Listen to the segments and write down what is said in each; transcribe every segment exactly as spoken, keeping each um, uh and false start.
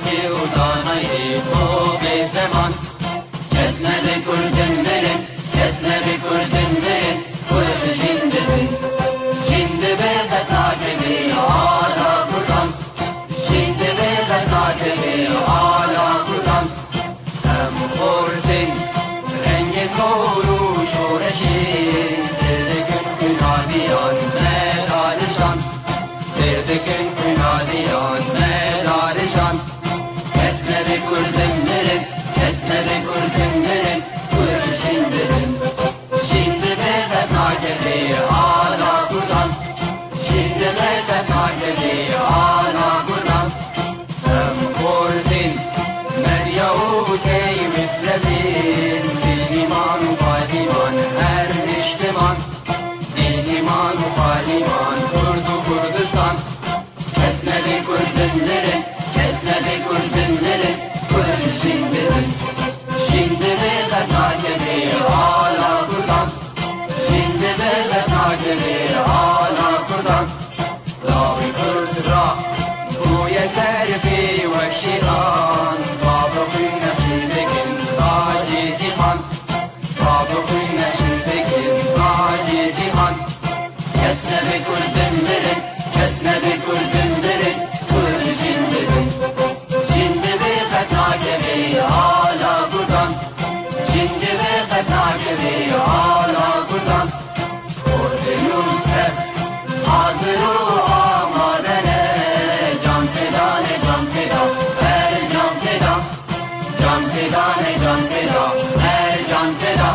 Kê û danayê ço bê zeman. Kes nebe kurdin mirin, kes nebe kurdin mirin, kurd jin dibin. Jin dibe qet nakevê ala kurdan. Jin dibe qet nakevê ala kurdan. Em xortin rengê zor û şoreşê, sêr dikin xwîna diyan me darijan. Sêr dikin xwîna diyan me darijan. Kes nebe kurdin mirin, kes nebe kurdin mirin, kurd jin dibin. Jin dibe qet nakevê ala kurdan. Jin dibe qet nakevê ala kurdan. Em xortin, medya û tey mislebin, dîniman û qadîman her niştiman. Dîniman û qadîman, Kurd û Kurdistan. Kes nebe kurdin mirin, kes nebe kurdin mirin, kurd jin dibin. Jin dibe qet nakevê ala kurdan. Jin dibe qet nakevê ala kurdan. Lawê kurd ra bûye serfê wek şêran. Bavê xwîn nexşî dikin tacê cîhan. Bavê xwîn nexşî dikin tacê cîhan. Kes nebe kurdin mirin, kes nebe kurdin mirin, kurd jin dibin. Jin dibe qet nakevê ala kurdan. Jin dibe qet nakevê ala kurdan. Kurdê nû tev hazir û amade ne. Can feda ne, can feda, her can feda. Can feda ne, can feda, her can feda.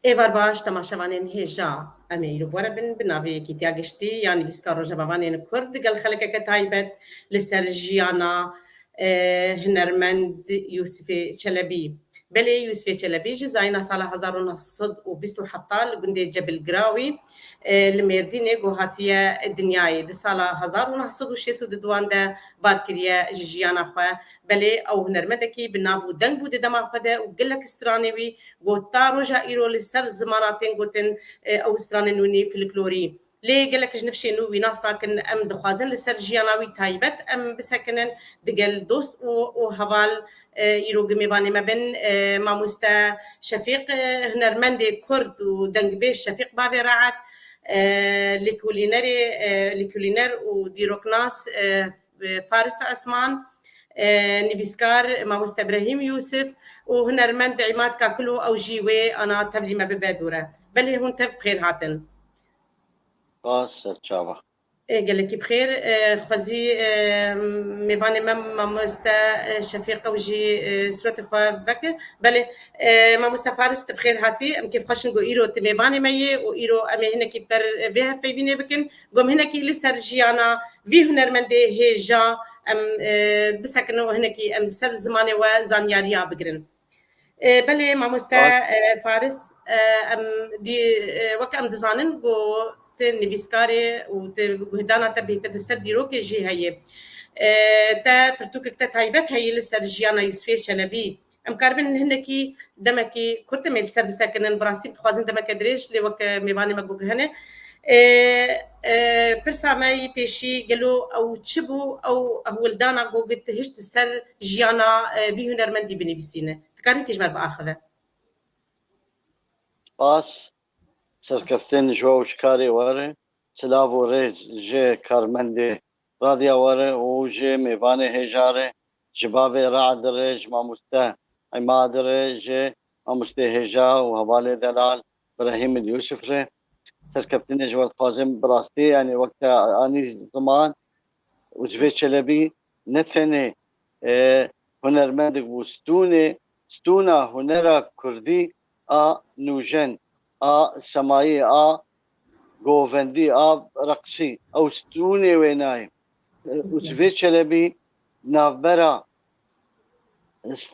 Êvar baş, temaşevanên hêja. Em ê îro bi we re bin, bi navê Yekîtiya Giştî ya Nivîskar Rojnamevanên Kurd, digel xelkeke taybet li ser jiyana, e, hunermend Yûsifê Çelebî. Belê, Yûsifê Çelebî ji zayîna sala hezar û neh sed û bîst û heft li gundê Cebilgirawî, e, li Mêrdînê ku hatiye dinyayê. Di sala hezar û neh sed û şêst û duduan de bar kiriye ji jiyana xwe. Belê, ew hunermendekî bi nav û deng bû di dema xwe de û gelek stranê wî ku ta roja îro li ser zimana tên gotin, e, ew stranên wî nî folklorî. Lê gelek ji nifşên nû wî nas nakin. Em dixwazin li ser jiyana wî taybet em bisekinin, digel dost û, û heval, e, îro gi mêvanê me bin, e, mamoste Şefîq, e, hunermendê Kurd û dengbêj Şefîq Bavê Raet, e, lêkolînerê, e, lêkolîner û dîroknas, e, Faris Esman, e, nivîskar mamoste Brahîm Yûsif û hunermend Îmad Kakilo, ew jî wê ana tevlî me bibe dûre. Belê hûn tev bi xêr hatin. Spas, serçava. E, gelekî bi xêr. E, xwezî, e, mêvanê me mamoste, e, Şefîq ew jî, e, suretê xwe veke. Belê, e, mamoste Faris, tu bi xêr hatî. Em kêfxweş in ku îro tu mêvanê me yê û îro em ê hinekî bi te re vê hevpeyvînê bikin. Ku em hinekî li ser jiyana vî hunermendê hêja em, e, bisekinin û hinekî em li ser zimanê we zanyariya bigirin. E, belê mamoste, Baş. e, Faris, e, em dî, e, weke em dizanin ku tu nivîskar î û tu guhdana te bêtir li ser dîrokê jî heye. E, te pirtûkek te taybet heye li ser jiyana Yûsifê Çelebî. Em karibin hinekî demekî kurt em ê li ser bisekinin. Bi rastî dixwazin demeke dirêj, lê weke mêvanê me guhene. E, e, pirsa me yî pêşî, gelo ew çi bû, ew hewldana ku tu hişt li ser jiyana, e, vî hunermendî binivîsîne? Dikarî kî ji me re biaxive? Spas. Serkeftin ji we û ji karê we re. Silav û rêz ji karmendê radya we re û ji mêvanê hêja re, ji bavê Raed re, ji mamoste Îmad re, ji mamostê hêja û hevalê delal Brahîm Yûsif re. Serkeftinê ji we dixwazim bi rastî, yanî wek te anî ziman, Yûsifê Çelebî ne tenê, e, hunermendek bû, stûnê, stûna hunera kurdî a nûjen, a semayî, a govendî, a reqsî, ew stûnê wênayê. E, Yûsifê Çelebî navbera,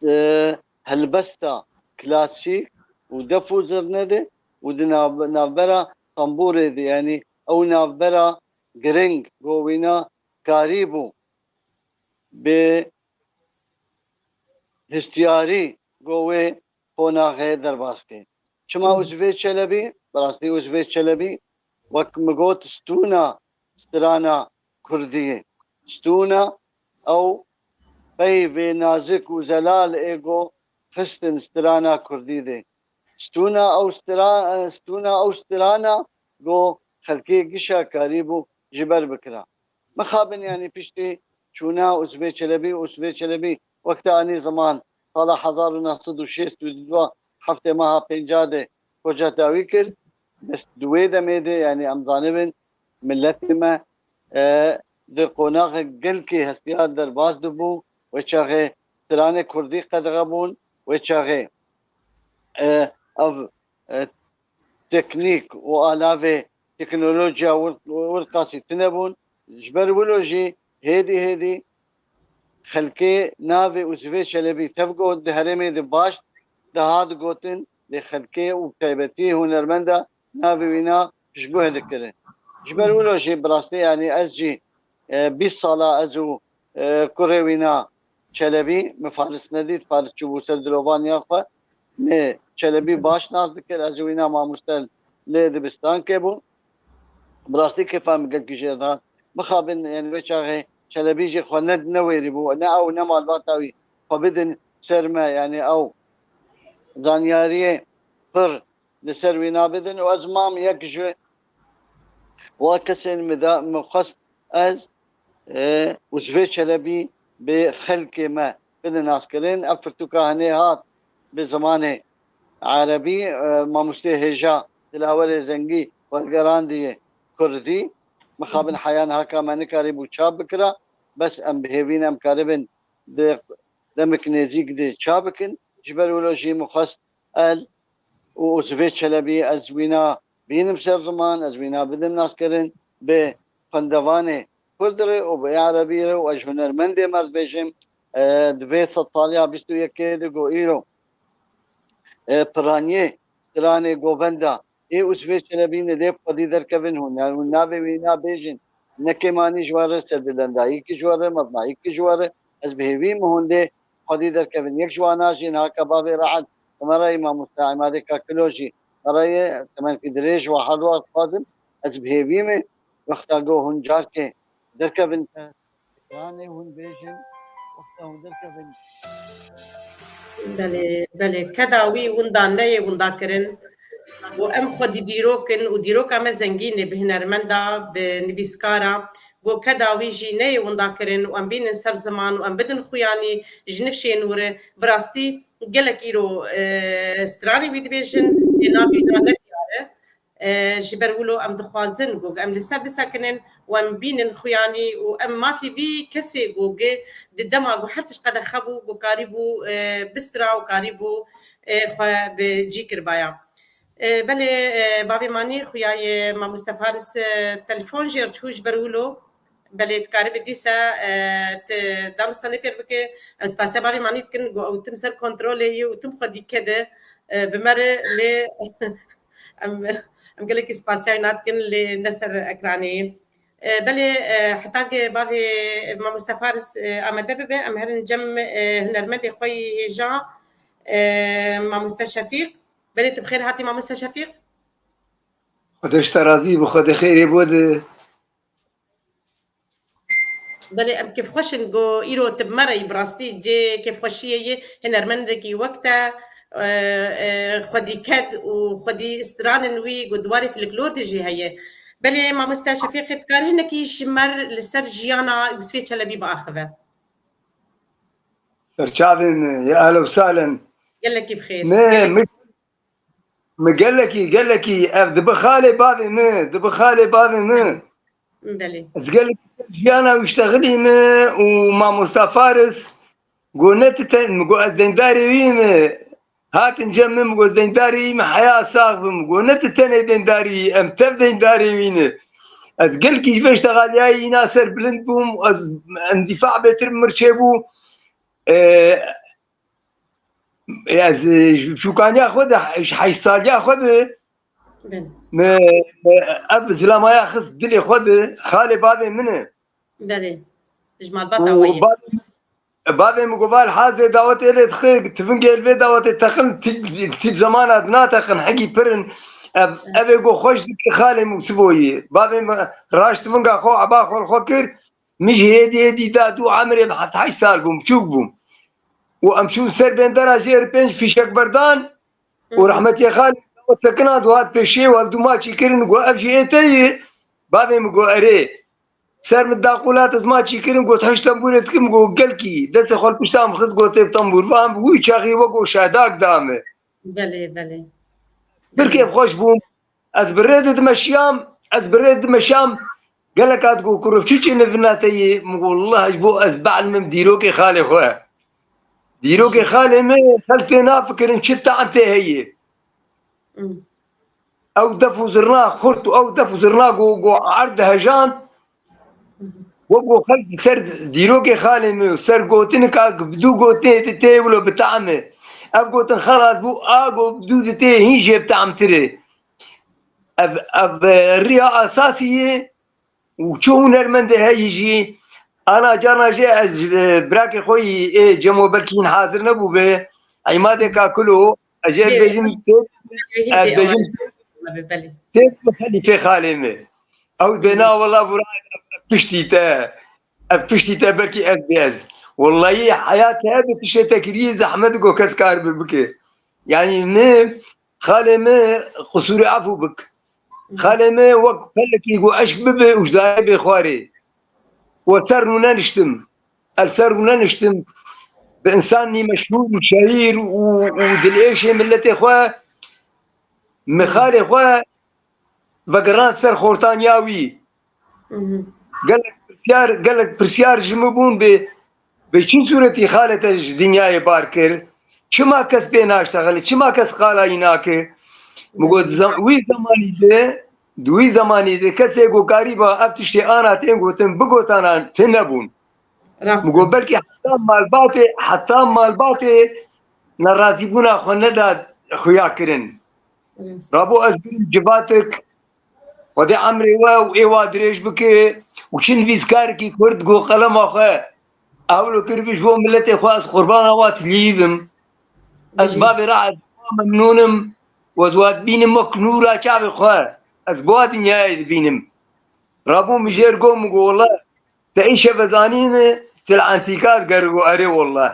e, helbesta klasîk û def û zirne de û di nav-, navbera tembûrê de, yanî ew navbera giring, go wîna karîbû bi hiştiyarî go wê qonaxê derbas kê. Çima Uzvê Çelebî? Bi rastî Uzvê Çelebî, wek min got, stûna strana kurdî ye. Stûna ew peyvê nazik û zelal ê go xistin strana kurdî de. Stûna ew stra-, stûna ew strana go xelkê gişa karîbû ji ber bikira. Mixabin, yanî piştî çûna Uzvê Çelebî, Uzvê Çelebî wexta anî ziman sala hezar û neh sed û şêst û du, heftê meha pênca de koca dawî kir. Bes di wê demê de, yanî em zanibin, miletê me, e, di qonaxê gelkî hestiyar derbas dibû, wê çaxê stranê kurdî qedexe bûn, wê çaxê, e, ev, e, teknîk û alavê teknolojiya wir-, wir qasî tune bûn. Ji ber wilo jî hêdî hêdî xelkê navê Uzvê Çelebî tev got, di herêmê de baş dihat gotin, lê xelkê û taybetî hunermenda navê wîna piştguh dikirin. Ji ber wilo jî bi rastî, yanî ez jî, e, bîst sala ez û, e, kurê wîna Çelebî, min Faris nedît, Faris çûbû ser dilovaniya xwe. Min Çelebî baş nas dikir, ez û wîna mamoste li dibistankê bûn. Bi rastî kêfa min gelkî jê re dihat. Mixabin, yanî wê çaxê Çelebî jî xwe ne, newêrî bû, ne ew ne malbata wî xwe bidin ser me, yanî ew zanyariyê pir li ser wîna bidin û ez mam yek ji wa kesên min da, min xwest ez, e, Uzvê Çelebî bi xelkê me bidin naskirin. Ev pirtûka hinê hat bi zimanê erebî, e, mamostê hêja Dilawerê Zengî wergerandiye kurdî. Mixabin heya niha ka me nikarîbû çap bikira, bes em bi hêvî ne em karibin di demek nêzîk de çap bikin. Ji ber wilo jî min xwest el û Uzvê Çelebî ez wîna bînim ser ziman, ez wîna bidim naskirin bi xwendevanê kurd re û bi erebî re û ez hunermendê me dibêjim, e, di vê sedsaliya bîst û yekê de ku îro, e, piraniyê stranê govenda ê Uzvê Çelebî ne lê bi xwedî derkevin hûn. Yanî hûn navê wîna bêjin. Ne kêmanî ji we re, serbilendayî ki ji we re, mezmayî ki ji we re. Ez bi hêvî min hûn lê xwedî derkevin. Yek ji wana jî niha ka bavê Re'ed, Emerayî mamoste Emadê Kakilo jî, Emerayê temenkî dirêj û hard work dixwazim. Ez bi hêvî me wexta go hûn carkê derkevin ekranê, hûn bêjin, wexta hûn derkevin. Belê, belê. Keda wî winda neyê winda kirin. Û em xwedî dîrok in û dîroka me zengîn e bi hunermenda, bi nivîskara. Go keda wî jî neyê winda kirin û em bînin ser ziman û em bidin xuyanî ji nifşên wir. Bi rastî gelek îro, e, stranê wî dibêjin, lê navê wî ne diyar e. E, ji ber wilo em dixwazin ku em li ser bisekinin û em bînin xuyanî û em mafê vî kesê ku gi di dema ku her tişt qedexe bû, ku karîbû, e, bistra û karîbû, e, xwe bi cî kiribaya. E, belê, e, bavê Manî xuya ye, mamoste Faris, e, telefon jê re çû ji ber wilo. Belê, dikarî bi dîsa, e, ti danûstandê pêr bike. Em spasiya bavê Manî dikin, got, ew tim ser kontrolê ye û tim xwedî kede, e, bi me re lê em, em gelekî spasiya wî nadikin lê ne ser ekranê ye. E, belê, e, heta ke bavê mamoste Faris, e, amade bibe, em herin cem, e, hunermendê xwe yî hêja, e, mamoste Şefîq. Belê, tu bi xêr hatî mamoste Şefîq. Xwedê ji te razî bi, Xwedê xêrê bo de. Belê, em kêfxweş in ku îro tu bi me re yî, bi rastî cê kêfxweşiyê yê, hunermendekî wek te, e, e, xwedî ked û xwedî stranin wî ku di warê folklor de jî heye. Belê, mamoste Şefîq, dikarî hinekî ji me re li ser jiyana Yûsifê Çelebî biaxive? Serçavên, ya ehlen û sehlen. Gelekî bi xêr. Me, Gelek- me, me gelekî, gelekî ev dibi xalê bavê me, dibi xalê bavê me. Belê. Ez gelekî jiyana wî ştexilî me û mamosta Faris go ne tu ten, min go ez deyndarê wî me. Hatin cem min, min go ez deyndarê wî me, heya sax bim. Go ne tu tenê deyndarê wî, em tev deyndarê wî ne. Ez gelekî ji vê ştexaliyayê îna ser bilind bûm, ez endîfa bêtir min çêbû. E, Ez, e, ji çûkaniya xwe de, ji heşt saliya xwe de Bin. me, me ev zilamaya xist dilê xwe de, xalê bavê min e. Belê. Ji malbata Û we ye. bavê, Bavê min got, "Val hazê dawetê lê dixê, tivingê li vê dawetê texin, tî, tî zemana di nateqin, hegî pir in." Ev, ev ê got, "Xweş dikê xalê min û sivoyî." Bavê min raşt tivinga xwe, eba xwe li xwe kir. Min jî hêdî hêdî da dû emirê min heft heşt sal bûm, biçûk bûm. Û em çûn ser bendera jêr pênc fîşek berdan û rehmetiyê xalê min dawet sekinan dû hat pêşiyê û ev dû maçî kirin, got, "Ev jî ê te yê?" Bavê min got, "Erê." Ser min da qulat, ez maçî kirin, got, "Hişt tembûrê dikim." Got, "Gelkî." Destê xwe li pişta min xist, got, "Tê bi tembûr." Van bi wî çaxî wek şehdak da min. Belê, belê. Pir kêfxweş bûm. Ez bi rê de dimeşiyam, ez bi rê dimeşam. Gelek hat got, "Kurov, çi çi nivina te yê?" Min got, "Wallah, ji bo ez be'limim dîrokê xalê xwe. Dîrokê xalê min, xelk tê nafikirin, çi tam tê heye." Hmm. Ew def û zirna xurt û ew def û zirna go, go erd hejand. Wek go xelk ser dîrokê xalê min û ser gotinika bi dû gotinê tê wilo bi tam e. Ev gotin xelas bû, a go bi dû di tê hîn jê bi tamtir e. Ev, ev, e, riya asasî ye û çi hunermendê heyî jî. Ana cana jê ez, e, birakê xwe yî ê Cemo belkî hîn hazir nebûbe. Îmadê Kakilo, ez jê Yê, bêjim, yê, tê, yê, ez yê, bêjim, yê, belê. Tê bi xelîfê xalê min. Ew bê na wela vura piştî te. Ev piştî te belkî ez bê ez. Wellahî heyat hebe tiştê te kirî zehmet go kes kar bi bike. Yani mi, xalê mi, qusûrê efû bik. Xalê mi wek pelekî go eşk bibe û ji dayê bê xwarê. We ser rûne niştim. El ser rûne niştim. Bi insanî meşhûr û şehîr û, û dilêşê milletê xwe, mi xalê xwe vegerand ser xortaniya wî. Gelek pirsyar, gelek pirsyar ji min bûn bi, bi çi sûretî xalê te ji dinyayê bar kir? Çima kes pê naştexile? Çima kes qalayî nake? Min got, zem-, wî zemanî de, di wî zemanî de kesê ku karîba ev tiştê ana tên gotin, bigotana tê nebûn. Rast Min e. got, belkî heta malbatê, heta malbatê nerazîbûna xwe neda xuya kirin. Rast. Rabo ez birim civatik, Xwedê emrê we û ê wa dirêj bike û çi nivîskarekî Kurd go qelema xwe ewlo kiribî ji bo miletê xwe, ez qurbana wa tiliyî bim. Ez Bijî. bavê re ez wa memnûn im û ez wa dibînim wek nûra çavê xwe. Ez bi wa dinyayê dibînim. Rabû min jêr got, min got, "Wele, te îşev zanîne, tu li entîka digerî?" Got, "Erê wele."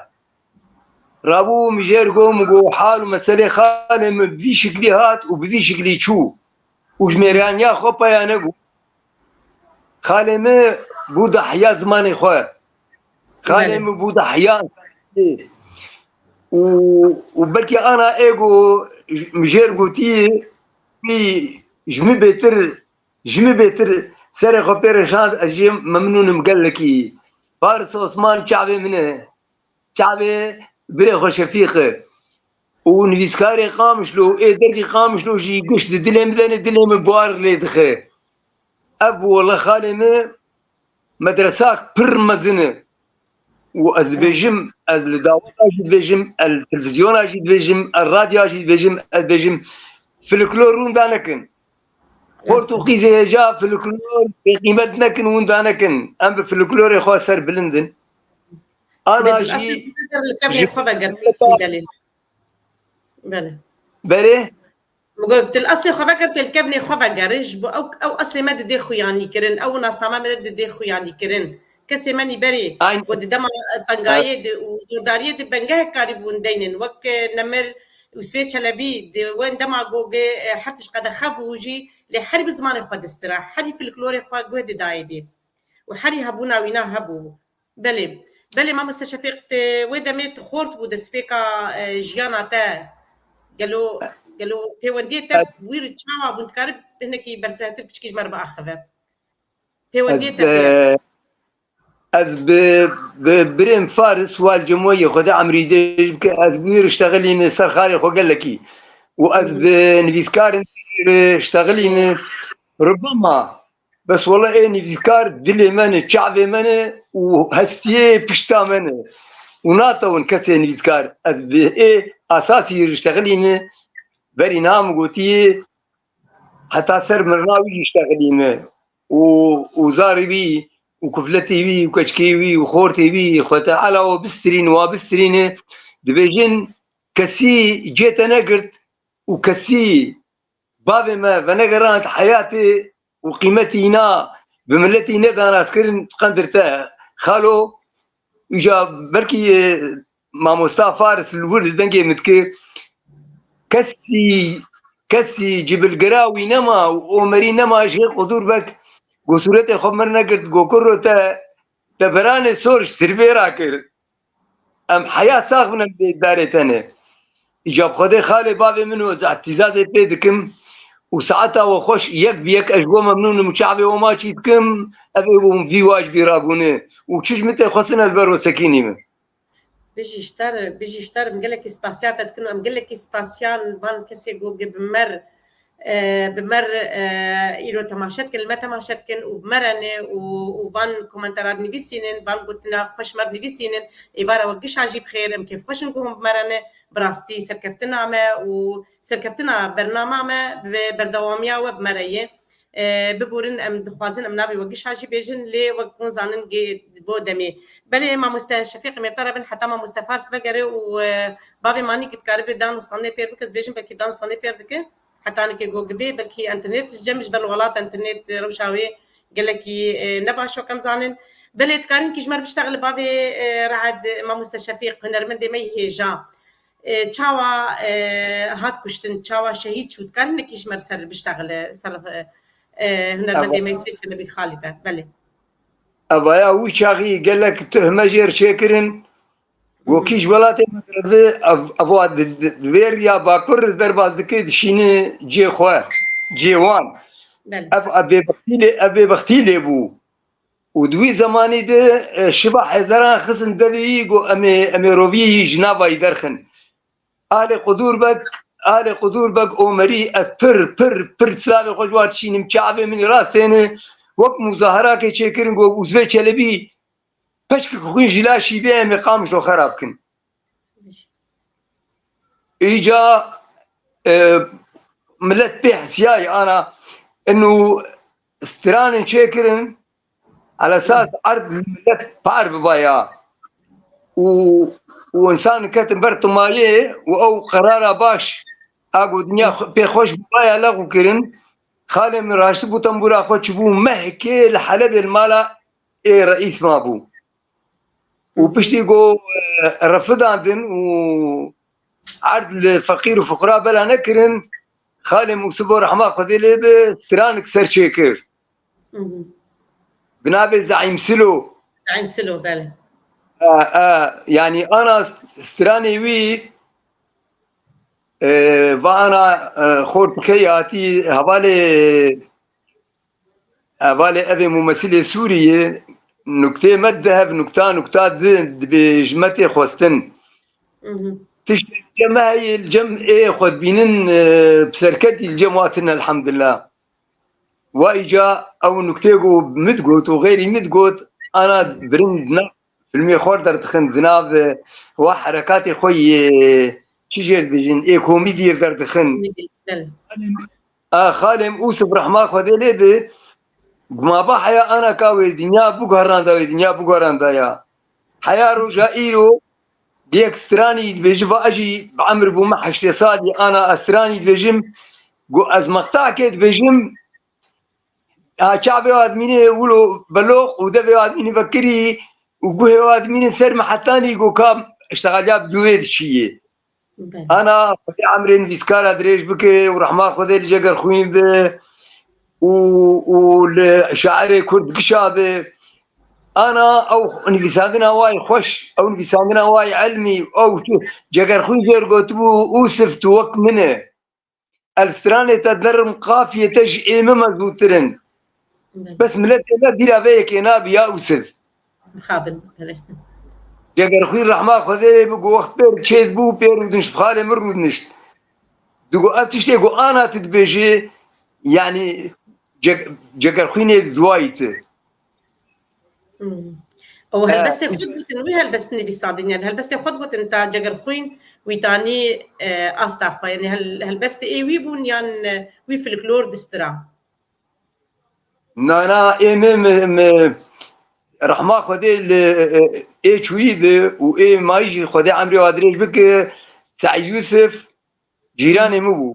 Rabû min jêr got, min got, "Hal û meselê xalê min bi vî şiklî hat û bi vî şiklî çû." Û ji mêraniya xwe peya nebû. Xalê min bû dahiya zimanê xwe. Xalê Belê. min bû dahiya insaniyetê. Û, û belkî ana ego min jêr gotî, wî ji min bêtir, ji min bêtir serê xwe pê re şand, ez jê memnûn im gelekî. Faris Osman çavê min e. Çavê birê xwe Şefîq e. Û nivîskarê Qamişlo, ê dergî Qamişlo jî giş di dilê min de ne, dilê min buar lê dixe. Ev bû wele xalê min medresak pir mezin e. Û ez dibêjim, ez li daweta jî dibêjim, ez li televîzyona jî dibêjim, ez radyoya jî dibêjim, ez dibêjim, folklor rûnda nekin. Rast e. Portûqîzê hêja folklor bêqîmet nekin, winda nekin. Em bi folklorê xwe ser bilind in. Ana Dibê tu jî eslê xwe veger li kevnê ji xwe veger, mileta Belê. Belê. Belê? Min got, tu li eslê xwe veger, tu li kevnê xwe veger. Ji bo ew, ew eslê me didê xuyanî kirin, ew nasname me didê xuyanî kirin. Kesê me nî berê, Aynen. ku di dema, e, tengayê de û zordariyê de bengehek karîbûn deynin. Wek, e, Nemir û Swêd Çelebî, di wen dema ku ge, e, her tişt qedexe bû jî, lê herî bi zimanê xwe distira, herî folklorê xwe guh didayê dê. Û herî hebûna wîna hebû. Belê. Belê, mamoste Şefîq, te wê demê tu xort bû destpêka, e, jiyana te. Gelo, gelo pêwendiyê te Evet. wî re çawa bûn? Dikare hinekî berfirehtir piçkî ji me re biaxive. Pêwendiyê Ez, te pê. e, ez bi, bi birêm Faris Wal Cemoyê Xwedê emrî dirêj bike, ez bi wî re ştexilîne ser xalê xwe gelekî. Û ez Hı hı. bi nivîskarên re ştexilîne. Rubema Bes wele ê nivîskar dilê me ne, çavê me ne û hestiyê pişta me ne. Û natewin kesê nivîskar. Ez bi ê asasî re ştexilîne, berî niha min gotiye, heta ser mirina wî jî ştexilîne. Û, û zarê wî û kufletê wî û keçikê wî û xortê wî xwe te ela we bistirîn, wa bistirîne, dibêjin kesî cê te negirt û kesî bavê me venegerand heyatê û qîmetî îna bi miletî neda naskirin qendir te xalo. Îca belkî, e, mamosta Faris li wir di dengê min dike, kesî, kesî cibilgira wî nema û Omerî nema ji Qudûr Beg go sûretê xwe mir negirt, go kuro te, te beranê sor ji sirbê rakir. Em heya sax bin em bê darê te ne. Îca bi Xwedê xalê bavê min û ez îtîzazê pê dikim û saeta we xweş yek bi yek ez ji we memnûn im û çavê we maçî dikim, ev ê bû vî wa ji bîra bûne û çi ji min tê xwestin ez ber we sekînî min. Bijî ji te re, bijî ji te re, em gelekî spasiya te dikin û em gelekî spasiya van kesê ku bi me re, e, bi me re, e, îro temaşe dikin, li me temaşe dikin û bi me re ne û, û van komentara dinivîsînin, van gotina xweş me dinivîsînin, êvara we gişa jî bi xêr, em kêfxweş in ku hûn bi me re ne, bi rastî serkeftina me û serkeftina bernama me bi berdewamiya we bi me re ye. E, biborin, em dixwazin em navê we gişa jî bêjin, lê wek hûn zanin gê bo demê. Belê mamoste Şefîq, em ê te re bin heta mamoste Fars vegere û, e, bavê Manî dikaribe dan û standê pêr bike, ez bêjim belkî dan û standê pêr dike. Heta nike go gibê, belkî enternet cem ji ber li welat enternet rewşa wê gelekî, e, ne baş wek em zanin. Belê dikarin kî ji me re biştexile bavê, e, Re'ed, mamoste Şefîq, hunermendê me yê hêja. E, çawa, e, hat kuştin, çawa şehîd çû? Dikarî nekî ji me ser biştexile, ser, e, e, hunermendê me Yusuf Çelebî Xalîde. Belê. Evaya wî çaxî gelek tuhme jêr çêkirin. Go kî ji welatê me derdi, ev, ev wa di, di, di vê riya bakur derbas dike, dişîne cê xwe, cê wan. Belê. Ev, ev bêbextî lê, ev bêbextî lê bû. Û di wî zemanî de, e, şiva hezaran xistin devê yî, got, "Em ê, em ê roviyê yî ji nava yî derxin." Alê Qudûr Beg, Alê Qudûr Beg Omerî, ez pir, pir, pir silavê xwe ji wan dişînim, çavê min ê rastêne, wek muzaherakê çêkirin, got, "Uzvê Çelebî, peşkek xwîn ji laşî bê, em ê Qamişlo xera bikin." Îca, e, milet pê hesiyayê ana, inu stranên çêkirin, Elesas erd li milet par bibaya û, û însan ketin ber timayê û ew qerara baş a ku dinya xwe, pê xweş bibaya lexû kirin. Xalê min raştibû tembûra xwe çibû mehkê li Helebê li mala ê reîs mabû. Û piştî ku, e, refidandin û erd li feqîr û fuqra bela nekirin, xalê Musifo rehma Xwedê lê bi stranik ser çêkir. Hı hı. Bi navê Zeîm Silo. Zeîm Silo, belê. E, e, yanî ana stranê wî, e, va ana, e, xortike hatî hevalê, hevalê evê mumesilê Sûriyê, nuktê me di hev nukta nukta di dibê ji me tê xwestin. Hı hı. Tiştê li cem me heye, li cem ê xwe dibînin, e, bi serketî li cem watin elhamdulillah. Wa îca ew nuktê ku min digot û xêrî min digot, ana birin di nav filmê xwe derdixin, di nav, e, wa herekatê xwe yê çi jê dibêjin, ê komîdiyê derdixin. Komîdî, belê. A, xalê min Ûsif rehma Xwedê lê bi, gumaba heya ana ka wê dinya biguheranda, wê dinya biguherandaya. Heya roja îro, yek stranî dibêji, va ez jî bi emir bûme heştê salî, ana ez stranî dibêjim, got ez mextakê dibêjim, ha çavê wa dimîne wilo beloq û devê wa dimîne vekirî û guhê wa dimîne ser me hetanî, got ka iştexaliya bi dûvê diçiyê. Belê. Ana Xwedê emrê nivîskara dirêj bike û rehma Xwedê li Cegerxwîn be û, û li şairê Kurd gişa be. Ana ew nivîsandina wa yê xweş, ew nivîsandina wa yê ilmî, ew tu, Cegerxwîn jê re gotibû, Ûsif tu wek min e. Ez stranê te derim, qafiyê te ji ê min mezûtir in. Belê. Bes miletê me bîra vê yekê nabe ya Ûsif. Mixabin, belê. Cegerxwîn rehma Xwedê lê bi, ku wext pêr çêdibû, pê rûdinişt, bi xalê min rûdinişt. Digo, ev tiştê ku ana tu dibêjê, yanî ceg-, Cegerxwînê di duwayî tu. Hmm. Û, e, helbestê xwe digotin, wî helbest nivîsandin, yani helbestê xwe digotin ta Cegerxwîn wî tanî, e, asta xwe, yani hel-, helbestê ê wî bûn yan, e, wî folklor distira? Na, na, ê me, me, me, rehma Xwedê li, e, ê çûyî bi û ê mayî jî Xwedê emrê wa dirêj bike, Seîd Yûsif cîranê min bû.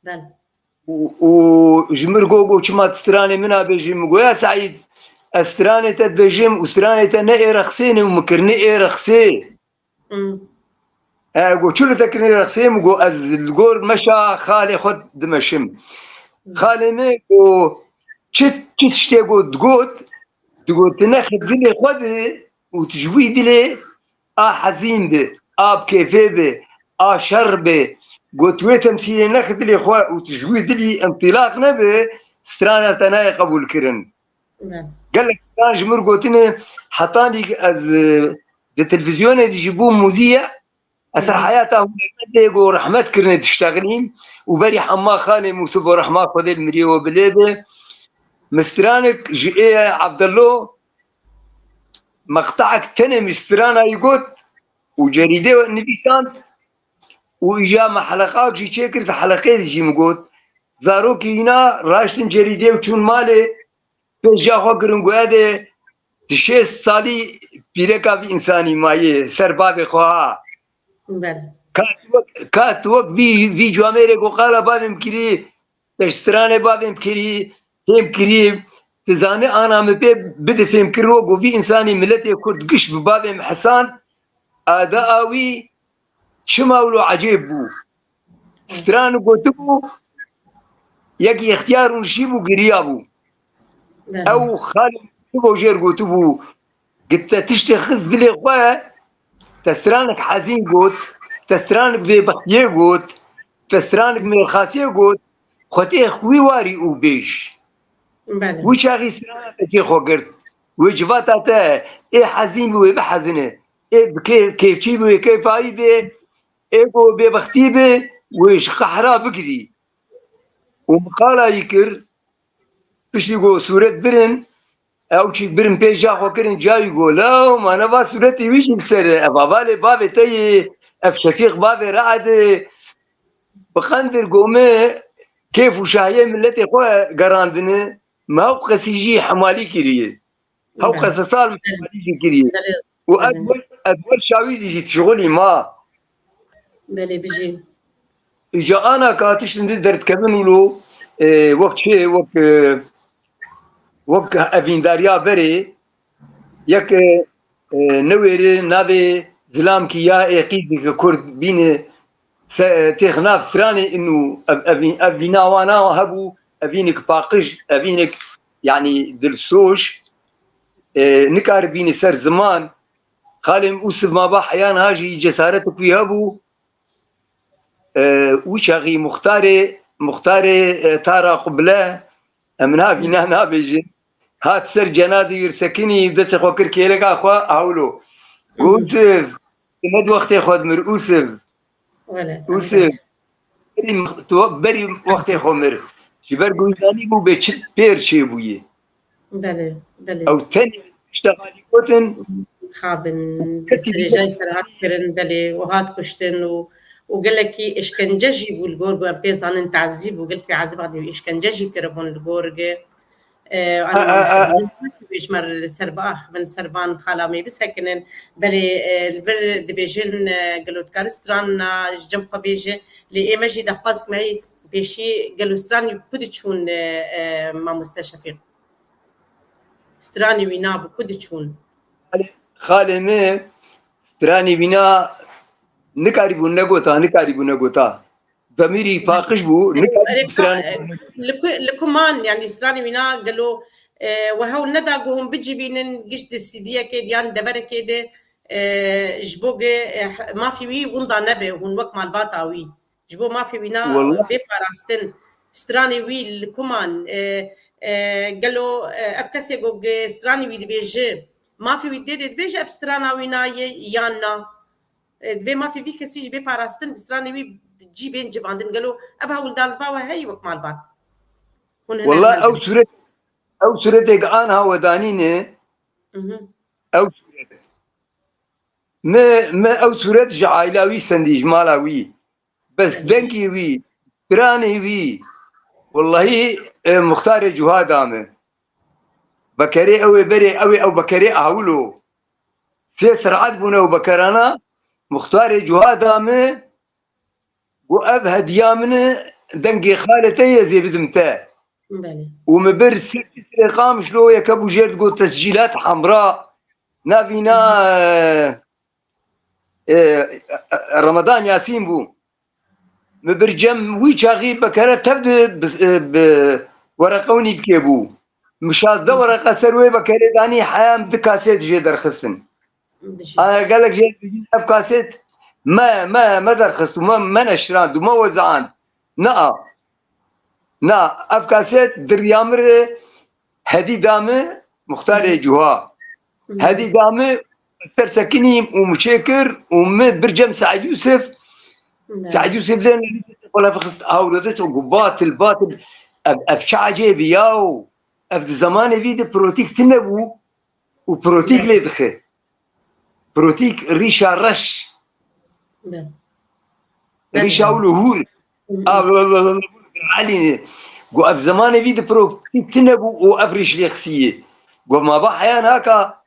Bel. Û, û ji mir got, got, "Çima tu stranê min nabêjî?" Min got, "Ya Seîd, ez stranê te dibêjim û stranê te ne ê rexsê ne û min kirine ê rexsê." Hmm. E, got, "Çi li te kirine rexsê?" Min got, "Ez li gor meşa xalê xwe dimeşim." Hmm. Xalê min got, çi, çi tiştê got, digot, digot, "Tu nexi dilê xwe de û tu ji wî dilê a hezîn bi, a bi kêfê bi, a şer bi." Got, "Wê temsîlê nexi dilê xwe û tu ji wî dilî întilaq nebe, strana te nayê qebûl kirin." Belê. Gelek stran ji mir gotine, hetanî ez, e, di televîzyonê de jî bûm muzî, ez ser heyata hunermendê ku rehmet kirine diştexilîm û berî hema xalê Mûsif û rehma Xwedê li miriyê we bilê be. Min stranek ji ê Evdelo meqteek tenê min strana wî got û cerîdê nivîsand û îja me heleqak jî çêkir, di heleqê de jî min got, zarokî wîna raştin cerîdê û çûn malê, pêşiya xwe kirin, goya de, "Tu şêst salî pîreka vî însanî mayê ser bavê xwe ha." Belê. Ka tu wek, ka tu wek vî, vî camêrê ku qala bavê min kirî, te ji stranê bavê min kirî, fêm kirî, tu zanî ana min pê bide fêmkirin wek ku vî însanî miletê Kurd giş bi bavê min hesand, ada a wî çima wilo ecêb bû. Stran gotibû, yekî ixtiyar û nişîbû, giriyabû. Belê. Ew xalê Sivo jêr gotibû, got, "Te tiştê xist dilê xwe, te stranek hezîn got, te stranek bêbextiyê got, te stranek mêrxasiyê got, xwetê xwî warî û bêj." Belê. Wî çaxî strana te çê xwe girt. Wê civata te ê hezîn bi wê bihezine, ê bi kê-, kêfçî bi wê kêfayî bê, ê ku bêbextî bi wê ji qehra bigirî. Û min qala yî kir, piştî ku sûret birin, ew çî birin pêş ca xwe kirin, ca wî got, "Lew, ma ne va sûretê wî jî li ser e, ev avalê bavê te yê, ev Şefîq bavê Re'd e." Bi qendir got, "Min kêf û şahiyê miletê xwe gerandine, me ew qesî jî hemalî kiriye." Hew qese sal min alîzî kiriye. Belê. Û ez Belê. wel, ez wel şawîdî jî şixulî ma. Belê, bijî. Îca ana ka tiştin di derdikevin wilo, e, wek çi, wek, e, wek evîndariya berê, yek, e, e, newêri navê zilamkî ya êqî dike Kurd bîne se-, têx nav stranê inu ev, ev, ev vîna wana hebû, evînik paqij, evînik, yanî dilsoş, e, nikaribîne ser ziman. Xalê min Ûsiv maba heyan ha jî cesaretik wî hebû. E, wî çaxî muxtarê, muxtarê, e, Tara Quble, em na vîna nabêjin. Hat ser cenazê wî sekinî, destê xwe kir kêleka xwe, hewlo. Ûsiv, tu ne di wextê xwe dimir, Ûsiv. Wele, Ûsiv. Berî, tu berî wextê xwe mir. Ji ber ku zanîbû bê çi pêr çêbûyî. Belê, belê. Ew tenê tişta xalî gotin. Xabin, kesî serêjayî ser hat kirin, belê, û hat kuştin û, û gelekî işkence jî bû li gor, ku em pê zanin tezîb bû, gelkî ezîb hatî, işkence jî kiribûn li gor gi. E, Ana, e, e, e. Bêjmer li ser biaxivin, ser van xala me bisekinin. Belê, e, li vir dibêjin, e, gelo dikare strana ji cem xwe bêje. Lê ê me jî daxwaz me pêşî gelo stranî ku diçûn, e, e, mamoste Şefîq? Stranî wîna bi ku diçûn? Xalê, xalê me stranî wîna nikarîbû negota, nikarîbû negota. Demîrî paqij bû, Erê, nikarî stranê ka-, li ku, li ku man, yanî stranê wîna gelo, e, we hewl neda ku hûn bicivînin, giş di C D'yekê de yan deverekê de, e, ji bo ge, e, mafê wî winda nebe, hûn wek malbata wî. Ji bo mafê wîna Wela- bê parastin, stranê wî li ku man, e, e, gelo, e, ev kesê ku ge stranê wî dibêje, mafê wî tê de dibêje ev strana wîna ye yan na? E, divê mafê vî kesî ji bê parastin, bi stranê wî cî bên civandin. Gelo ev hewldan li ba we heye wek malbat? Hûn Wela hunermend ew in. Sûret, ew sûretêk anha we danîne, Mhm. ew sûret. Me, me ew sûret ji aîla wî sendî, ji mala wî. Bes Belê. dengê wî, stranê wî, wellahî, e, muxtarê cuha da me. Bekerê ew ê berê, ew ê ew bekerê awilo. Sê ser'et bûne ew bekerana, muxtarê cuha da min, got ev hediya min e, dengê xalê te ye, ez ê bidim te. Belê. Û min bir ser Qîsrê Qamişlo, yeke bû jêr digot tescîlat hemra, navîna, e, e, e, Ramadan Yasîn bû. Min bir cem wî çaxî bekere tev di bi, e, bi wereqe û nîvkê bû. Min şazdeh wereqe ser wê bekerê danî, heya min di kasêt jê derxistin. Bijî. Aya gelek jê dibîn ev kasêt me, me, me derxist û me, me neşirand û me wezand. Na. Na, ev kasêt di riya min re hedî da min, muxtarê Hı hı. cuha. Hı hı. Hedî da min, ser sekinîm û min çêkir û min bir cem Seîd Yûsif. Hı. Seîd Yûsif lê xwe lafixist hawlo de ço got batil, batil. Ev, ev çi ecêb e yaw. Ev di zemanê vî de protîk tune bû û protîk Be. lê dixe. Protîk rîşa reş. Be. Rîşa Be. wilo hûr. Hı hı. A, Elî ne. Got ev zemanê vî de protîk tune bû û ev rîş lê xisiye. Got ma ba heya naka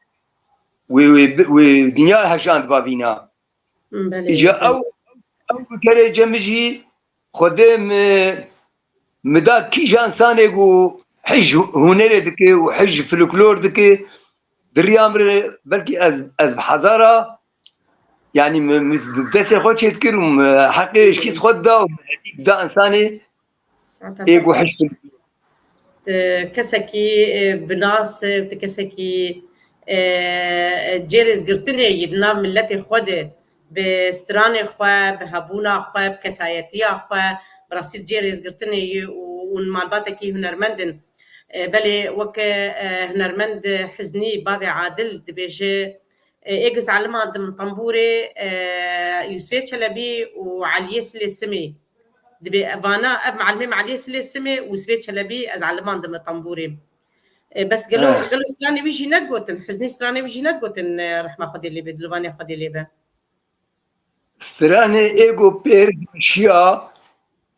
wê, wê, wê dinya hejand ba vîna. Belê, Îca belê. ew, ew bi kerê cem jî Xwedê mi, mi da kîjan sanê ku hij hunerê dike û hij folklor dike, di riya min re belkî ez, ez bi hezara, yanî mi, mi bi destê xwe çêdikir û mi heqê eşkî xwe da û mi da insanê Saeta ê ku xweş. hij Tu kesekî, e, bi nas, e, tu kesekî, e, cêrêzgirtinê yî di nav miletê xwe de, bi stranê xwe, bi hebûna xwe, bi kesayetiya xwe, bi rastî cêrêzgirtinê yî û, û malbatekî hunermend in. E, belê weke, e, hunermend Hiznî bavê Adil dibêje, E, ê ku ez elimandim tembûrê, e, Yûsfê Çelebî û Eliyê Silê Simê. Dibê vana ev mealimê me Eliyê Silê Simê û Yûsfê Çelebî ez elimandim tembûrê. E, bes gelo, He. gelo stranê wî jî nedigotin, Hiznî stranê wî jî nedigotin, e, rehma Xwedê lê be, dilovanê Xwedê lê be. Stranê ê ku pêr dimeşiya,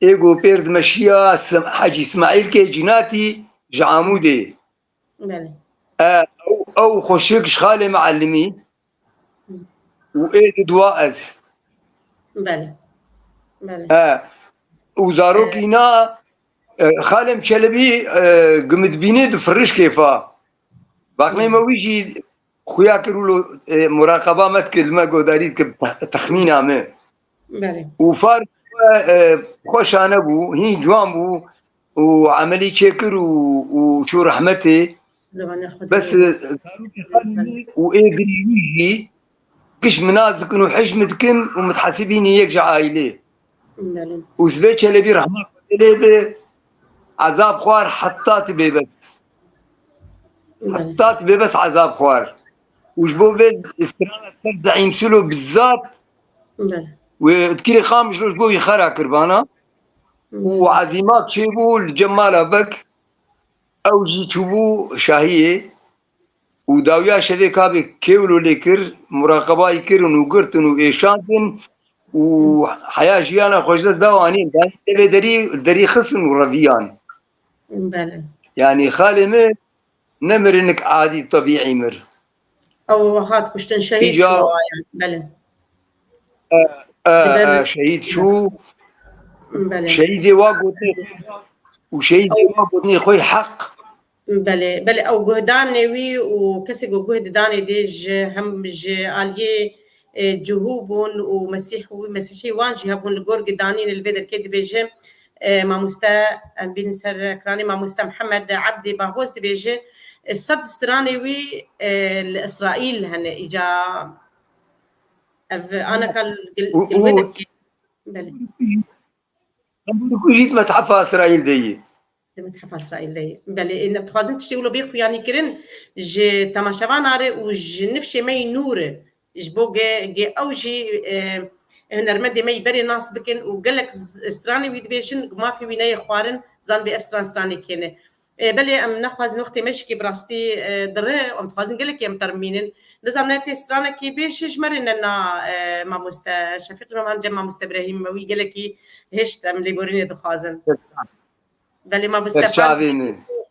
ê ku pêr dimeşiya Sim-, Hecî Îsmaîl Kê Cînatî ji Amûdê. Belê. E, ew, ew xweşik ji xalê mealimî Hı. û ê di dua ez. Belê. Belê. E, û zarokî E. na, e, xalê min Çelebî, e, gimidbînê di firiş kêfa. Baxmê Hı. me wî jî xuya kir û lo, e, muraqeba me dikir, li me godarî dikir, te-, texmîna me. Belê. Û Faris xwe, e, xweşane bû, hîn ciwan bû û emelî çêkir û, û çû rehmetê. Bes, e, zarokê xalê min û ê girî wî jî giş min nas dikin û hej min dikin û min dihesibînî yek ji aîlê. Belê. Û Zibê Çelebî rehma Xwedê lê be, ezab xwar heta ti bê bes. Belê. Heta ti bê bes ezab xwar. Û ji bo vê strana ser Zeîm Silo bizzat Belê. wê dikirê Qamişlo ji bo wî xera kir vana. Û Belê. Ezîmak çêbû li cem mala Beg, ew jî çûbû şahiyê û dawiya şevê kabê kêwlo lê kir, muraqebayî kirin û girtin û êşandin û heya jiyana xwe ji dest da û anîn. Danî devê derî, derî xistin û reviyan. Belê. Yanî xalê min nemirinik adî tebîî mir. Ew hat kuştin, şehîd Îca çû aya. Belê. E, e, Diber- e, şehîd çû. Belê. Şehîdê wa gotinê xwe û şehîdê Ew- wa gotinê xwe heq. Belê, belê, ew guhdanê wî û kesê ku guh didanê dê ji hem ji aliyê, e, cihû bûn û mesîh û mesîhî wan jî hebûn li gor gidanî li vê derkê dibêje, e, mamoste, em bînin ser ekranê, mamoste Mihemed Ebdê Bahoz dibêje, e, sed stranê wî, e, li Îsraîl hene, îca ev aneka li, Û, li wê û derkê. Belê. Tembûrê ku jî di methefa Îsraîl de yî. Di methefa Îsraîl de yî. Belê, em dixwazin tiştê wilo bê xuyanî kirin ji temaşevana re û ji nifşê me yî nû re. Ji bo ge, ge ew jî, e, hunermendê me yî berê nas bikin û gelek z-, stranê wî dibêjin, mafê wî neyê xwarin, zan bê ev stran stranê kê ne. E, belê em nexwazin wextê me jî kê bi rastî, e, dire, em dixwazin gelekî em termînin. Nizanim ne tê stranekê bêje ji me re ne na, e, mamoste Şefîq, ji me cem mamoste Îbrahîm, me wî gelekî hişt, em lêborînê dixwazin. Belê mamoste Ser çavê Faris min.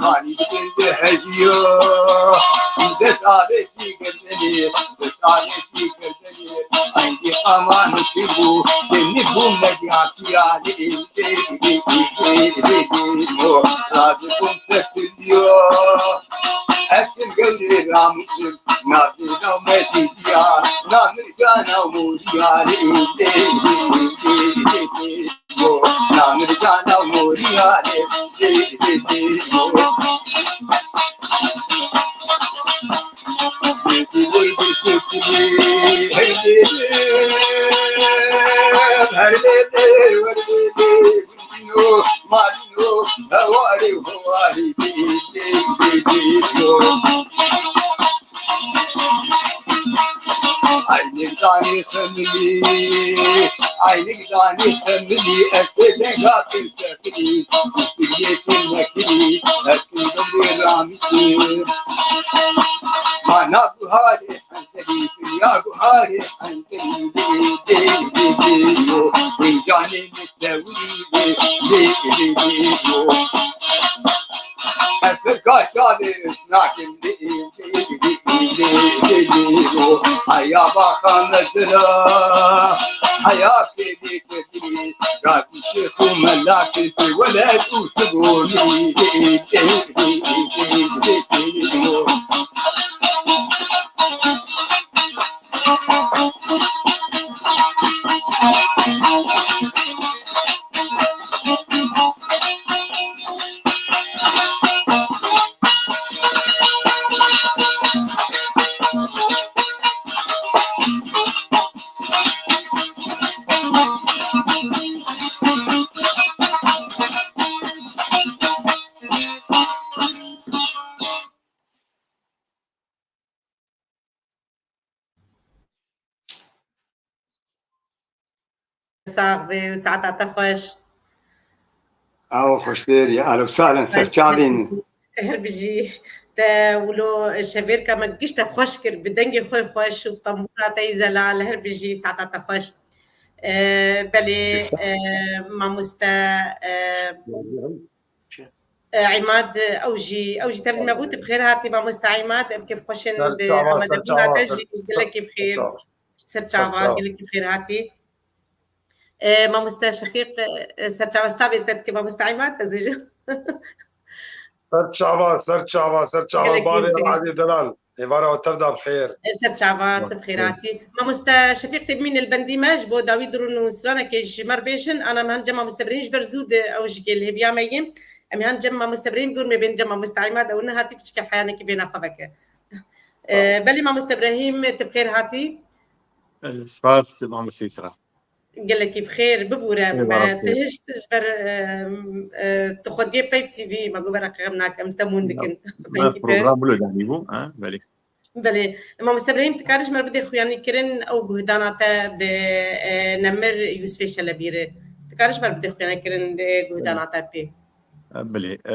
Kanî dibin bi hejiya. Dest avêtî girdenê, dest avêtî girdenê. Engî aman çi bû, dê nîbû medya piyalê. Razî bûm te kiriyo. Ez tim gewrê ramûsim, navê navmetî diya, namir cana moriyalê. Namir cana moriyalê. Eynik danî xemilî, eynik danî xemilî, ez ê denga pir xemilî, kuştiriyê pir nekirî, ez ê demrê ramî. Mana buharê Enterî, dinya guharê, enterî, dê, dê, dê, dê, yo, fincanê min tewrî, dê, dê, dê, dê, dê, yo. Ez firka şalê nakim, dê, dê, dê, dê, dê, dê, yo. Heya baxa mezina, heya pêlê kebirî, Radî şêx û melakê pê weled û sibonî. sax bî û saeta te xweş. Ew xweştir ya, ehlen û sehlen, serçavîn. Her bijî. Te wilo şevêrka me giş te xweş kir, bi dengê xwe xweş û bi tembûra te yî zelal, her bijî, saeta te xweş. E, belê, e, mamoste, e, e, Îmad, ew jî, ew jî tevlî me bû, tu bi xêr hatî mamoste Îmad, em kêfxweş in bi amadebûna te jî, gelekî bi xêr. Serçava, gelekî bi xêr hatî. E, mamoste Şefîq, e, serçava stavê te dike mamoste Îmad, ez ê ji. Serçava, serçava, serçava, bavê Radyo Delal. Êvara we tev da bi xêr. E, serçava, tu bi xêr hatî. Mamoste Şefîq tê bimîne li bendî me, ji bo dawî dirûn û stranekê ji me re bêjin, ana em han cem mamoste Birhîm ji ber zû de ew ji gel hêviya me yê. Em han cem mamoste Birhîm dûr me bên cem mamoste Îmad, ew nehatî piçke heyanekî bêna xwe veke. E, belê mamoste Birhîm, tu bi xêr hatî. Spas, mamoste Îsra. Gelekî bi xêr, bibûre. Tihişt ji ber, e, e, tu xwediyê Peyv T V, me got bereqe xem nakim, temûn dikin. Program wilo danî bû, ha, belê. Belê. Mamoste Birhîm, tu karî ji me re bidê xuyanîkirin ew guhdana te bi, e, Nemir Yûsfê Çelebî re. Tu karî ji me re bidê xuyanîkirin, e, guhdana te pê. Belê. E,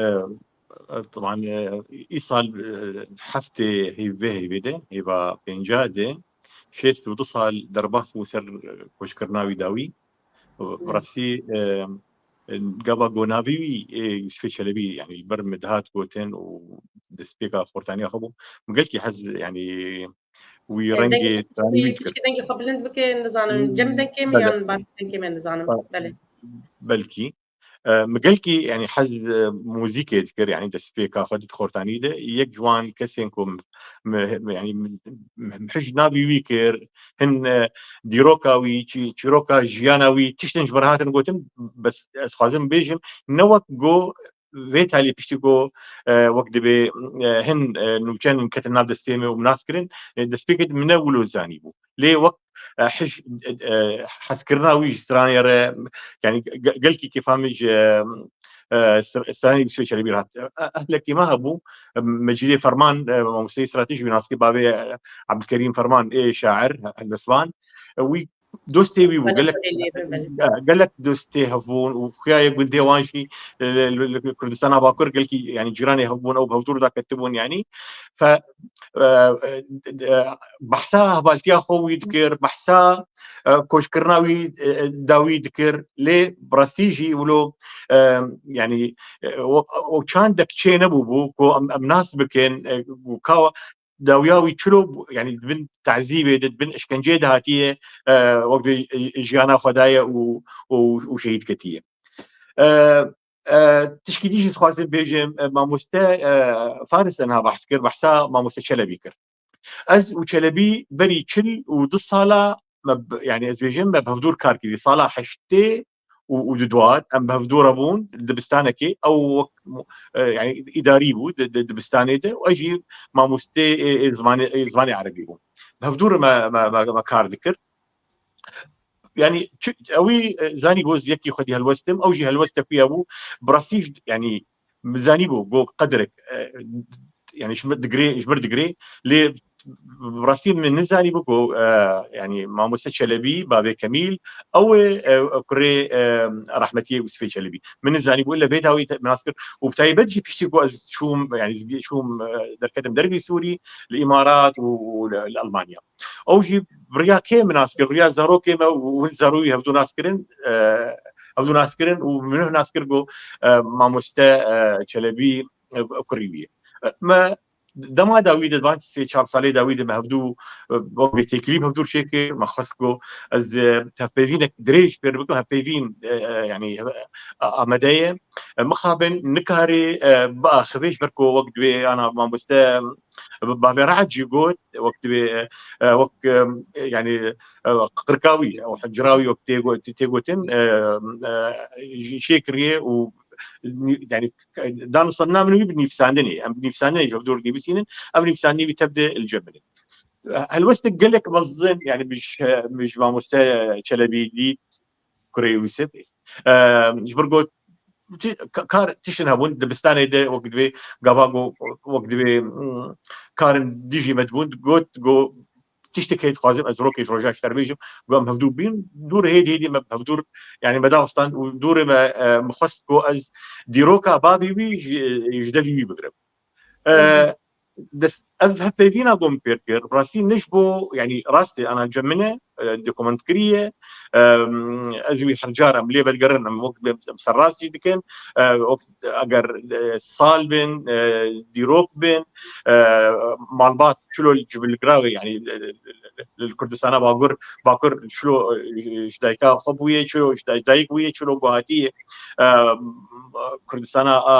e, taban, e, îsal, e, heftê heyv-, vê heyvê de, heyva pênca de, şêst û du sal derbas bû ser, e, koçkirina wî dawî. Bi rastî, e, e, gava gonavî wî, e, Yûsfê Çelebî, yanî li ber min dihat gotin û destpêka xortaniya xwe bû. Min gelkî hez, yanî wî rengê stranî wî dikir. Dengê xwe bilind bike, nizanim, cem dengê me yan bar dengê me, nizanim. Belê. Belkî. E, min gelkî, yanî hez, e, muzîkê dikir, yanî destpêka xwe di xortanî de. Yek ji wan kesên ku min, min, yanî min, min, min hij navî wî kir, hin, e, dîroka wî, çî-, çîroka jiyana wî, tiştin ji me re hatin gotin, bes ez xwazim bêjim, ne wek go vê talî piştî ku, e, wek dibê, e, hin, e, nûçenin ketin nav destê me û min nas kirin, e, destpêkê min ne wilo zanîbû. Lê wek, e, hij, e, hezkirina wî ji stranê re, yanî ge-, gelkî kêfa min ji, e, e, str-, stranê Yûsfê Çelebî re hat. E, ehlekî me hebû, e, Mecîdê Ferman, e, mamosteyê stratejî wî nas kir, bavê, e, Ebdulkerîm Ferman, ê şair, helbestvan. E, wî dostê wî bû, gelek, e, gelek dostê hev bûn û xuya yê gundê wan jî, e, li, li, li Kurdistana Bakur gelkî, yanî cîranê hev bûn, ew bi hevdûr de ketibûn, yanî. Fe, e, e, behsa hevaltiya xwe wî dikir, behsa, e, koçkirina wî, e, dawî dikir, lê bi rastî jî wilo, e, yanî, e, o, o çandek çê nebûbû ku em, em nas bikin, e, ku ka dawiya wî çilo bû, yanî di bin tezîbê de, di bin işkenceyê de hatiye, e, wek bi jiyana xwe daye û, û, û şehîd ketiye. E, e, tişkî dî jî dixwazim bêjim, e, mamoste, e, Faris te niha behs kir, behsa mamoste Çelebî kir. Ez û Çelebî berî çil û du sala me b-, yanî ez bêjim me bi hevdûr kar kirî. Sala heştê û, û di duat em bi hevdû re bûn, dibistanekê, ew wek, e, yanî îdarî bû di, di dibistanê de, û ez jî mamostê, ê, ê zimanê, ê zimanê erebî bûm. Bi hevdû re me, me, me, me kar dikir. Yanî çi, ewî, e, zanî ku ez yekî xwedî helwestim, ew jî helwestek wî hebû, bi rastî jî, yanî zanîbû ku qedrek, e, yanî ji min digirê, ji min digirê, lê bi rastî min nizanîbû ku, e, yanî mamoste Çelebî, bavê Kemîl, ew ê, e, kurê, e, rehmetiyê Yûsfê Çelebî. Min nizanîbû, ille vê dawî te nas kir. Û bi taybet jî piştî ku ez çûm, yanî ez çûm, e, derketim dervî Sûrî, li Îmarat û, û li, li Elmanya. Ew jî bi riya kê min nas kir, bi riya zarokê me û hin zarokî hevdû nas kirin, e, hevdû nas kirin û min nas kir ku, e, mamoste, e, Çelebî, e, kurî wî ye. E, me dema dawî de, van sê çar salê dawî de me hevdû, e, wek vê têkilî bi hevdû çêkir, me xwest ku ez, e, hevpeyvînek dirêj pêr bikim, hevpeyvîn, e, e, yanî, e, amade ye. E, mixabin nikarê, e, biaxivê ji ber ku wek divê ana mamoste, e, bavê Re'd jî got, wek divê, e, wek, e, yanî, e, qirka wî, ew hicra wî wek tê got-, tê gotin, e, e, jî çêkiriye û nî-, yanî, dan û sandina min wî bi nivîsandinê, em bi nivîsandinê ji hevdûr nivîsînin, ev nivîsandinê wî tev de li cem min e. Helwestek gelek mezin, yanî, min ji, min ji mamoste Çelebî dît, kurê Yûsif. E, ji ber got, ti-, ka-, kar tiştin hebûn, dibistanê de wek divê, gava go-, wek divê, mm, karin dijî me dibûn, got, go, tiştek heye dixwazim ez rokê ji roja ji te re bêjim, ku em hevdûr bîn, dûr hêdî hêdî me hevdûr, yanî me daxistan û dûrê me, e, min xwest ku ez dîroka bavê wî ji, ji devî wî bigrim. E, dest, ev hevpeyvîna ku min pêr kir, rastî ne ji bo, yanî rastê ana cem min e, e, dokumentkirî ye. E, ez wî her car em lê vedigerin, em wek em serrast jî dikin. E, wek eger, e, sal bin, e, dîrok bin, e, malbat çilo ji bilgiravê, yanî, e, li Kurdistana Bakur, Bakur çilo, e, ji dayika xwe bûye, çilo ji day-, dayik bûye, çilo ku hatiye, e, Kurdistana, a,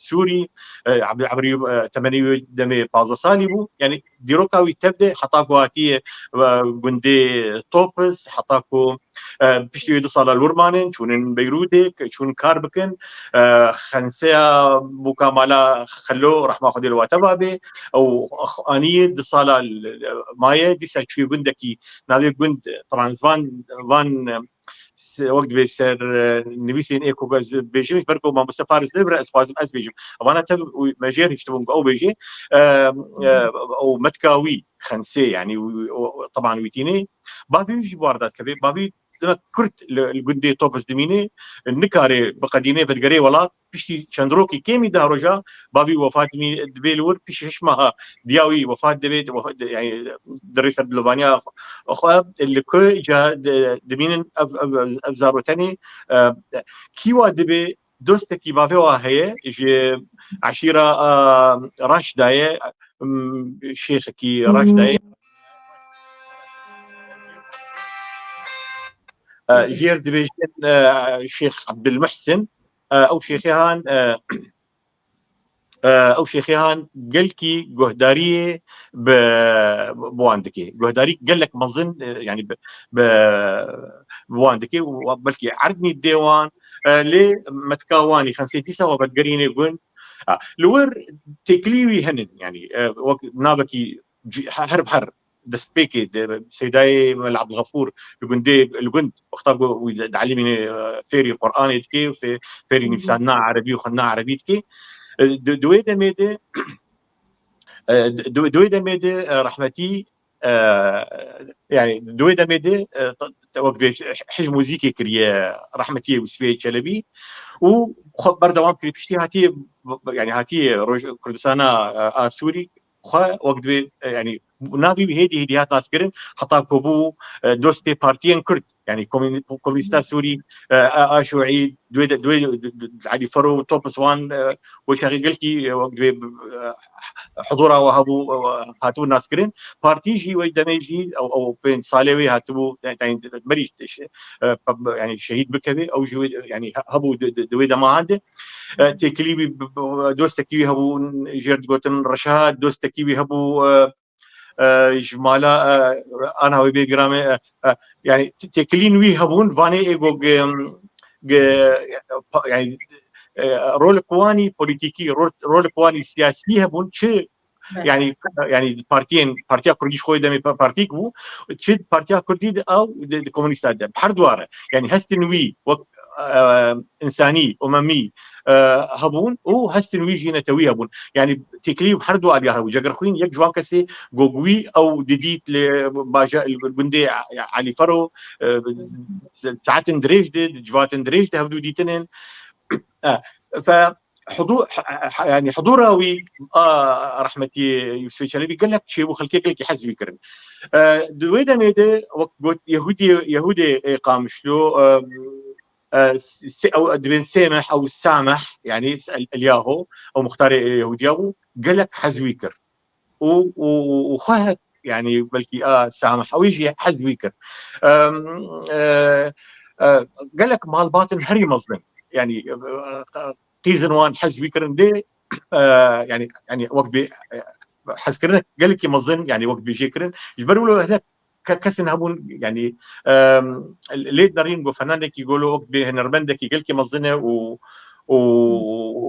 Sûrî, e, Ebri, Ebri, e, temenê wî demê pazdeh salî bû. Yanî dîroka wî tev de heta ku hatiye, e, gundê Topiz, heta ku, e, piştî wê du sala li wir manin, çûnin Beyrûdê, ke çûn kar bikin. E, xenseya bûka mala Xelo, rehma Xwedê li we teva bê, ew aniyê du sala li, li, maye, dîsa çûyê gundekî, navê gund, teban, van, van, e, se-, wek divê ser, e, nivîsên ê ku ez bêjim, ji ber ku mamoste Faris nebire, ez xwazim ez bêjim. Evana tev û me jêr hiştibûn ku ew bêjê, e, e, û metka wî xensê, yanî, û, û, teban wî tînê. Bavî wî jî bi warda dikeve. Bavî demek Kurd li, li gundê Topiz dimîne, nikare bi qedînê vedigerê welat. Piştî çend rokî kêmî deh roja bavî wefat dimî-, dibê li wir, piştî heşt meha diya wî wefat dibê, wefa-, di-, yanî di rê ser bilovaniya xwe li ku ca di-, dimînin ev, ev, ev, ev zarotenê, e, kî wa dibê dostekî bavê wa heye ji eşîra, e, Raşda ye, m, şêxekî Raşda ye. E, jêr dibêjin, e, Şêx Ebdulmuhsin, e, ew şêxê han, e, e, ew şêxê han gelkî guhdariyê bi, bi wan dike. Guhdarî gelek mezin, e, yanî bi, bi, bi wan dike û belkî erdnî dê wan, e, lê metka wanî xensê dîsa we vedigerînê gund. Ha, li wir têkilî wî hene, yanî, e, wek navekî cî-, he-, her bi her destpêkê de Seydayê Mela Ebdulxefûr li gundê, li gund wexta ku wî di, dielîmînê, e, fêrî Quranê dike û fê-, fêrî Hı hı. nivîsandina erebî û xwendina erebî dike. E, di, di wê demê de, e, di, di, di wê demê de, e, rehmetî, e, yanî di wê demê de, e, t-, t-, wek vê hij muzîkê kiriye rehmetiyê Yusufê Çelebî û xwe berdewam kiriye. Piştî hatiye, yanî hatiye Roj-, Kurdistana, e, a Sûrî, xwe wek divê, e, yanî navê wî hêdî hêdî hat naskirin, heta ku bû, e, dostê partiyên Kurd, yanî komîn-, komînîsta Sûrî, e, a, a şûî, divê de, divê de, de, de, Elî Fero, Topis wan, e, wê çaxê gelkî, e, wek divê, e, hudura we hebû, e, hatibû naskirin. Partî jî wê demê jî, ew, ew pênc salê wê hatibû, yanî, yanî berî, e, pe-, yanî şehîd bikeve, ew jî wê, yanî he-, hebû di, di, di wê dema hande. E, têkilî wî bi, bi, dostekî wî hebû, jêr digotin Reşa, dostekî wî hebû, e, e, ji mala, e, ana wê bê giramê, e, e, yanî t-, têkilîn wî hebûn, vanê ê go ge, ge, pa-, yanî, e, rolek wanî polîtîkî, rol-, rolek wanî siyasî hebûn, çi Evet. yanî, yanî partiyên, Partiya Kurdî ji xwe demê pa-, partîk bû, çi Partiya Kurdî de ew di, di komûnîsta de. Her dware. Yanî hestin wî wek, e, însanî, umemî, e, hebûn û hestin wî jî netewî hebûn. Yanî têkilî her du aliya hebû. Cegerxwîn yek ji wan kesê gogwî ew didît li baja-, li gundê Elî Fero, e, saetin dirêj de, di civatin dirêj de hevdû dîtinên. E, fe, hudû-, he-, he-, yanî hudûra wî a rehmetî Yusufê Çelebî gelek çêbû, xelkê gelkî hez wî kirin. E, di wê demê de wek got Yehûdî, Yehûdê, e, Qamişlo, e, e, se-, ew dibên Sêmeh ew Sameh, yanî El-, Elyaho, ew muxtarê Yehûdiya bû, gelek hez wî kir. û, û, û, û xwe hek, yanî belkî a Samih ewî jî hez wî kir. Em, e, e, gelek malbatin herî mezin, yanî, e, e, qîzin wan hez wî kirin lê, e, yanî, yanî wek bê, e, hezkirinek gelekî mezin, yanî wek bêjê kirin. Ji ber wilo hinek ke-, kesên hebûn, yanî, em, lê derîn got fenanekî golo wek bê hunermendekî gelkî mezin e û, û,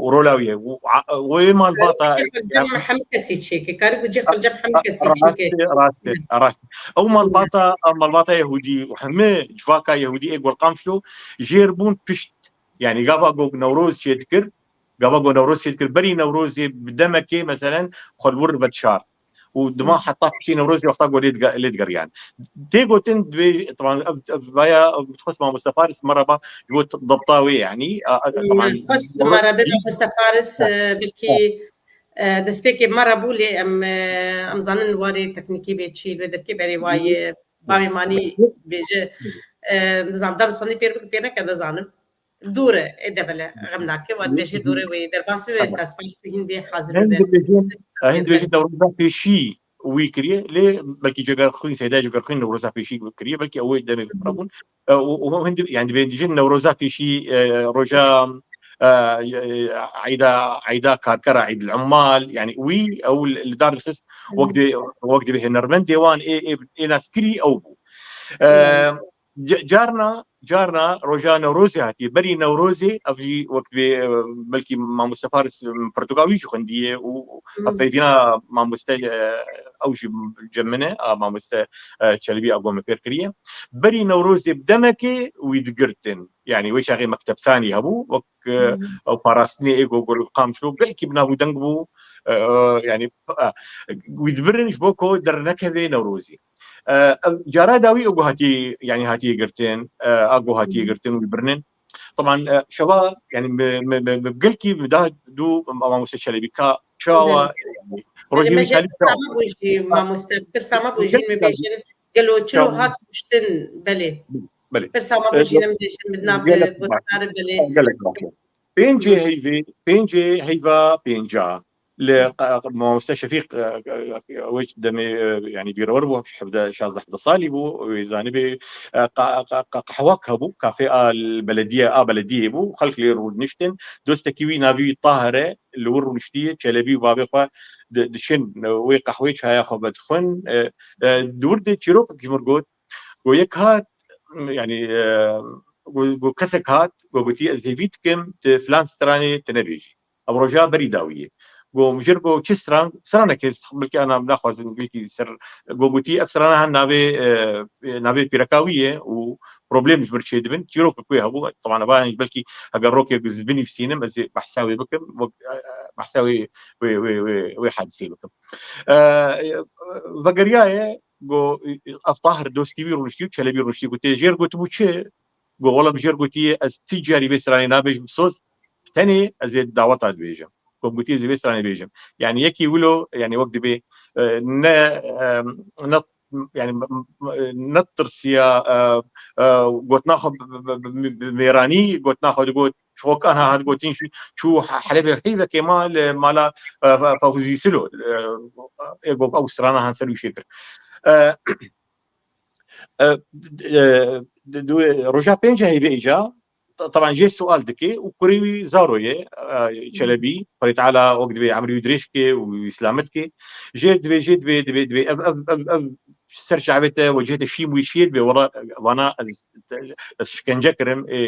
û rola wî ye. Û a-, wê malbata Karî cem hemî kesî çêke. Karî cem hemî kesî çêke. Rast e, rast e, rast e. Ew malbata, ew malbata Yehûdî û hemî civaka Yehûdî ê gol Qamşlo jêr bûn pişt. Yanî gava got Newroz çê dikir, gava got Newroz çê dikir, berî Newrozê bi demekê, meselen, xwe li wir vedişart. û dima heta piştî Newrozê wexta ku lê diga-, lê digeriyan. Tê gotin, divê, teban, ev, ev vaya, ev dixwest mamoste Faris merhaba ji bo t-, debta wê, yanî, a, a, teban, xwest merhaba mamoste Faris, e, belkî, e, destpêkê merhaba bû, lê em, e, em zanin warê teknîkî bê çî, li derkê berê wayê, bavê manî bêje, e, nizam, dar û sandî pêr bike, pêr neke, nizanim. Dûr e, ê devele, xem nake, wat bêje dûr e wê derbas bibe, stas Fars wî hîn bê hazir bibe. Hin dibêjin, hin dibêjin Newroza pêşî wî kiriye, lê belkî Cegerxwîn, Seyda Cegerxwîn Newroza pêşî kiriye, belkî ew ê demê vî bûn. E, û, û hin di-, yani dibêjin Newroza pêşî, e, roja, e, e, eyda, eyda karkera, Eyd el Ummal, yani wî ew li, li dar dixist, wek dibê, wek dibê hunermendê wan ê, ê, ê naskirî ew bû. E, Ca-, carna, carna roja Newrozê hatiye. Berî Newrozê, ev jî wek bê, e, belkî mamoste Faris, e, pirtûka wî jî xwendî ye û, û hevpeyvîna mamoste, e, ew jî cem min e, a mamoste, e, Çelebî a ku me pêr kiriye. Berî Newrozê bi demekê wî digirtin. Yanî wê çaxê mektebxanî hebû, wek, e, ew parastinê ê ku, ku li Qamişlo gelekî bi nav û deng bû, e, e, yanî, e, wî dibirin ji bo ku dernekeve Newrozê. E, ev cara dawî û hatiye, yanî hatiye girtin, e, a ku hatiye girtin û birinin. Teban, e, şeva, yanî me, me, me, me gelkî me da dû mamoste Çelebî ka çawa, yanî, rojê wî me jê Çelebî pirsa me bû jî mamoste, pirsa me bû jî me bêjin, gelo çilo hat kuştin, belê. Belê. Pirsa me bû jî ne me bêjin, min nav gotinare, belê. Gelek baş e. Pêncê heyvê, pêncê heyva pênca. Li qa-, qa-, mamoste Şefîq, e, e, wê demê, e, yanî bîrewer bû, hevdeh, şazdeh hevdeh salî bû, wê zanibê, e, qa-, qa-, qa-, qehwak hebû, kafê a l-, belediye, a belediyê bû, xelk lê rûdiniştin, dostekî wî navî wî Tahir e, li wir rûniştiye, Çelebî û bavê xwe di-, diçin, e, wê qehwê çaya xwe vedixwin, e, e, di wir de çîrokek ji mir got, got yek hat, yanî, e, got, got kesek hat, got, gotiye, "Ez hêvî dikim, tu filan stranê tu nebêjî." Ev roja berî dawî ye. Go, mijir go, "Çi stran?" Stranekê, belkî ana naxwazin, belkî ser, go, gotî, "Ev strana han navê, e, navê pîreka wî ye û problem ji mir çêdibin." Çîrokek wê hebû, teban, eva, belkî heger rokê bi zî binivîsînim, ez ê behsa wê bikim, wek, e, e, behsa wê, wê, wê, wê, wê hadisê bikim. E, e, vegeriyaye, go, ev Tahir dostî wî rûniştî û Çelebî rûniştî, gotê, "Jêr gotibû çi?" Go, "Wela, mijêr gotiye, ez ti carî vê stranê nabêjim, soz, tenê ez ê daweta dibêjim." Go, "Gotiye ez ê vê stranê bêjim." Yanî yekî wilo, yanî wek dibê, e, ne, e, ne, yanî, m-, m-, ne tirsiya, e, e, gotina xwe bi, bi, bi, bi, bi mêranî, gotina xwe digot, ji xwe kan ha hat gotin, çû, çû Helebê, heyvekê ma li mala, e, Fe-, Fevzî Silo, e, ê go ew strana han ser wî şêkir. E, e, e, di, di, roja pênc heyvê îca, ta-, taban jê sual dike û kurê wî Zaro ye, e, Çelebî, Xwedê Teala wek dibê emrî wî dirêj ke û wî selamet ke. Jê dibê, jê dibê, dibê, dibê, ev, ev, ev, ev ser çavê te wecihê te şîm wî şiyê dibê, wela vana ez, ez şikence kirim, ê,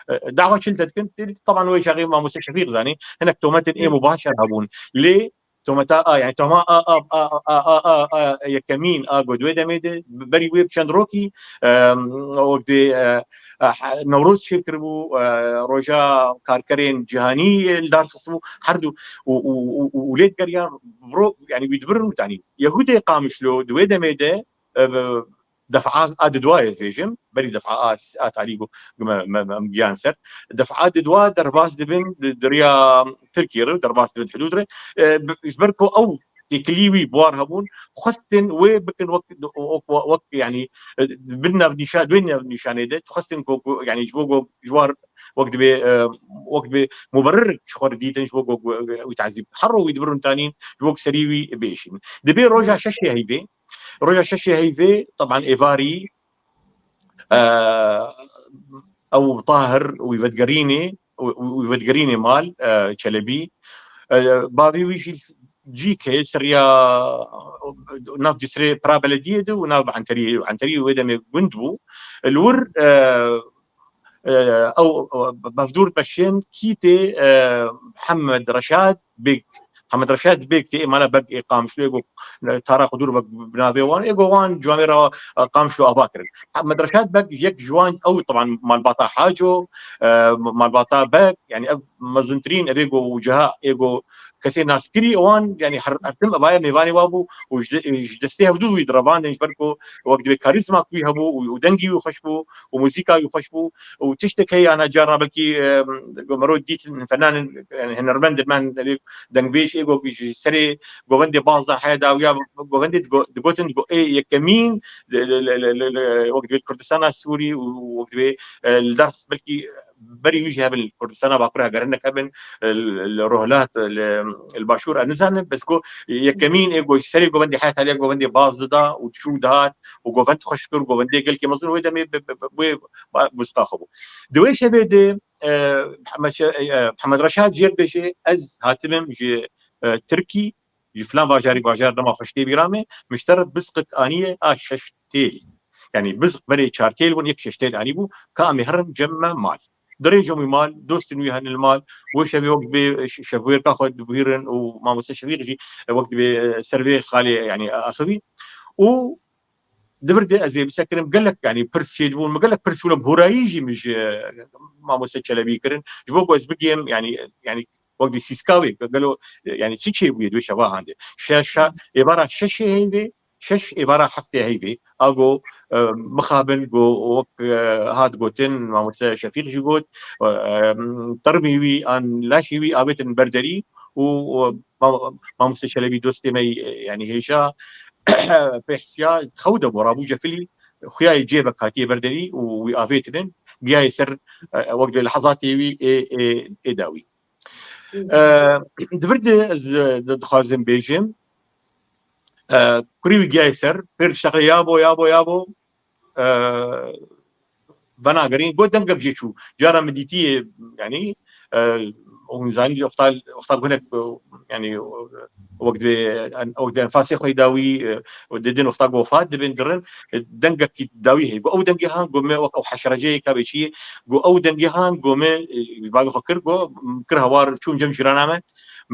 e, dawa çil te dikin, tê, taban wê çaxê mamoste Şefîq zanî, hinek tometên ê mubaşer hebûn. Lê tometa A, yani toma A, A, A, A, A, A, A, yekemîn, a, got wê demê de, berî wê bi çend rokî, em, wek dê, e, e, he-, Newroz çêkiribû, e, roja karkerên cîhanî li dar xistibû, her du û, û, û, û lê digeriyan, bro, yani wî dibirin û tanî. Yehûdê Qamişlo di wê demê de, e, bi, defa a didwa ez bêjim, berî defa a, a talî ku, ku me, me, me, em giyan ser. Defa a didwa derbas dibin di, di riya Tirkiyê re, derbas dibin hudûd re. E, bi, ji ber ku ew têkilî wî bi war hebûn, xwestin wê bikin wek, wek, wek, wek, yani, e, bin nav nîşan, wê nav nîşanê de, xwestin ku, ku, yani, ji bo ku ji war wek dibê, e, wek dibê muberir ji xwe re dîtin, ji bo ku, ku, wî tazîb. Her ro wî dibirin tanîn, ji bo ku serî wî bêşîn. Dibê roja şeşê heyvê, Roja şeşê heyvê, teban êvarî, e, ew Tahir wî vedigerînê, wî, wî vedigerînê mal, e, Çelebî. E, bavê wî jî cîk heye, ser riya nav Cisrê pira belediyê de û nav Enteriyê. Enterî wê demê gund bû. Li wir, e, e, ew, e, bavdûr meşên kîtê, e, Hemed Reşad Beg. Hemed Reşad Beg tê mala Beg ê Qamişlo, ê go, e, Tara Qudur Beg bi navê wan, ê go wan civamê re, e, Qamişlo ava kirin. Hemed Reşad Beg yek ji wan ew, teban malbata Haco, e, malbata Beg, yani ev mezintirîn, ev ê go ciha, ê go kesê naskirî wan, yanî her, her tim evaya mêvanê wa bû û ji, ji destê hevdû wî direvandin, ji ber ku wek divê karîzma ku wî hebû û, û dengî wî xweş bû û muzîka wî xweş bû û tiştek heye, ana carna belkî, e, ku mero dît, fenanin, yani, hunermendin, men, devê dengbêj ê ku ji serê govendê Baz de heye dawiya govendê digo-, digotin, digo, ê yekemîn li, li, li, li, li, li, wek divê li Kurdistana Sûrî û wek divê, e, li Derxis belkî berî wî jî hebin, li Kurdistana Bakur heger hinek hebin, e, li, li Rohilat, li, li Başûr, ez nizanim, bes ku yekemîn ê ku ji serê govendê heye taliya govendê Baz dida û çû dihat û govend xweş kir, govendê gelkî mezin wê demê bi, bi, bi, wê ba-, muzîka xwe bû. Di wê şevê de, e, Mihemed Şe-, e, Mihemed Reşad jê re dibêje, ez hatibim ji, e, Tirkî, ji filan bajarî bajar dema xweştê bîra me, min ji te re bizqik aniye a şeş têl. Yanî bizq berê çar têl bûn, yek şeş têl anîbû, ka em ê herin cem me mal. Dirêjim wî mal, dostên wî henin li mal, wê şevê wek dibê ş-, şevwêrka xwe dibihîrin û mamoste Şefîq jî, e, wek dibê, e, ser vê xalê, yanî, axivî. Û di vir de ez ê bisekirim, gelek, yanî, pirs çêdibûn, min gelek pirs bûne, bi horayî jî min ji, e, mamoste Çelebî kirin. Ji bo ku ez bigêm, yanî, yanî, wek dibê sîska wê, gelo, e, yanî, çi çêbûye di wê şeva hande? Şe-, şa-, êvara şeşê heyvê, şeş êvara heftê heyvê. A go, e, mixabin go wek, e, hat gotin, mamoste Şefîq jî got, e, e, termî wî an laşê wî avêtin berderî û, û ma-, mamoste Çelebî dostê me, e, yanî hêja pê hisiya xew de bû, rabû cefilî, xuya yê cêbek hatiye berderî û wî avêtinin, giyaye ser, e, wek dibê lehezatê wî ê, ê, ê dawî. E, di vir de ez, e, di-, dixwazim bêjim, e, kurî wî giyaye ser, pêr dişeqile, yabo, yabo, yabo, e, venagerîn, got dengek jê çû. Cara min dîtiye, yanî, e, hûn zanîn, wexta, wexta gunek, e, yanî, wek dibê, en-, wek dibê enfasê xwe dawî, e, didin, wexta ku wefat dibin, dirin, e, dengekî dawî heye. Got ew dengê han, got me wek ew heşreceyê ka bê çi ye, got ew dengê han, got me, e, bavê xwe kir, got, kir hawar, çûm cem cîrana me,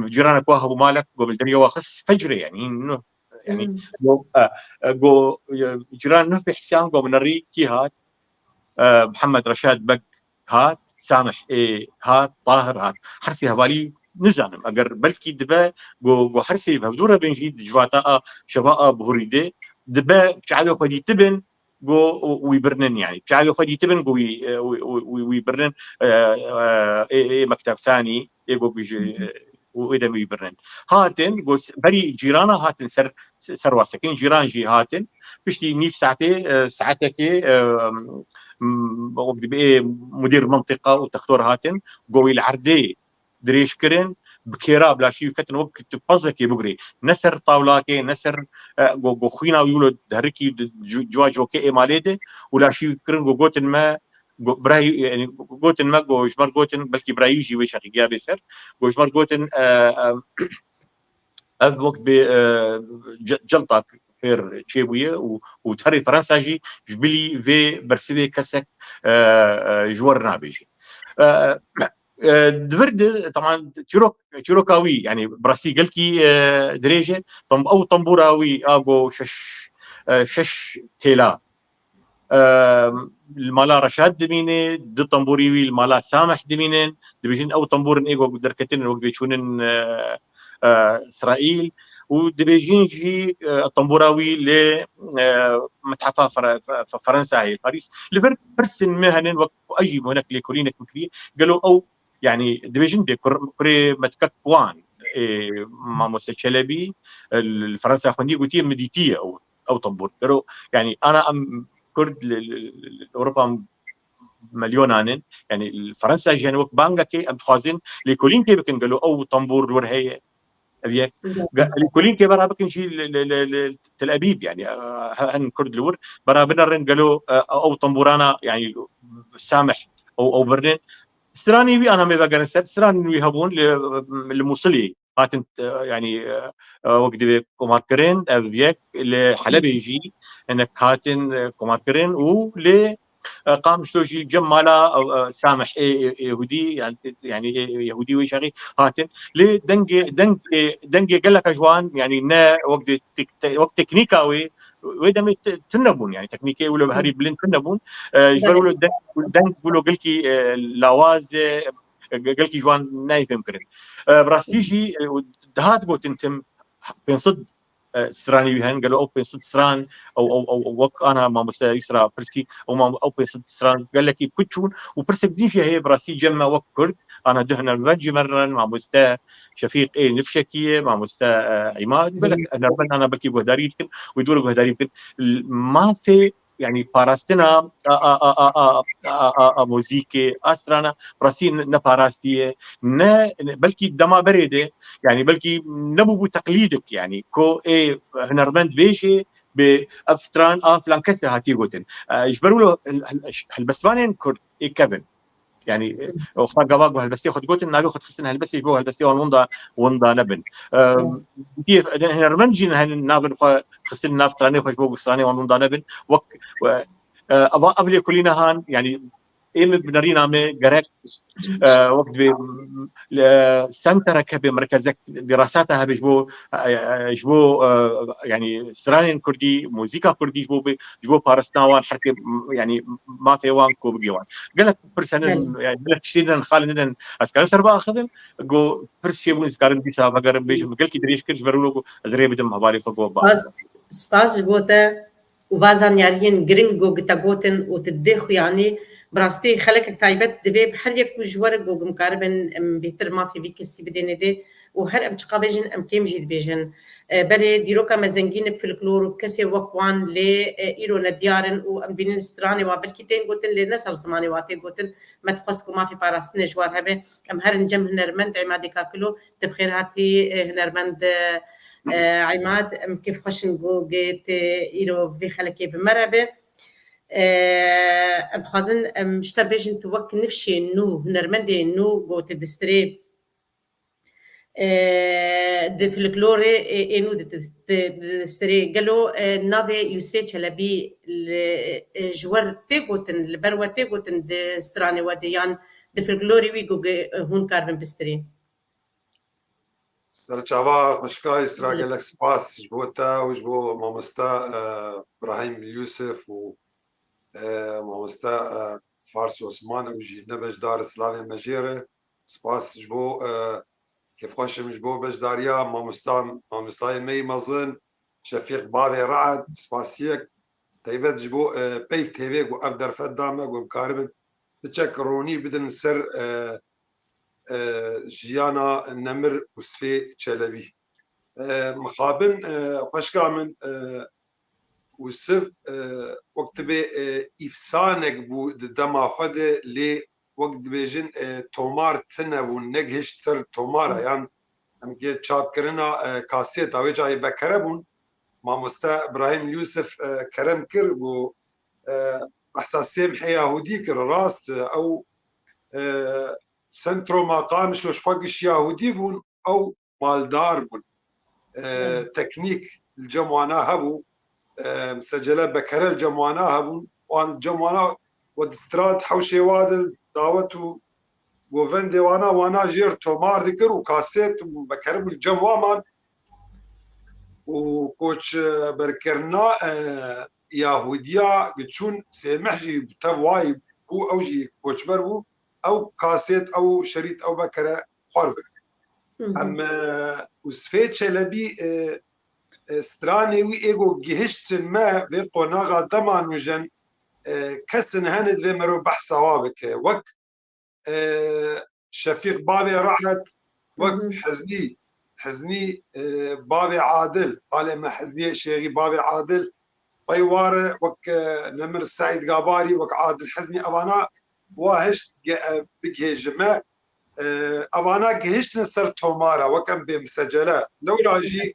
cîranek wa hebû malek, got min li derya wa xist, fecrê, yanî, hîn, no, yanî, Hmm. got, e, e, got, e, cîran nuh pê hisiyan, got min nerî kî hat, e, Mihemed Reşad Beg hat, Samih ê hat, Tahir hat. Her sê hevalî nizanim. Eger belkî dibe, go, go her sê bi hevdû re bin jî di civata a şeva a bihurî de dibe çavê xwe dîtibin, go wî birinin, yanî. Çavê xwe dîtibin, go wî, e, wî, wî, wî, wî birinin, e, e, ê, ê mektebtanî, ê go bijî, Hı hı. e, û êdem wî birinin. Hatin, go s-, berî cîrana hatin ser, ser wasekên cîran jî hatin. Piştî nîv saetê, e, saetekê, e, m-, wek dibê mudîr mintiqa û textor hatin, go wî li erdê dirêj kirin, bi kêra bi laşî wî ketin wek tu pezekê bigurê. Ne ser tawlakê, ne ser, e, go, go xwîna wî wilo diherikî di cu-, cuwa cokê ê malê de û laşî wî kirin, go gotin me, go, birayî, yanî, gotin me, go ji me re gotin, belkî birayî jî wê şeqî giya bê ser, go ji me re gotin, e, e, ev wek bê, e, ce-, celtak pêr çêbûye û, û herê Fransa jî ji bilî vê bersivê kesek, e, e, ji we re nabêje. E, e, di vir de, teman, çîrok, çîroka wî, yanî bi rastî gelkî, e, dirêj e. Tam-, ew tembûra wî a go şeş, e, şeş têla, e, li mala Reşad dimîne, du tembûrî wî li mala Samih dimînin, dibêjin ew tembûr in ê ku derketin wek bê çûnin, e, e, Îsraîl û dibêjin jî, e, tembûra wî li, e, Methefa Fer-, Fe-, Fe-, Ferensayê, Parîs. Li vir pirsên me henin wek ku ez jî hinek lêkolînek min kiriye, gelo ew, yanî dibêjin dê kur-, kurê metkek wan, e, Mamoste Çelebî, e, li Fransa xwendiye, gotiye min dîtiye ew, ew tembûr. Gelo, yanî ana em Kurd li, li, li, li Ewropa milyonan in. Yanî li Fransa jî, yanî wek bangekê em dixwazin lêkolînkê bikin, gelo ew tembûr li wir heye. Ev yek. Ge-, lêkolînkê bera bikin jî li, li, li, li Tel Ebîb, yanî, e, he-, hin Kurd li wir bera binerin, gelo, e, ew tembûrana, yanî Samih, ew, ew birinin. Stranê wî ana me vegerin ser, stranên wî hebûn li, li Mûsilê hatin, e, yanî, e, e, wek divê komarkirin, ev yek, li Helebê jî hinek hatin, e, komarkirin û lê, e, Qamişlo jî cem mala, e, e, Samih ê, ê, ê Yehûdî, yanî, yanî ê, ê Yehûdî wê şexî hatin. Lê dengê, dengê, dengê geleka ji wan, yanî ne wek di tek-, te-, wek teknîka wê, wê demê ti-, tune bûn, yanî teknîkê wilo herî bilind tune bûn. E, ji ber Belê. wilo deng, deng wilo gelkî, e, lawaz e, e, gelkî ji wan nayê fêhmkirin. E, bi rastî jî, e, Dihat gotin tim pênc sed, e, stranê wî hene, gelo ew pênc sed stran, ew, ew, ew, ew wek ana mamoste Yusra pirsî, ew mam-, ew pênc sed stran gelekî kut çûn û pirsek din jî heye bi rastî cem me wek Kurd, ana du hunermend jî me re ne, mamoste Şefîq ê Nifşekî ye, mamoste, e, Îmad, gelek hunermend ana belkî guhdarî dikin û dûr guhdarî bikin. L-, mafê, yanî parastina a, a, a, a, a, a, a, a muzîkê, a strana, bi rastî ne, ne parastî ye, ne, ne, belkî dema berê de, yanî belkî nebûbû teqlîdik, yanî ku ê hunermend bêjê, bi ev stran a filan kesê hatiye gotin. E, ji ber wilo hel-, hel-, helbestvanên Kurd ê kevin. Yanî, e, wexta gava ku helbestê xwe digotin, navê xwe dixistin helbestê ji bo helbestê wan winda, winda nebin. E, Rast. Yê hunermend jî ne, navên xwe xistin nav stranê xwe ji bo ku stranê wan winda nebin. Wek, e, e, eva, ev lêkolîna han, yanî, ê min bi nerîna me gerek, e, wek divê, m, e, senterek hebe, merkezek dîrasata hebe ji bo, e, e, ji bo, e, yanî stranên kurdî, muzîka kurdî ji bo bi, ji bo parastina wan herkê, m, yanî mafê wan ku bigê wan. Gelek pirs hene, Belê. Yanî gelek tiştê din, xalên din ez karim ser biaxivim, ku pirs çêbûn, ez karim dîsa vegerim bêjim, gelkî dirêj kir, ji ber wilo ku ez rê bidim hevalê xwe ku ba. Spas, spas ji bo te. Û va zanyariyên giring ku te gotin û tu dê xuyanî, bi rastî xelekek taybet divê bi her yek ku ji we re ku em karibin, em bêhtir mafê vî kesî bidêne dê û her em çiqa bêjin, em kêm jî dibêjin. E, berê dîroka me zengîn e bi folklor û kesê wek wan lê, e, îro nediyar in û em bînin stranê wa belkî tên gotin lê ne ser zimanê wa tê gotin. Me dixwest ku mafê parastinê ji wan hebe. Em herin cem hunermend Îmadê Kakilo, te bi xêr hatî, e, hunermend, e, Îmad, em kêfxweş in ku gê tê îro vê xelekê bi me re be. E, em dixwazin, em ji te bêjin, tu wek nifşê nû, hunermendê nû ku tu distirê, e, di folklorê, e, ê nû di, di, di, di distirê. Gelo, e, navê Yûsfê Çelebî li, e, ji we tê gotin, li ber we tê gotin di stranê we de yan di folklorê wî ku, e, hûn karibin bistirî? Serçava xweşika Yusra, gelek spas ji bo te û ji bo mamoste, e, Brahîm Yusuf û, e, mamoste, e, Fars Osman, ew jî ne beşdar, silavê me jê re. Spas ji bo, e, kêfxweş im ji bo beşdariya mamosta, mamostayê me yî mezin, Şefîq Bavê Re'ed, spasiyek taybet ji bo, e, Peyv T V ku ev derfet da me, ku em karibin piçek ronî bidin ser, e, e, jiyana nemir Usfê Çelebî. E, mixabin, e, xweşka min, e, Usif, e, wek dibê, e, îfsanek bû di dema xwe de, lê wek dibêjin, e, tomar tune bûn, negihişt ser tomara, yan em kê çapkirina, e, kasêta wê cayê bekere bûn. Mamoste Ibrahîm Yusuf, e, kerem kir, got, e, behsa Sêmhê Yahûdî kir, rast, e, ew, e, sentro maqam ji xwe giş Yahûdî bûn, ew maldar bûn. E, Evet. Teknîk li cem wana hebû. E, misecele bekere li cem wana hebûn. Wan cem wana we distrand hewşê wa de dawet û govendê wana, wana jêr tomar dikir û kasêt û bekere bû li cem wan man. Û koç, e, berkirina, e, Yahudiya çûn Sêmih jî bi tev wayî bû, ew jî koçber bû. Ew kasêt, ew şerît, ew bekere xwar bike. Hı hı. Em, e, Usfê Çelebî, e, e, stranê wî êgo gihiştin me vê qonaxa dema nûjen, e, kesin hene divê mero behsa wa bike. Wek, e, Şefîq Bavê Re'ed, wek Hı hı. Heznî, Heznî, e, Bavê Adil, balê me Hezniyê Şêxî Bavê Adil, Peyware, wek, e, Nemir Seîd Gabarî, wek Adil Heznî, evana wa hişt ge-, e, bigihêjime. E, evana gihiştin ser tomara, wek em bê misecele. Lewra jî,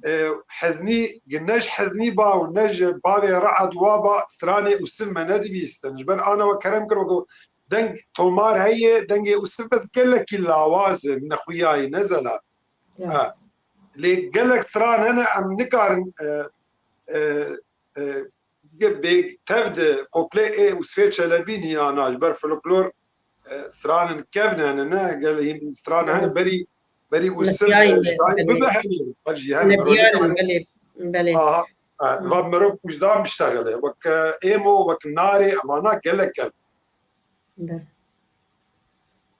e, Heznî, ne ji Heznî ba û ne ji Bavê Re'ed wa ba, stranê Usif me nedibîstin. Ji ber ana we kerem kir, wek deng tomar heye, dengê Usif bes gelekî lawaz e, nexuyayî, ne zelat. Yes. Ha. Lê gelek stran hene em nikarin, e, e, e, ge-, bê tev di qoplê ê Usfê Çelebî niyana, ji ber folklor, e, stranin kevn hene, ne? Gel hîn stran hene, Evet. Berî, berî Usif, Nefiyayî e, ne, şayî belê. Bibe hene, ev jî hene, Nefiyayî, merov ne, belê, belê. Aha, e, Hı. Va merov wijdan biştexile. Wek, e, êmo, wek narê, evana gelek kevn. Belê.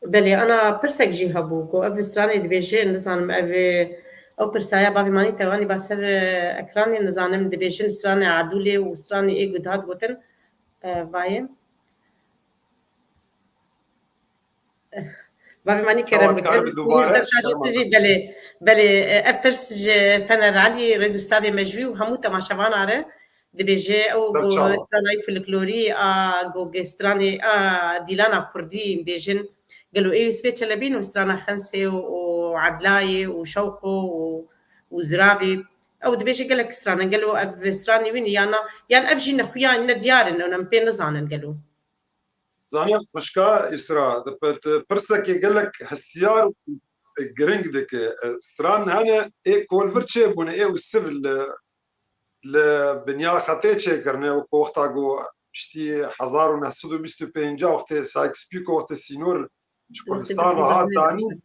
Belê, ana pirsek jî hebû ku ev stranê dibêje, nizanim ev ê, ew pirsaya bavê Manî tewanî ba ser, e, ekranê, nizanim dibêjin stranê Edûlê û stranê ê ku dihat gotin, e, vayê. Bavê Manî kerem bike. Ser şaşî tu jî, belê, belê, e, ev pirs ji Fener Elî, rêz û slavê me ji wî û hemû temaşevana re. Dibêje ew go stranayî folklorî a go ge stranê a dîlana kurdî bêjin, gelo ê Yusufê Çelebî û strana Xensê û, û Edlayê û Şewqo û, û Ziravê. Ew dibêje gelek stranin, gelo ev stranê wî ne yan na, yan ev jî nexuya ne diyar in, em pê nizanin gelo. Zanî xwişka Îsra, di pet-, pirsekê gelek hestiyar û giring dike. Stran hene ê ku li vir çêbûne, ê û siv li, li binya xetê çêkirine, wek wexta ku piştî hezar û neh sed û bîst û pênc wextê Sykes-Picot wextê sînor ji Kurdistan re hat danîn.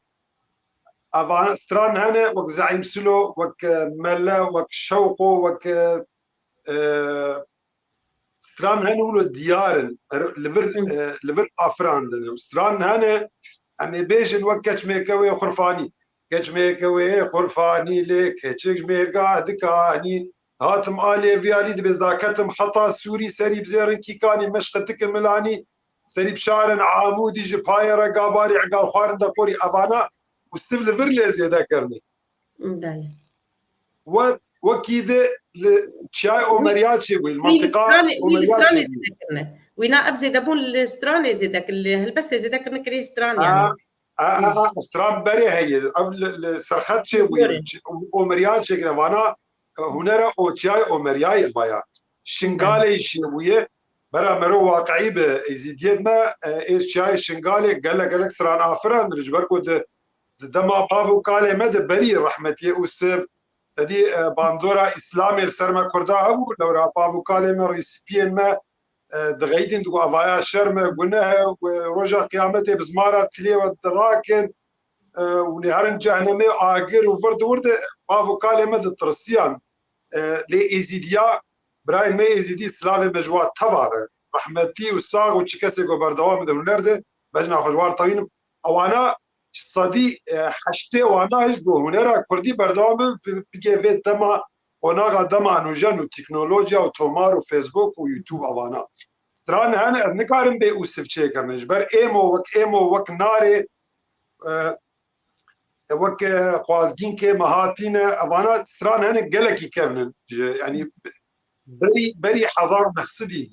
Evan stran hene wek Zeîm Silo, wek, e, Mele, wek Şewqo, wek, e, e, stran hene wilo diyar in, er, li vir, Hı. e, li vir afirandin. Stran hene, em ê bêjin wek Keçmêke wê Xurfanî. Keçmêke wê Xurfanî lê keçik ji mêrga dikanî. Hatim alê viyalî dibêz daketim xeta Sûrî serî bizêrin kîkanî meşqe dikin milanî. Serî bişarin Amûdî ji payê re gabarî egal xwarin de qorî evana û siv li vir lê zêde kirine. Belê. We, wekî de li Çiyayê Omeriya çêbûyî, li Wî li mentiqa stranê, wî li Omeriya stranê çêbûyî. Zêde kirine. Wîna ev zêdebûn li stranê zêde kir, li helbestê zêde kirine kirê stran yani. A, a, a, a, stran berê heye. Ev li, li serxet çêbûyî. Li Omeriya çêkirine. Vana, e, hunera o Çiyayê Omeriyayê maya. Şingalê jî çêbûye. Bera mero waqiî bi êzîdiyê me, e, ê Çiyayê Şingalê gelek gelek stran afirandin. Ji ber ku di, di dema bav û kalê me de berî rehmetiyê Ûsiv, te dî, e, bandora Îslamê li ser me Kurda hebû, lewra bav û kalê me, rîspiyên me, e, dixeyidin, digo evaya şerm e, guneh e, û roja qiyametê bi zimara tilê we dirakin, e, û lê herin cehnemê, agir û vir di wir de bav û kalê me ditirisiyan. E, lê Êzîdiya, birayên me Êzîdî, silavê me ji wan teva re. Rehmetî û sax û çi kesê ku berdewam e di huner de, bejna xwe ji wan re tewînim. Ewana sedî, e, heştê wana hişt ku hunera kurdî berdewam bi, bi, bigê vê dema, qonaxa dema nûjen û teknolojiya û tomar û Facebook û YouTube evana. Stran hene, ez nikarim bê Ûsiv çêkirine. Ji ber êmo wek, êmo wek narê, e, e, wek, e, xwazgînkê me hatîne, evana stran hene gelekî kevn in. Ji, yanî berî, berî hezar û neh sedî.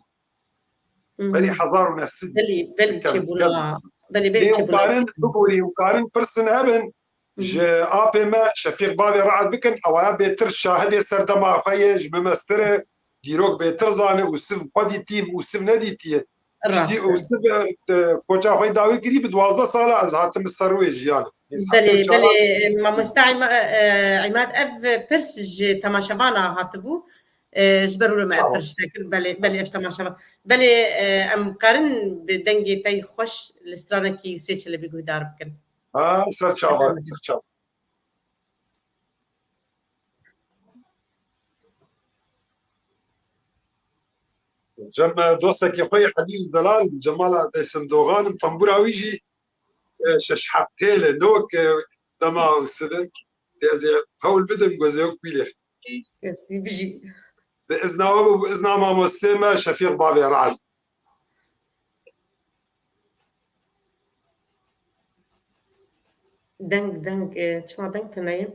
Hı hı. Berî hezar û neh sedî. Belî, belî çêbûna, belî, belî çêbûna. Em karin bigorî, em karin pirsin hebin, Hı hı. ji apê me Şefîq Bavê Re'ed bikin, ewaya bêtir şahidê serdema xwe ye, ji me mestir e, dîrok bêtir zane û siv xwe dîtî, û siv nedîtiye. Rast e. Û siv, e, koça xwe dawî kirî bi duwazdeh sala ez hatim ser rûyê jiyanê. Belê, belê, mamoste Îma-, e, e, Îmad, ev pirs ji temaşevana hatibû. E, ji ber rûyê me ev pirs kir. Belê, belê, ev temaşevan. Belê, e, em karin bi dengê te xweş li stranekî Yusê Çelebî guhdar bikin. Ha, ser çavan, ser çavan. Cem, e, dostekî xwe yê Elî û Delal, Cemala Dêsim Dogan, tembûra wî jî, e, şeş heft hêl e, ne wek, e, dema û sivik. Ez ê hewl bidim, gozê wek wî lê. Kestî bijî. Bi izna we, bi izna mamostê me Şefîq Bavê Re'ed. Deng, deng, e, çima deng tune ye?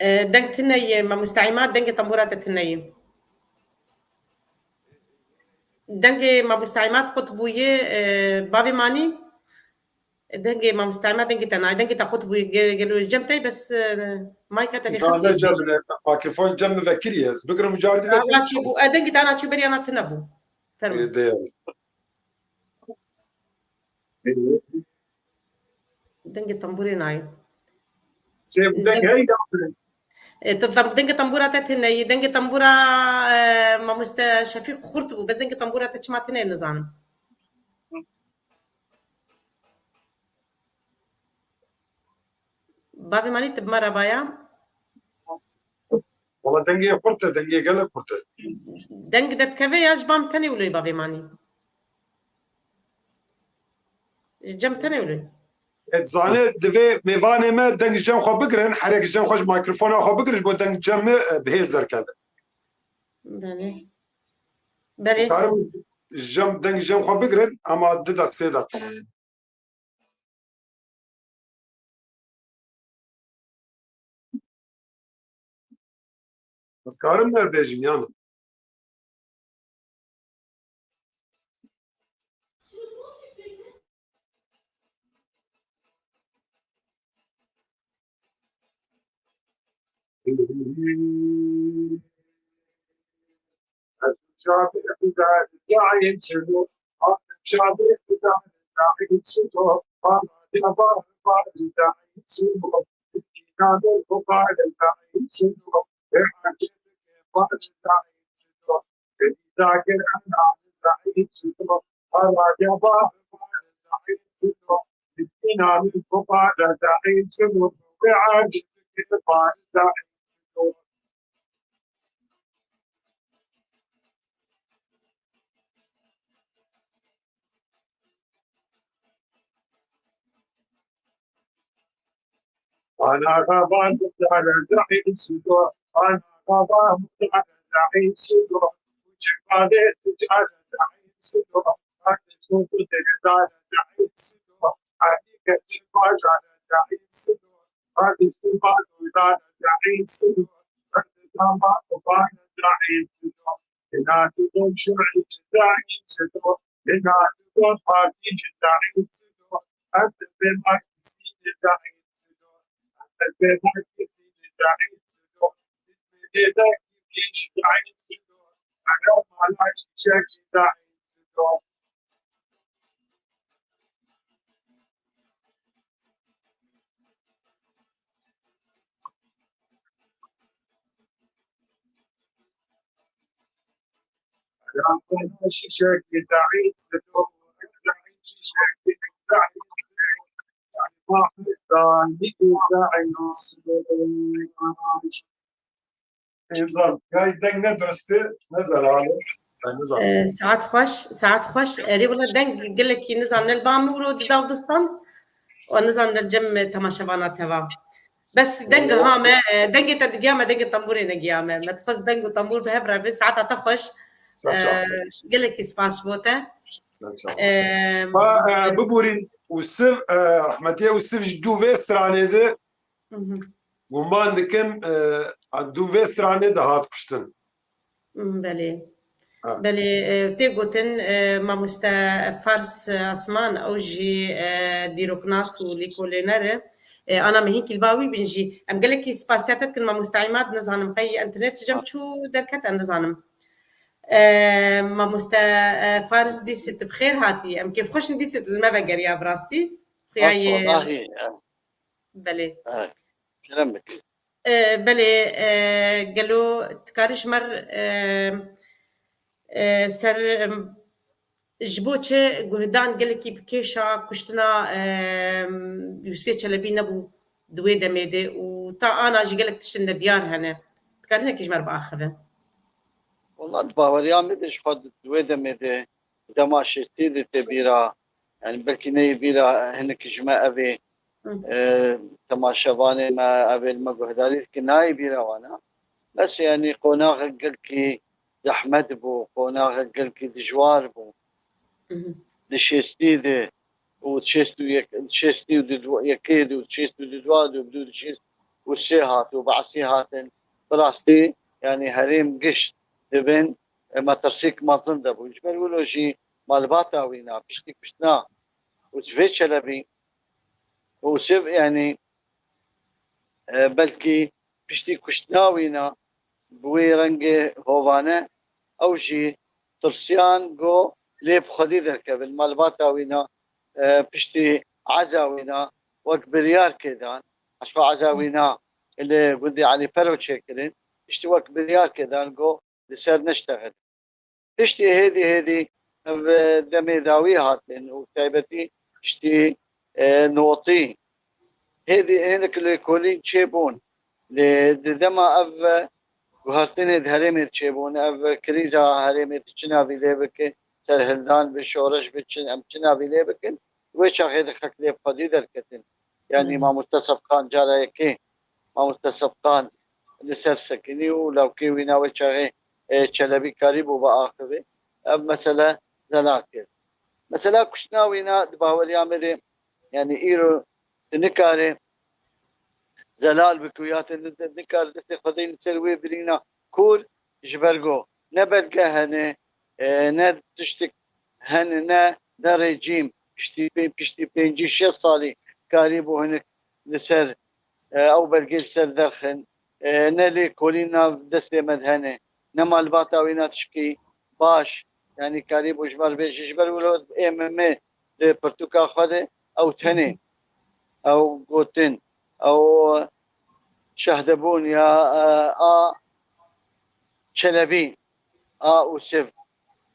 E, deng tune ye, mamoste Îmad, dengê tembûra te tune ye. Dengê mamoste Îmad qut bûye, e, bavê Manî. Dengê mamoste Îmad, dengê te nayê, dengê te qut bûye, ge-, gelo cem te, bes, e, mayka te vê xistî. Cem, mikrofon cem min vekirî, ez bigirim û cardî vekirî. Çi bû? E, dengê te ana çi beriya na tune bû. Fermo. E, de. Dengê tembûrê nayê. Şey, bu deng hey yaptı. E, tu tam-, dengê tembûra te tune ye. Dengê tembûra, e, mamoste Şefîq xurt bû. Bes dengê tembûra te çima tune ye nizanim. Bavê Manî, tu bi me re baya? Wala dengê xurt e, dengê gelek xurt e. Deng derdikeve ya ji ba min tenê wilo ye bavê Manî. Cem tenê wilo. E, dizane divê mêvanê me deng ji cem xwe bigirin, herek ji cem xwe ji mikrofona xwe bigirin, ji bo deng cem me, e, bi hêz derkeve. Belê. Belê. Karim ji cem, deng ji cem xwe bigirin, ama du deq, sê deq. Ez karim me bêjim, yan? Înzan, ya deng ne duristî, ne zelal e. Ay, nizam. Ee, saet xweş, saet xweş. Erê wila deng gelekî nizam ne li ba min wilo dida û distan. Û nizam ne cem temaşevana teva. Bes deng ha me, e, dengê te digiya me, dengê tembûrê negiya me. Me dixwest deng û tembûr bi hev re be, saeta te xweş. Ee, gelekî spas ji bo te. Ee, Ma, e, biborîn Ûsiv, e, rehmetiye Ûsiv ji dû vê stranê de guman dikim, e, dû vê stranê de hat kuştin. Belê. Belê, e, tê gotin, e, mamoste Fars Asman, ew jî, e, dîroknas û lîkolêner e. E, ana me hîn kî li ba wî bin jî. Em gelekî spasiya te dikin, mamoste Îmad, nizanim qey enternet ji cem çû derket, em nizanim. E, mamoste, e, Fars, dîsê tu bi xêr hatî. Em kêfxweş in dîsê tu li me vegeriya bi rastî. Xuya yê. Belê. Kerem bike. E, belê, e, gelo dikarî ji me re, e, e, ser, em, ji bo çi guhdan gelekî bi kêşa kuştina, e, Yûsfê Çelebî nebû di wê demê de û ta ana jî gelek tiştin nediyar hene. Dikarî hinekî ji me re biaxive? Wela di baweriya min de ji xwe di wê demê de dema şêstî de tê bîra, yani belkî neyê bîra hinek ji me evê, e, temaşevanê me, evê li me guhdarî dike nayê bîra wana. Bes yani qonaxek gelkî zehmet bû, qonaxek gelkî dijwar bû. Di şêstî de û şêst û yek, şêstî û di dua-, yekê de û şêst û di dua de û di şêst û sê hat û Baasî hatin. Bi rastî yani herêm gişt dibin e, metirsîk mezin de bû. Ji ber wilo jî malbata wîna piştî kuştina Ûsfê Çelebî, Ûsiv, yanî, e, belkî piştî kuştina wîna bi wê rengê hovane, ew jî tirsiyan ku lê bi xwedî derkevin. Malbata wîna, e, piştî eza wîna wek biryar kê dan, eşfa eza wîna li gundê Elî Pero çêkirin, piştî wek biryar kê dan ku li ser neştexin. Piştî hêdî hêdî ev demê dawî hatin û taybetî piştî, e, notî hêdî hinek lêkolîn çêbûn. Lê di dema ev guhertinê di herêmê de çêbûn, ev krîza herêmê de çi navî lê bikin, serhildan bi şoreş bi çi, em çi navî lê bikin? Wê çaxê de xelk lê bi xwedî derketin. Yanî Mamoste Sefqan cara yekê, Mamoste Sefqan li ser sekinî û lawkê wîna wê çaxê, e, Çelebî karîbû biaxivê. Ev mesele zelal kir. Mesela kuştina wîna di baweriya me de, yanî îro tu nikare zelal bike û ya te nikare destê xwe deyî li ser wê birîna kor, ji ber ku ne belge hene, e, ne tiştik hene, ne, ne rejîm piştî pê-, piştî pêncî şeş salî karîbû hinek li ser, e, ew belgê li ser derxin, e, ne lêkolîn nav destê me de hene, ne malbata wîna tişkî baş, yanî karîbû ji me re bêje, ji ber wilo ê me me di pirtûka xwe de ew tenê, ew gotin, ew şehdebûn ya, e, a Çelebî, a Ûsiv.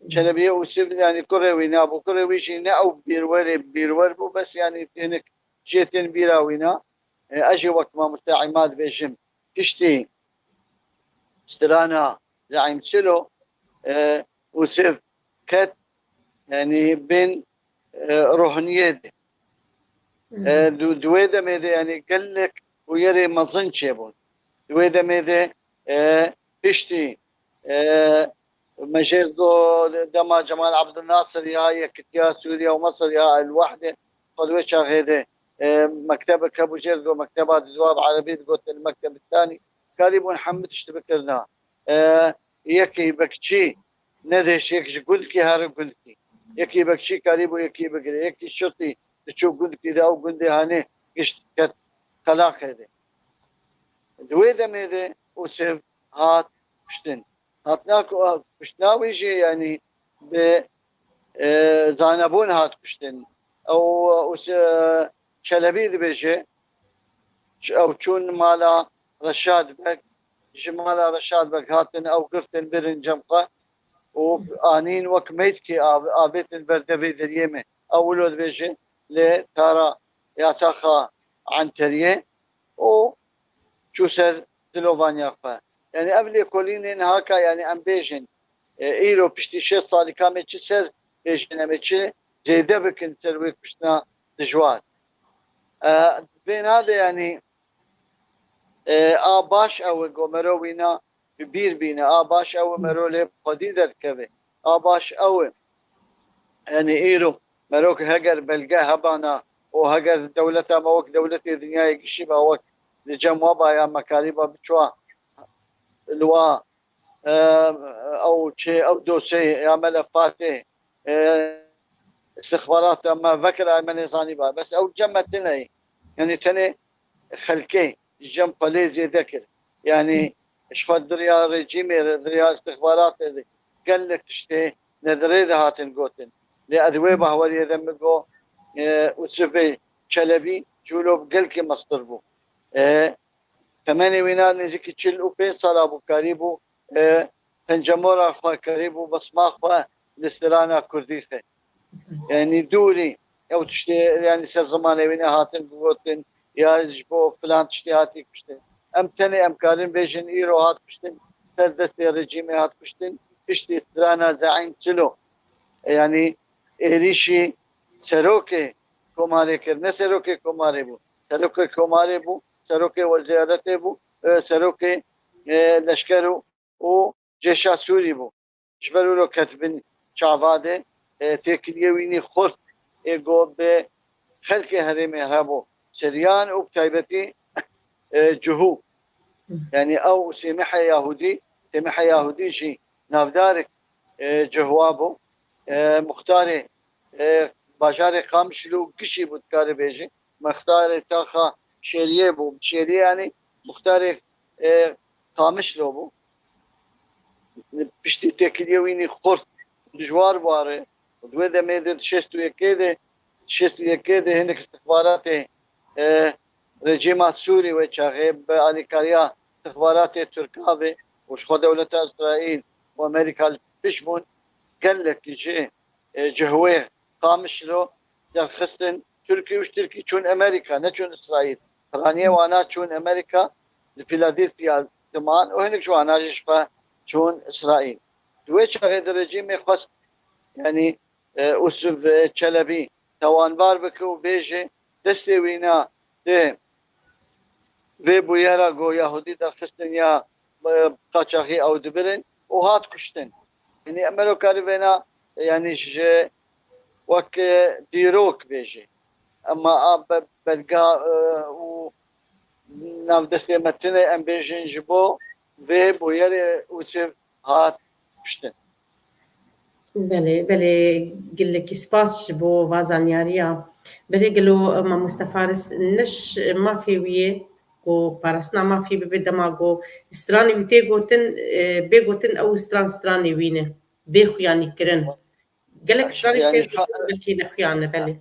Çelebiyê Ûsiv, yanî kurê wî nabû. Kurê wî jî ne ew bîrwerê bîrwer bû, bes yanî hinek jê tên bîra wîna. E, ez jî wek mamoste Îmad bêjim, piştî strana Zeîm Çilo, e, Ûsiv ket, yanî bin, e, rohniyê de. E, du-, di wê demê de, yanî gelek bûyerê mezin çêbûn. Di wê demê de, e, piştî, e, me jê go dema Cemal Abdulnasir ya Yekitiya Sûriye û Mesir ya El Wehde, xwe di wê çaxê de, e, mektebek hebû jê go mekteba di ziwab erebî digotin Mekteb Tanî. Karîbûn hemû tişt bikirina. E, yekî bekçî nedêş, yek ji gundkî here gundkî. Yekî bekçî karîbû yekî bigire. Yekî şirtî diçû gundkî de ew gundê hanê gişt ket qelaqê de. Di wê demê de Ûsiv hat kuştin. Hatina ku, kuştina wî jî, yanî bi, e, zanebûn hat kuştin. Ew, Ûs-, e, Çelebî dibêje, ew çûn mala Reşad Beg, ji mala Reşad Beg hatin, ew girtin birin cem xwe û anîn wek meytkê av-, avêtin ber devê deriyê me. Ew wilo dibêje, lê tara ya taxa Enteriyê û çû ser dilovaniya xwe. Yanî ev lêkolînê niha ka, yanî em bêjin, e, îro piştî şêst salî ka me çi ser bêjin, em ê çi zêde bikin ser wê kuştina dijwar. E, vê nade, yanî, e, a baş ew e, go mero wîna bi bîr bîne. A baş ew e, mero lê bi xwedî derdikeve. A baş ew e. Yanî îro merok heger belge hebana û heger dewleta me wek dewletê dinyayê gişî ba, wek li cem we ba ya me karîba biçwa li wa, e, ew çê, ew dosyeyê ya melefatê, e, istixbarata me vekira me nêzanîba. Bes ew cem me tune ye. Yanî tenê xelkê ji cem xwe lê zêde kir. Yanî ji xwe di riya rejîmê re, di riya istixbaratê de gelek tiştê nedirê de hatin gotin. Lê ez wê bahweriyê de min got, e, Ûsifê Çelebî ji wilo gelkê mestir bû. E, temenê wîna nêzîkî çil û pênc sala bû, karîbû, e, pencemora xwe, karîbû besma xwe li strana kurdî xe. Yanî dûrî ew tiştê, yanî ser zimanê wî nehatin bigotin, ya ji bo filan tiştê hatî kuştin. Em tenê em karin bêjin îro hat kuştin, ser destê rejîmê hat kuştin, piştî strana Zeîm Çilo. Yanî êrîşî serokê komarê kir, ne serokê komarê bû. Serokê komarê bû, serokê wezîretê bû, e, serokê, e, leşker û û cêşa Sûrî bû. Ji ber wilo ket bin çava de, e, têkiliyê wînî xurt, ê go bi xelkê herêmê hebû, Siryan û bi taybetî, e, Cihû. Yanî ew Sêmihê Yahûdî, Sêmihê Yahûdî jî navdarek, e, Cihwa bû. E, muxtarê, e, bajarê Qamişlo gişî bû, dikare bêje. Muxtarê taxa Şêriyê bû. Şêriyê, yanî muxtarê, e, Qamişlo bû. Piştî têkiliyê wînî xurt, dijwar bû are. Di wê demê de di şêst û yekê de, şêst û yekê de hinek istixbaratê, e, rejîma Sûrî wê çaxê bi alîkariya istixbaratê Tirka ve û ji xwe dewleta Îsraîl û Amerîka li pişt bûn, gelekî ji, e, Cihwê Qamişlo derxistin Tirkî û ji Tirkî çûn Amerîka, neçûn Îsraîl. Piraniyê wana çûn Amerîka, li Fîladelfya diman û hinek ji wana jî ji xwe çûn Îsraîl. Di wê çaxê de rejîmê xwest, yanî, e, Ûsif, e, Çelebî tawanbar bike û bêje destê wîna tê vê bûyera ku Yahûdî derxistin ya, e, qaçaxî ew dibirin û hat kuştin. Yanî em mero karî vêna, yanî ji wek, e, dîrok bêje. Ema a be-, belga, e, û nav destê me tune em bêjin ji bo vê bûyerê Ûsiv hat kuştin. Belê, belê, gelekî spas ji bo va zanyariya. Belê gelo, e, mamoste Faris, niş mafê wî yê ku parastina mafê bibe dema ku stranê wî tê gotin, e, bê gotin ew stran stranê wî ne. Bê xuyanî kirin. Gelek stranê tê gotin, belkî ne xuyan ne, belê.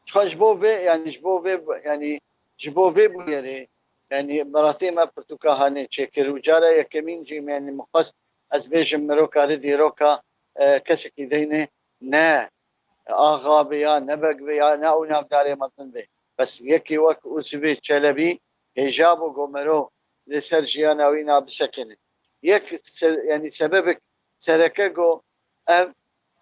Xwe ji bo vê, yanî ji bo vê, yanî ji bo vê bûyerê, yanî bi rastî me pirtûka hanê çêkir û cara yekemîn jî, yanî min xwest ez bêjim, miro karî dîroka, e, kesekî deyne, ne axa be ya, ne beg be ya, ne ew navdarê mezin be. Bes yekî wek Ûsivê Çelebî hêja bû ku miro li ser jiyana wî na bisekine. Yek se-, yanî sebebek sereke ku ev,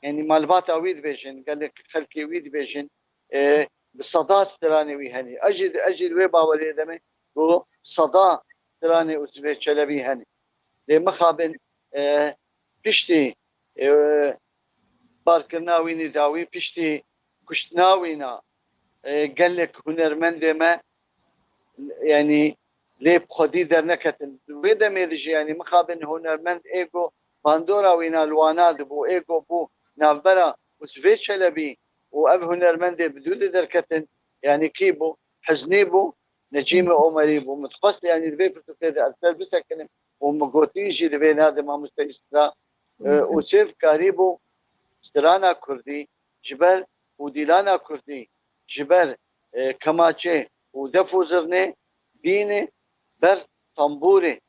yanî malbata wî dibêjin, gelek xelkê wî dibêjin, e, bi seda stranê wî hene. Ez jî, ez jî di wê baweriyê de me ku seda stranê Ûsivê Çelebî hene. Lê mixabin, e, piştî, e, barkirina wînî dawî, piştî kuştina wîna, e, gelek hunermendê me, yanî lê bi xwedî derneketin. Di wê demê de jî, yanî mixabin hunermend ê ku bandora wîna li wana dibû, ê ku bû navbera Ûsivê Çelebî û ev hunermendê bi dû de derketin, yanî kî bû? Hiznî bû, Necîmê Omerî bû. Min dixwest, yanî di vê pirtûkê de ez ser bisekinim û min gotî jî di vê nadê mamoste Îsra, e, Ûsiv karîbû strana kurdî ji ber û dîlana kurdî ji ber, e, kemaçê û def û zirnê bîne ber tembûrê.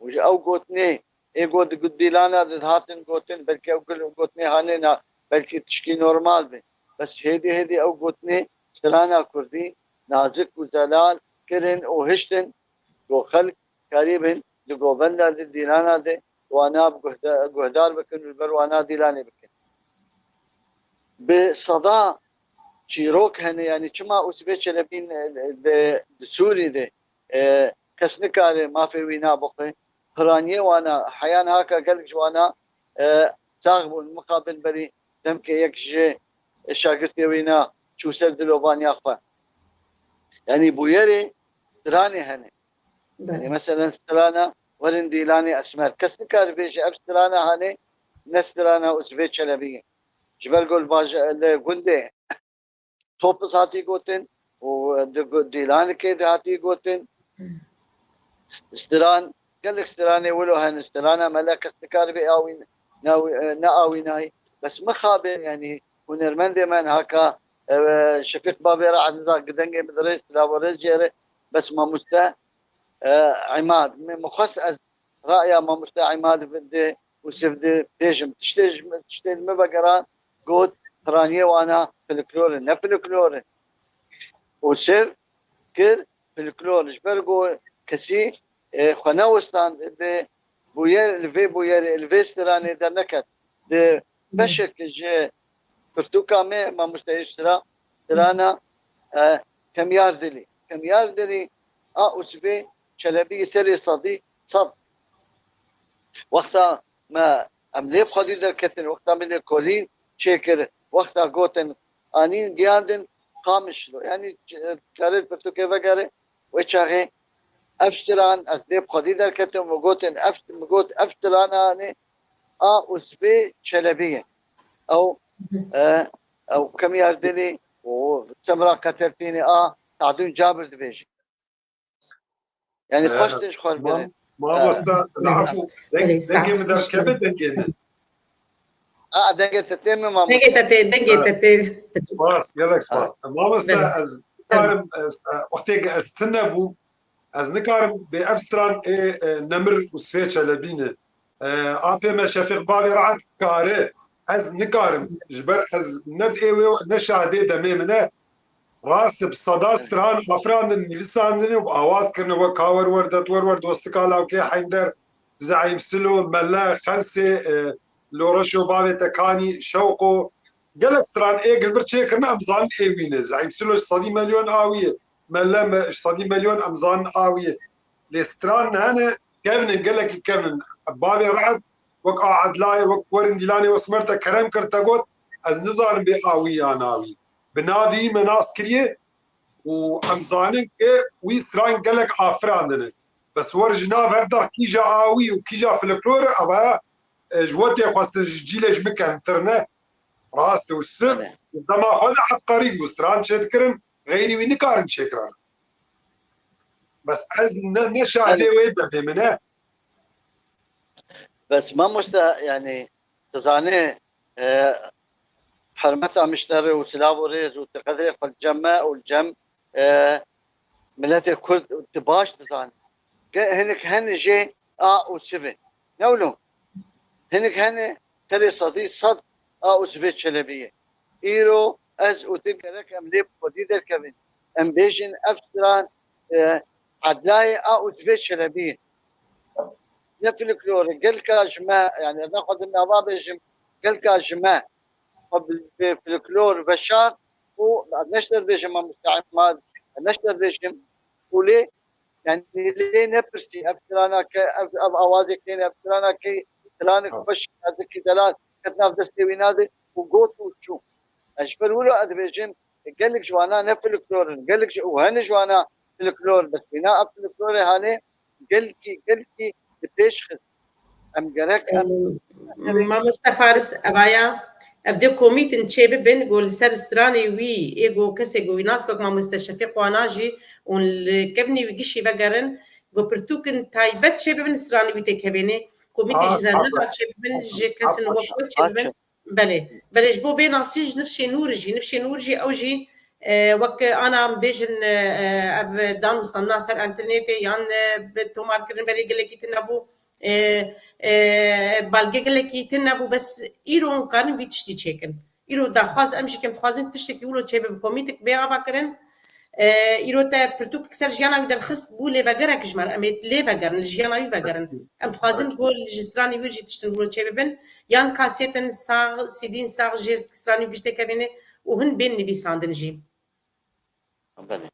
Û ji ew gotinê, ê got di dîlana de dihatin gotin, belkî ew gil gotinê hanê na, belkî tişkî normal be. Bes hêdî hêdî ew gotinê strana kurdî nazik û zelal kirin û hiştin ku xelk karîbin di govenda de, dîlana de wana bi guhda-, guhdar bikin û li ber wana dîlanê bikin. Bi seda çîrok hene, yanî çima Ûsibê Çelebî, e, de, di Sûrî de, e, kes nikare mafê wî nabixe. Piraniyê wana, heyan haka gelek ji wana, e, sax bûn, mixabin berî demkê yek ji şagirtê wîna çû ser dilovaniya xwe. Yanî bûyerê stranê hene. Belê. Yanî meselen strana werin dîlanê esmer. Kes nikare bêje ev strana hanê, ne strana Ûsibê Çelebî ye. Ji ber ku li baje-, li gundê Topis hatî gotin û di gu-, dîlanikê de hatî gotin. Hmm. Stiran, gelek stiranê wilo hene, stirana me le kes nikaribe awîn-, ne awî-, e, ne awînayî. Bes mixabin, yanî hunermendê me haka, e, Şefîq Bavê Re'd da gidengê min dirêj, silav û rêz jê re, bes mamoste, e, Îmad. Min, min xwest ez raya mamoste Îmad di Ûsiv de bêjim. Tiştê ji min, tiştê li min vegeran, got, piraniyê wana folklor in, ne folklor in. Ûsiv kir folklor. Ji ber ku kesî, e, xwe newistan, bi bûyer, li vê bûyerê, li vê stranê derneket. Di beşek ji pirtûka me, mamoste Îsra, strana, e, Kemyar Dilî. Kemyar Dilî a Ûsibê Çelebî serê sedî sed. Wexta me em lê bi xwedî derketin, wexta me lê kolî çêkir, wexta gotin anîn giyandin Qamişlo. Yanî, ç-, karê pirtûkê vegere, wê çaxê ev stiran, ez lê bi xwedî derketim, min gotin ev, min got ev stirana hanê a Ûsibê Çelebî ye. Ew, e, ew Kemyar Dilî û Semra Qetertînê a Tadûn Cabir dibêje. Yanî, e, xweş tê ji xwe mam-, birin. Mamoste, e, lafû, deng-, belê, dengê min derkeve, dengê min. A, dengê te tê min, mamoste. Dengê te tê, dengê te tê. Spas, gelek spas. Ha. Mamoste, belê, ez nikarim, ez, e, wextê ez tune bûm, ez nikarim bê ev stran ê, e, Nemir Ûsibê Çelebî ne. E, apê me Şefîq Bavê Re'd kare, ez nikarim, ji ber ez ne di ê wê, ne şahidê demê min e. Rast e, bi seda stran afirandin, nivîsandin û awaz kirine, wek Kawer Werdet, Werwer Dostika, Lawkê Heynder, Zeîm Silo, Mele, Xensê, e, Loreşo Bavê Tekanî, Şewqo, Gelek stran ê gilvir çêkirin, em zanin ê wî ne. Zeîm Silo ji sedî milyon a wî ye. Melle me ji sedî milyon em zanin a wî ye. Lê stran hene kevin in, gelekî kevin in. Bavê Re'd wek a Edlayê, wek werin Dîlanê Osmer te kerem kir, te got, ez nizanim bê a wî yan a wî. Bi navî me nas kiriye û em zanin ke wî stran gelek afirandine. Bes wer ji nav hev de kîja a wî û kîja folklor e, eva, e, ji we tê xwestin, ji cîlê ji min kevntir ne. Rast û siv, Belê. Zema xwe de ebqarî bû, stran çêdikirin, xeyrî wî nikarin çêkirin. Bes ez ne, ne şahidê Belê. Wê demê min e. Bes mamoste, yani, tu zanê, e, hermeta mişterê û silav û rêz û tu qedrê xwe li cem me û li cem, e, miletê Kurd, tu baş dizanî. Ge-, hinek hene jê a û sivê. Ne wilo? Hinek hene serê sedî sed a û sivê Çelebî ye. Îro ez û tu gerek em lê bi xwedî derkevin. Em bêjin ev stran, e, Edlayê a û sivê Çelebî ye. Ne folklor e, gelka ji me, yani ez naxwazim nava bêjim, gelka ji me xwe bi, bi folklor veşart û ez ne ji te dibêjim mamoste Emad, ez ne ji te dibêjim û lê, yani lê nepirsî, ev strana ke, ev, ev awazê kê ne, ev strana kê, stranek Rast. Xweş, ezikî delal, ket nav destê wî nade û got û çû. Ez ji ber wilo ez dibêjim, gelek ji wana ne folklor in, gelek ji, û hene ji wana folklor, bes wîna ev folklorê hanê gelkî, gelkî li pêş xist. Em gerek em Em, Mamoste Faris, evaya, ev dê komîtin çê bibin, go li ser stranê wî, ê go kesê go wî nas, wek Mamoste Şefîq wana jî, û li kevnî wî gişî vegerin, go pirtûkin taybet çê bibin, stranê wî têkevênê, komîtê Ha, ji zerrîna çê bibin, ji kesin wek we çê bibin. Belê, belê, ji bo bê nasîn ji Nifşê Nûr jî, Nifşê Nûr jî ew jî, e, wek ana em bêjin, e, e, ev dan û standina ser înternetê yan, e, bi tomarkirin berê gelekî tune bû, e, e, balge gelekî tune bû, bes îro hûn karin vî tiştî çêkin. Îro daxwaz em jî kem dixwazin tiştekî wilo çêbe bi komîtik bê ava kirin. E, îro te pirtûkek ser jiyana wî derxist bû lêvegerek ji me re. Em ê lê vegerin, li jiyana wî vegerin. Em dixwazin ku ji stranê wî jî tiştin wilo çêbibin. Yan kasêtin sax, sîdîn sax jê stranê wî têkevîne û hin bên nivîsandin jî. Belê.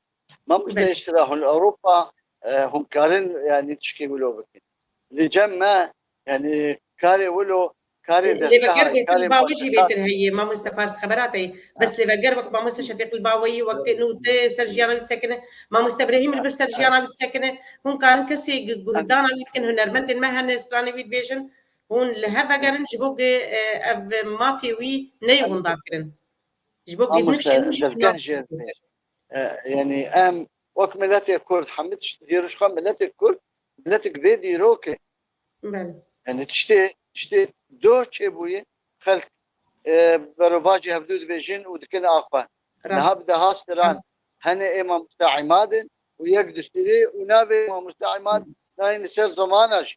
Mamoste Belê. Ji tira hûn Ewropa, e, hûn karin, yani, tişkê wilo bikin. Li cem me, yani, karê wilo, karê Lêveger desteha, bêtir karê li ba we jî politikan. Bêtir heye, mamoste Faris xebera te ye. Bes lêveger wek mamoste Şefîq li ba we yî, wek nû te ser jiyana wî disekine, mamoste Brehîm li vir ser jiyana wî disekine. Hûn karin kesê gu-, guhdana wî dikin, hunermendên me hene stranê wî dibêjin. Hûn li hev vegerin ji bo ku, e, ev mafê wî neyê winda kirin. Ji bo ku Mamoste, nifşên wî jî dezgeh nas jê bikin. E, yani em wek miletê Kurd, hemî tişt dîrûşxa miletê Kurd, miletek bê dîrok e. Belê. Yani tiştê, tiştê doh çêbûye, xelk, e, berovajî hevdû dibêjin û dikin axwe. Rast. Niha bi deha stiran Rast. Hene ê mamoste Îmad in û yek dustirê û navê mamoste Îmad nayên li ser zomana jî.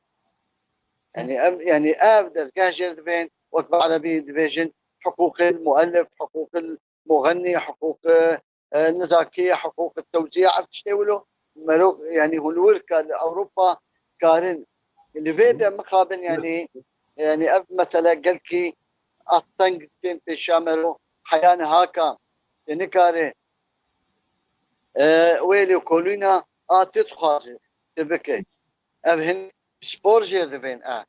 Yani Rast. Ev, yani ev dezgeh jê dibên, wek bi erebî dibêjin, hiqûqil muellif, hiqûqil muxennî, hiqûq, e, nizakî, hiqûq tewzî, ev tiştê wilo merok, yani hûn wir ka li Ewropa karin. Li vê de mixabin, yani, yani ev mesele gelkî asteng tên pêşa mero, heya niha ka te nikare, e, wê lêkolîna a tu dixwaze, tu bike. Ev hin spor jê dibên, e.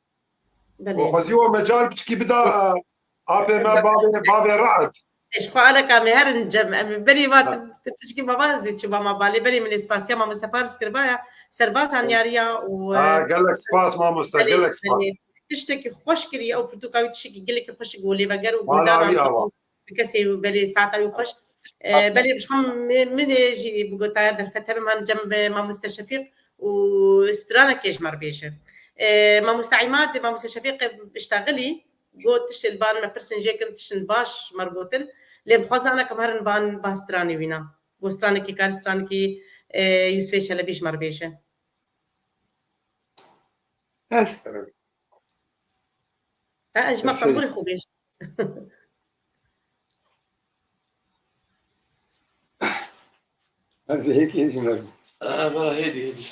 Belê. Xwezî we mecal piçkî bida, e, apê me bavê, bavê Re'd. Ji xwe aleka me herin cem, em berî va Ha. Piçkî me va zî çi va ma balê berî min ê spasiya mamoste Faris kiribaya, serba zanyariya û, Ha, e, gelek spas mamoste, belê, gelek spas. Belê. Tiştekî xweş kiriye, ew pirtûka wî tiştekî gelekî xweş û lêveger û Mala guhdaran wî ava. Bi kesê û belê saeta wî xweş. E, Aferin. Belê, ji xwe min, min ê jî bi gotaya derfet hebim, em cem bi mamoste Şefîq û stranekê ji me re bêje. E, mamoste Îmad, mamoste Şefîq biştexilî, got tiştê li bar me pirsin jê kirin, tiştin baş ji me re gotin. Lê em dixwazin ana kem herin ban ba stranê wîna. Got stranekî kar stranekî, e, Yusufê Çelebî ji me re bêje. Ez. Ha, ez ji me Serî. Qebûlê xwe bêjim. Ez ê hêdî hêdî me. Ha, bala hêdî, hêdî.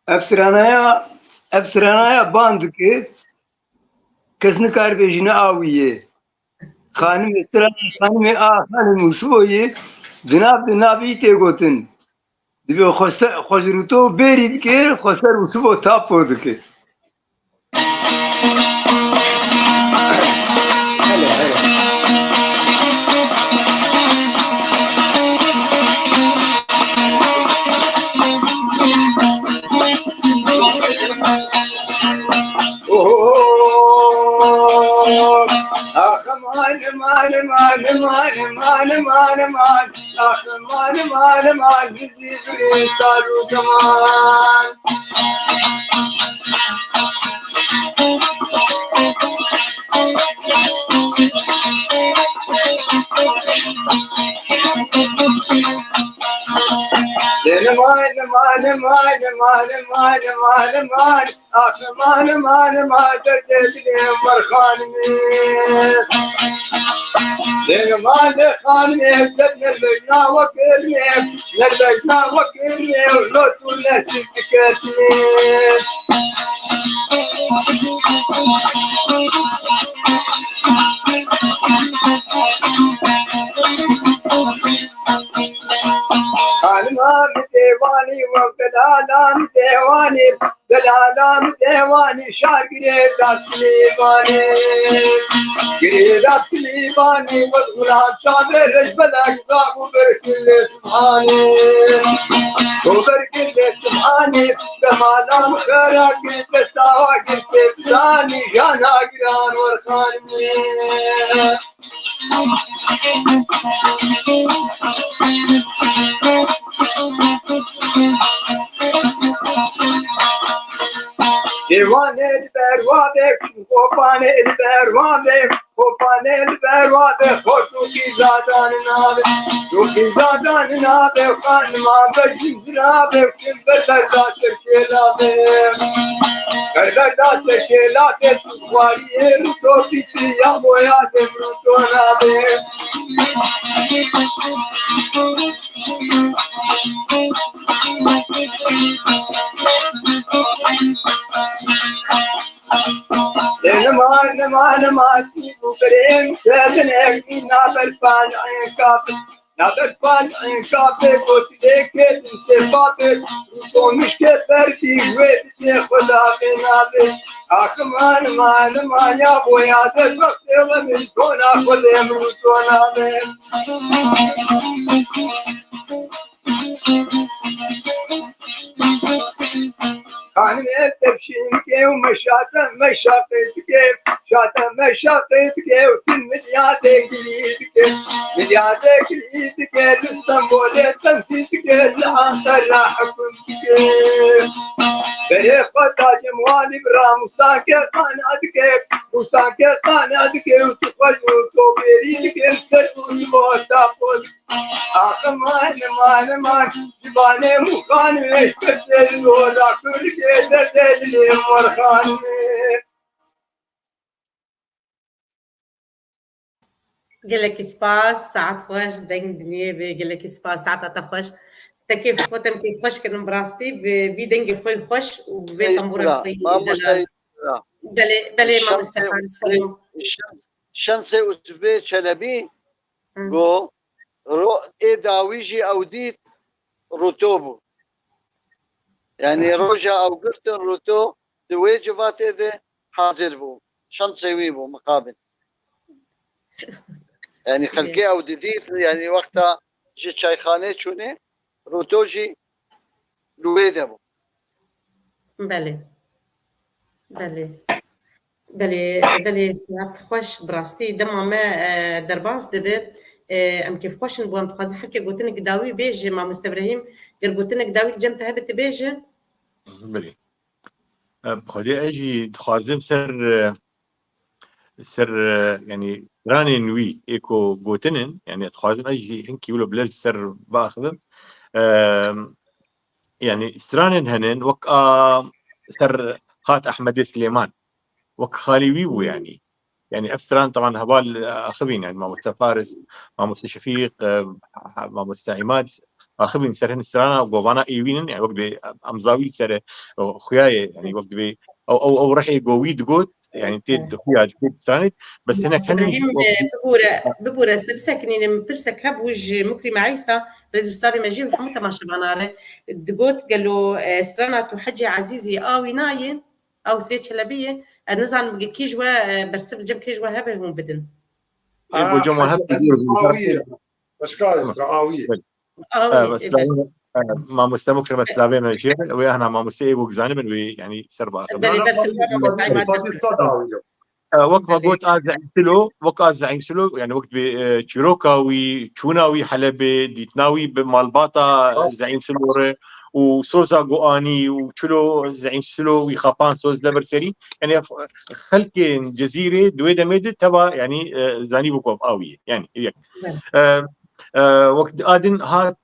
Ev stranaya Ev stranaya ban dike, kes nikare bêjî ne a wî ye. Xanimê stranê, xanimê a xanim Ûsiboyê di nav di navî tê gotin. Dibe xwe ser, xwe ji Rûto bêrî dike, xwe ser Ûsibo tapo dike. Aman, aman, aman, aman, aman, aman, aman. Ax, man, man, man, bizi biri salu zaman. Man, man, man, man, man, man, man. Ax, man, man, man, derdê dilê Merxanimê. Lê man, lê xanimê, derd nerbejna wekirmê, nerbejna wekirmê, lo tu ne çi diketmê. Xanima mi dêwanî, wek delala mi dêwanî, Delala mi dewanî şar girê da Silêmanê. Girê da Silêmanê, wet xulam çavê rejbelek da û berkilê Subhanê. Û berkilê Subhanê, demala mi xera kir, destawa girtê bizanî, jana giran werxanê. Dewanê li ber wa be, kopanê li ber wa be, kopanê li ber wa be, xort û xîzadan nabe, û xîzadan nabe, xanima be, jindira be, kim ber berda serkêla be. Ber berda serkêla be, tu xwariyê Rûto bîtî ya boya dem Rûto nabe. Nima, nima, nima, sî û birên, şebinek, nîna berpan, ên kafir. Na berpan, ên kafir, got, lê kê, sê kafir, û komîşkê berkî, wê didê, xweda bê nabê. Aximan, man, man, ya boya, de, bextê, we, min, tona, xwedê, min, tona, min. Xanimê tevşîn dike û meşate meşaqê dike, şate meşaqê dike û til milyadê girî dike. Milyadê girî dike, li Stenbolê temsîl dike, li Anqera hukm dike. Berê xwe da Cemwalî bira, Mûsa ke qana dike, Mûsa ke qana dike û tu xwe ji to bêrî dike, ser û ji bo ta xwe dike. Aximan, man, man, zivanê mûxan, eşketên, ola kurkê, derdê, morxan. Gelekî spas, saet xweş, deng dinê be, gelekî spas, saeta te xweş. Te kêf xwe, te kêf xweş kirin, bi rastî, bi vî dengê xwe xweş û bi vê Ey, tembûra bira, xwe yî mamoste, zelal. Bira. Belê, belê, Şans mamoste û Faris, fermo. Şans, şansê Utbê Çelebî Hı. go, ro-, ê dawî jî ew dît Rûto bû. Yanî roja ew girtin Rûto di wê civatê de hazir bû. Şansê wî bû mixabin. Yanî xelkê ew didît, yanî wexta ji çayxanê çûnê, Rûto jî li wê de bû. Belê. Belê. Belê, belê, saet xweş, bi rastî dema me, e, derbas dibe. E, em kêfxweş in bo em dixwazin herkê gotinek dawî bêje, mamoste Ibrahîm, ger gotinek dawî li cem te hebe, tu bêje. Belê. E, bi Xwedê ez jî dixwazim ser, e, ser, e, yanî stranên wî ê ku gotinin, yanî ez dixwazim ez jî hinkî wilo bi lez ser biaxivim. E, yanî stranên henin wek a ser Xat Ehmedê Silêman, wek xalî wî bû yanî. Yanî ev stran teban heval axivîn, yanî mamoste Faris, mamoste Şefîq, e, mamoste Îmad, axivîn ser hin strana govana êwînin, yani wek dibê em zavî ser, e, xuya ye, yani wek dibê ew, ew, ew rehê go wî digot, yani tê di xuya, tê di stranê, bes hinek Mamoste hene Îbrahîm, wek e, bibûre, bibûre, ez te bisekinînim, pirsek hebû ji Mukrîme Îsa, rêz û stavê me jî hemû temaşevana re. Digot, gelo, e, strana tu Hecê Ezîzî a wî nayê, a Wisfê Çelebî ye? Ez nizanim kî ji we, e, bersiv li cem kê ji we hebe hûn bidin. Ê, Ah, gocem wan Hecê hep Ezîz a wî ye. Başka Tamam. Esra, a wî ye. Belê. A wî ye, Evet, e, belê. Slavê, e, mamoste Mukrîme, slavê me jê re, wê hana mamoste ê wek zanibin wê, yani ser ba axivin. Belê, Na, na, bersiv Sadî, Sadî, Sadî, Sadî a wî ye. E, wek me Belê. got a Zeîm Silo, wek a Zeîm Silo, yani wek dibê, e, çîroka wî, çûna wî Helebê, dîtina wî bi malbata Zeîm Silo re û soza go anî û çilo Zeîm Silo wî xapan soz de ber serî. Yani xelkên Cezîrê di wê demê de teva, yani, e, zanî bû ku ev a wî ye. Yani yek. Belê. E, e, wek di adin hat,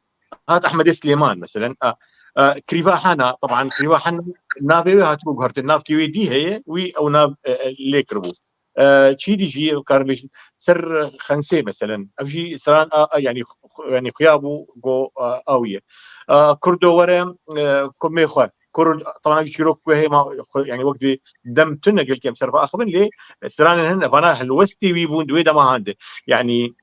hat Ehmedê Silêman, meselen, a, a, Krîva Hena, teban Krîva Hena navê wê hatibû guhertin, navkê wê dî heye, wî ew nav, e, e, lê kiribû. E, çî dî jî karin bêjin, ser Xensê, meselen, ev jî seran a, a, yani, xu-, yani xuya bû go, a, a wî ye. A, Kurdo were, e, kumê xwe. Kurd, teban ev jî çîrok ku heye ma, xwe, yani wek dibê dem tune gelkî em ser ve axivin, lê stranên hin, vana helwestê wî bûn di wê dema han de. Yani,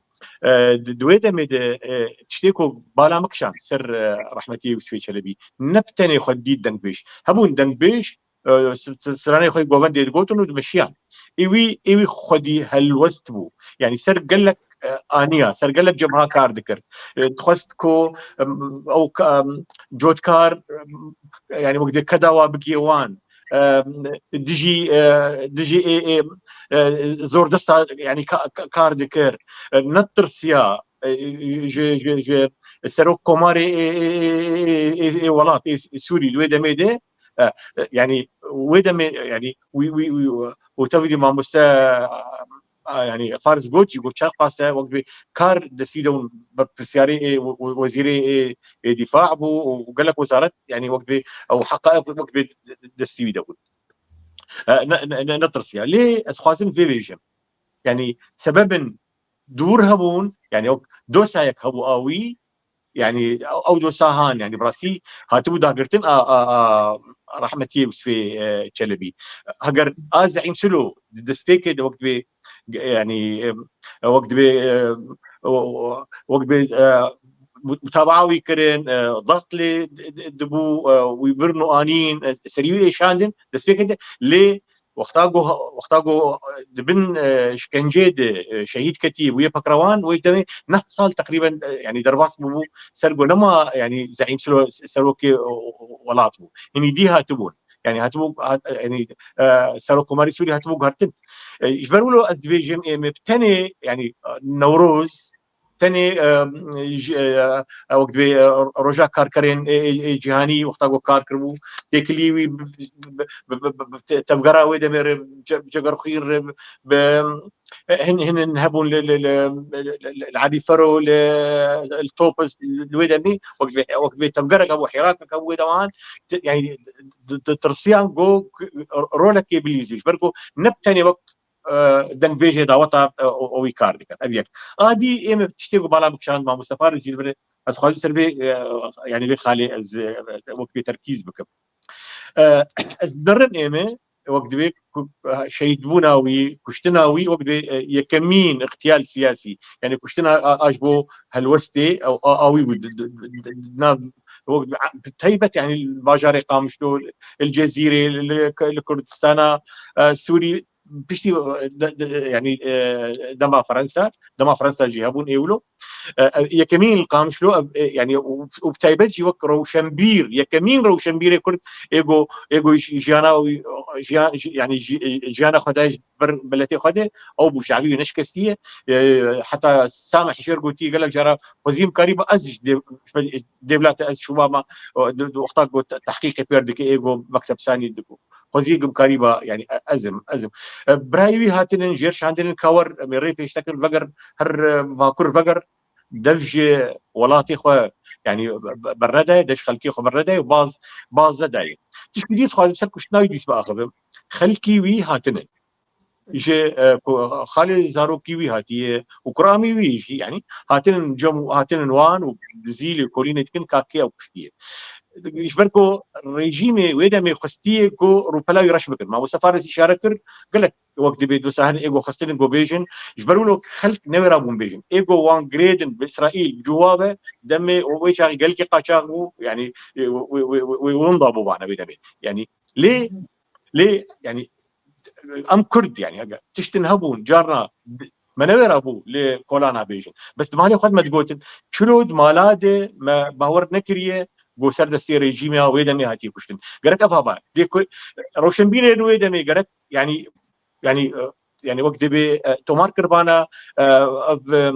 e, di, di wê demê de, e, tiştê ku bala min kişand ser, e, rehmetiyê Wisfê Çelebî, ne bi tenê xwe dît dengbêj. Hebûn dengbêj, e, s-, s-, stranê xwe govendê digotin û dimeşiyan. Ê wî, ê wî xwedî helwest bû. Yani ser gelek, e, aniya, ser gelek cebha kar dikir. E, dixwest ku, em, ew ka-, em, cotkar, em, yani wek dê keda wa bigihê wan. Em, dijî, e, dijî ê, ê, e, zordesta, yani ka-, ka-, kar dikir. E, netirsiya, e, ji, ji, ji serok komarê ê, ê, ê, ê, ê, ê welat, ê Sûrî li wê demê de, e, e, yani wê demê, yani wî, wî, wî, û tevî mamoste, a, yani Fariz got jî, got çaxase wek dibê kar destî de bûn, berpirsiyarê ê, we-, we-, wezîrê ê, ê dîfa bû û gelek wezaret, yani wek dibê ew heqa wek dibê destî wî de bûn. E, ne, ne, ne, netirsiya. Lê ez xwazim vê bêjim. Yani sebebin dûr hebûn, yani wek dosyayek hebû a wî, yani ew, ew dosya han, yani bi rastî hatibû dagirtin a, a, a rehmetiyê Wisfê, e, Çelebî. Heger a Zeîm Silo di destpêkê de wek dibê, yani, e, wek dibê, e, o, o, wek dibê, e, mut-, mutabaa wî kirin, e, daxt lê di-, di-, dibû, e, wî birin û anîn, e, serî wî êşandin, destpêkê de, lê wexta ku, wexta ku, e, di bin, e, şkencê de, e, şehîd ketî, bûye pekrewan, wê demê neh sal teqrîben, e, yani derbas bûbû, ser ku nema, yani Zeîm Silo serokê, o, o, welat bû. Hinî dî hatibûn. Yani hatibû, hat-, yani, e, serokkomarî Sûrî hatibû guhertin. E, ji ber wilo ez dibêjim, ê me bi tenê, yani, e, Newroz, tenê, e, ji, e, e, wek dibê, e, roja karkerên, e, e, e, cîhanî wexta ku kar kiribû, têkilî wî bi, bi, bi, bi, bi te-, tevgera wê demê re, ce-, Cegerxwîn re, bi, e, hin, hin, hin hebûn li, li, li, li, li, li Elî Fero, li, li Topis, li wê demî, wek dibê, wek dibê tevgerek hebû, hêrakek hebû wê deman, te-, yani, di, di tirsiyan ku rolekê bilîzî. Ji ber ku ne bi tenê wek e, dengbêjê daweta, e, o, o wî kar dikin. Ev yek. A dî ê me tiştê ku bala min kişand, mamoste Fariz jî li vir, ez xwazim ser vê, e, yani vê xalê ez, e, wek vê terkîz bikim. E, ez derin ê me, wek dibê ku, e, şehîdbûna wî, kuştina wî, wek dibê, e, yekemîn îxtiyal siyasî. Yani kuştina a, a ji bo helwestê, e, a, a wî bû. D-, d-, d-, d-, nav, wek, bi taybet, yani bajarê Qamişlo, li Cezîrê, li, li, li Kurdistana, e, Sûrî, piştî, e, de, de, yani, e, dema Fransa, dema Fransa jî hebûn ê wilo. E, e, yekemîn li Qamişlo, e, e, yani, û, û bi taybet jî wek rewşenbîr, yekemîn rewşenbîrê Kurd, ê go, ê go ji-, jiyana wî, jiyan, ji-, yani, ji-, jiyana xwe daye ji ber miletê xwe de, ew bû, şevî wî neşikestiye. E, heta Sami Hişêr gotî, gelek cara xwezî em karîba ez ji dev-, dewlete ez şûma ma, e, di, di wexta got te-, tehqîqê pêr dike, ê go mekteb sanî digo. Xwezî gimkarî ba, yani, e-, ez im, ez im. E, birayê wî hatinin, jêr şandinin Kawer, em ê rê pêşte kir, veger, her, e, vakur veger, dev ji welatê xwe, yani, be-, be-, bernedaye, dev ji xelkê xwe bernedaye û baz, baz nedaye. Tiştî dî ez xwazim ser kuştina wî dîs biaxivim. Xelkî wî hatinin. Ji, e, ku-, xalê zarokî wî hatiye û kuramî wî jî, yanî hatinin cem û hatinin wan û dizî lêkolînê dikin ka kê ew kuştiye. Ji ber ku rejîmê wê demê xwestiye ku rûpela wî reş bikin. Mamoste Faris îşare kir, gelek wek dibê dosa hin êgo xistinin ku bêjin, ji ber wilo xelk newêra bûn bêjin. Êgo wan girêdin bi Îsraîl, bi ciwa ve demê û wê çaxî gelkî qaçax bû, yanî, e, wê, wê, wê, wê, wê winda bû vana wê demê. Yanî lê, lê, yanî em Kurd, yanî eger tiştin hebûn, carna me newêra bû lê kolana bêjin. Bes di malê xwe de me digotin, çilo di mala de me bawer nekiriye, go ser destê rejîmê ya wê demê hatiye kuştin. Gerek ev haba. Lê ku-, rewşenbîrên wê demê gerek, yanî, yanî, e, yanî wek dibê, e, tomar kiribana, e, ev, e,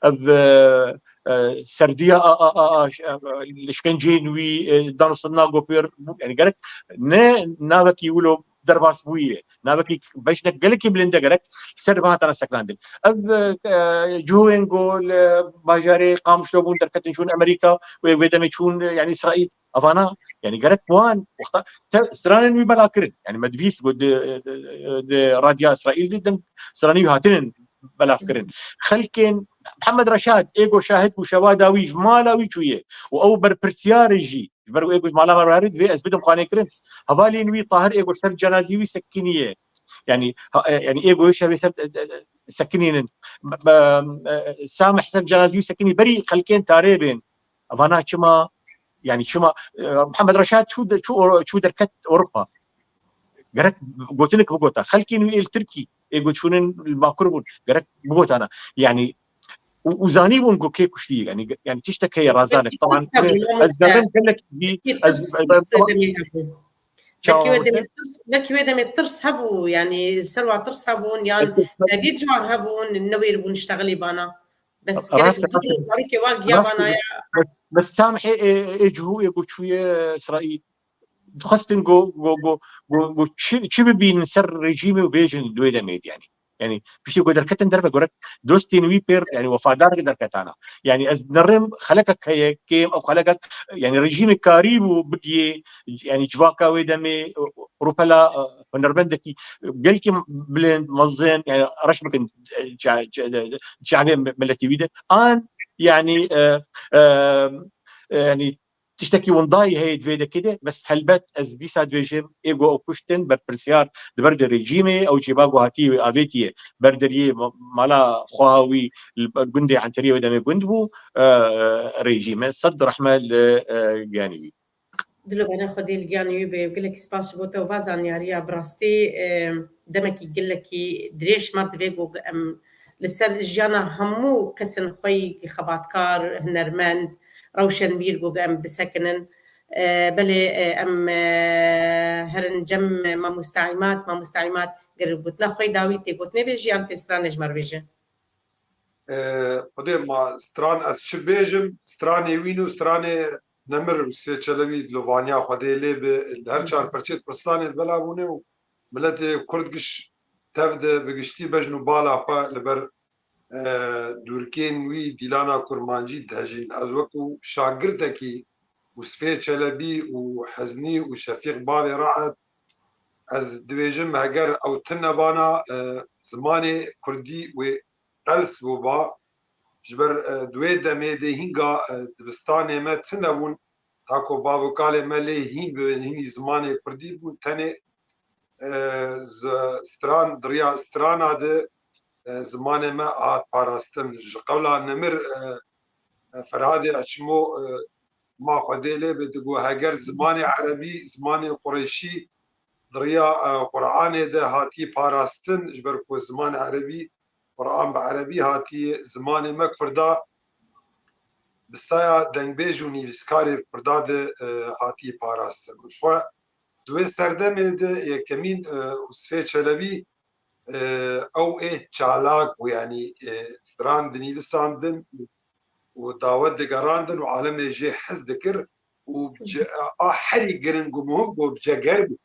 ev, e, e, serdiya a, a, a, a, ş-, e, li şkenceyên wî, e, dan û sirna gopêr, yanî gerek ne navekî wilo derbas bûye, navekî beşnek gelekî bilind e gerek ser van hatana sekinandin. Ev, e, cihên ku li bajarê Qamişlo bûn derketin çûn Amerîka û wê demê çûn, yanî Îsraîl. Evana, yanî gerek wan wexta te stranên wî bela kirin. Yanî me dibîst ku di, di, di radya Îsraîl de deng stranên wî hatinin belav kirin. Xelkên Mihemed Reşad, ê ku şahid bû şeva dawî ji mala wî çûye û ew berpirsiyar e jî, ji ber ku ê ku ji mala me re divê ez bidim xanê kirin. Hevalên wî Tahir ê ku ser cenazî wî sekiniye. Yanî, ha, e, yanî ê ku şevê ser, e, e, sekinînin. Be-, be-, e, Samih ser cenazî wî sekinî. Berî xelkên tarê bên. Vana çima, yanî çima, e, Mihemed Reşad çû de-, çû Euro-, çû derket Ewropa. Gerek gotinik bigota. Xelkên wî ê li Tirkî, ê ku çûnin li Bakur bûn. Gerek bigotana. Yanî û, û zanîbûn ku kê kuştî, yanî, yanî tiştek heye razan e. Belkî Taban, tirs hebû, ez mamoste. Zerrim gelek bî, Belkî ez, tirs, ez, tirs wê demê hebû. Belkî çawa wê demê wate? Tirs, belkî wê demê tirs hebû, yanî li ser wa tirs hebûn, yan Belkî tedît ji wan hebûn, newêr bûn ştexilî bana. Bes gerek rast e, rast e. Zarokê wa giya vana ya. Bes, bes Samihê ê, ê, ê cihû ê ku çûye Îsraîl. Dixwestin ku, ku, ku, ku, ku çi, çi bibînin ser rejîmê û bêjin di wê demê de, yanî. Yanî, piştî ku derketin derve, gerek dostên wî pêr, yanî, wefadar derketana. Yanî, ez nerim xelekek heye, kêm, ew xelekek, yanî, rejîmê karî bû bigiyê, yanî, civaka wê demê, rûpela, e, hunermendekî gelkî bilind, mezin, yanî, reş bikin, e, ça-, ça-, çavê miletî wî de. An, yanî, e, e, e, yanî, tiştekî windayî heye di vê dekê de, bes helbet ez dîsa dibêjim, ê ku ew kuştin, berpirsiyar di ber de rejîmê, ew cêba ku hatiye wê avêtiye ber deriyê ma-, mala xweha wî li ber gundê Enteriyê wê demê gund bû, e, rejîm e. Sed rehme li, e, giyanê wî. Dilobarê Xwedê li giyanê wî be. Gelekî spas ji bo te û va zanyariya bi rastî, e, demekî gelekî dirêj mar divê ku em li ser jiyana hemû kesên xwe yî xebatkar, hunermend, rewşenbîr ku em bisekinin. E, belê, e, em, e, herin cem Mamoste Îmad, Mamoste Îmad ger gotina xwe yî dawî tê gotinê bêjî yan tê stranê ji me re bêje? E, Xwedê ma stran ez çi bêjim, stranê wîn û stranê Nemir û Sê Çelebî di lovaniya Xwedê lê bi li her çar perçê Kurdistanê di bela bûne û miletê Kurd giş tev de bi giştî bejn û bala xwe li ber, e, dûrkên wî dîlana kurmancî dihejîn. Ez wekû şagirtekî û Sifê Çelebî û Heznî û Şefîq Bavê Raet, ez dibêjim heger ew tune bana, e, zimanê kurdî wê qels bûba. Ji ber, e, di wê demê de hînga, e, dibistanê me tune bûn, ta ku bav û kalê me lê hîn bibin, hînî zimanê kurdî bûn, tenê, e, z-, stran, di riya strana de, e, zimanê me hat parastin. Ji qewla Nemir, e, e, Ferhadê Eçmo, e, ma Xwedê lê be, digo, heger zimanê erebî, zimanê qureyşî di riya, e, Quranê de hatî parastin, ji ber ku zimanê erebî, Quran bi erebî hatiye, zimanê me kurda bi saya dengbêj û nivîskarê kurda de, e, hatî parastin. Û ji xwe di wê serdemê de yekemîn, e, Usfê Çelebî, e, ew ê çalak bû, yanî, e, stran dinivîsandin û dawet digerandin û alemê jê hez dikir û bi ce-, a herî giring û muhim ku bi ceger bû.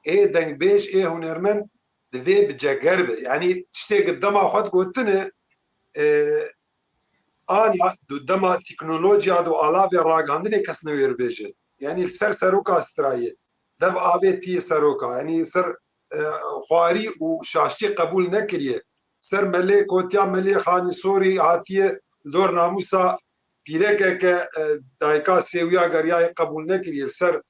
Ê dengbêj, ê hunermend divê bi ceger be. Yanî tiştê ki dema xwe digotine, e, aniya du dema teknolojiya du alavê ragihandinê kes newêr bêje. Yanî li ser seroka strayê. Dev avê tiyê seroka. Yanî ser e, xwarî û şaştî qebûl nekiriye. Ser Melê Kotiya, Melê Xanî Sorî hatiye li dor namûsa pîrekeke, e, dayika sêwiya geriyayê qebûl nekiriye. Li ser,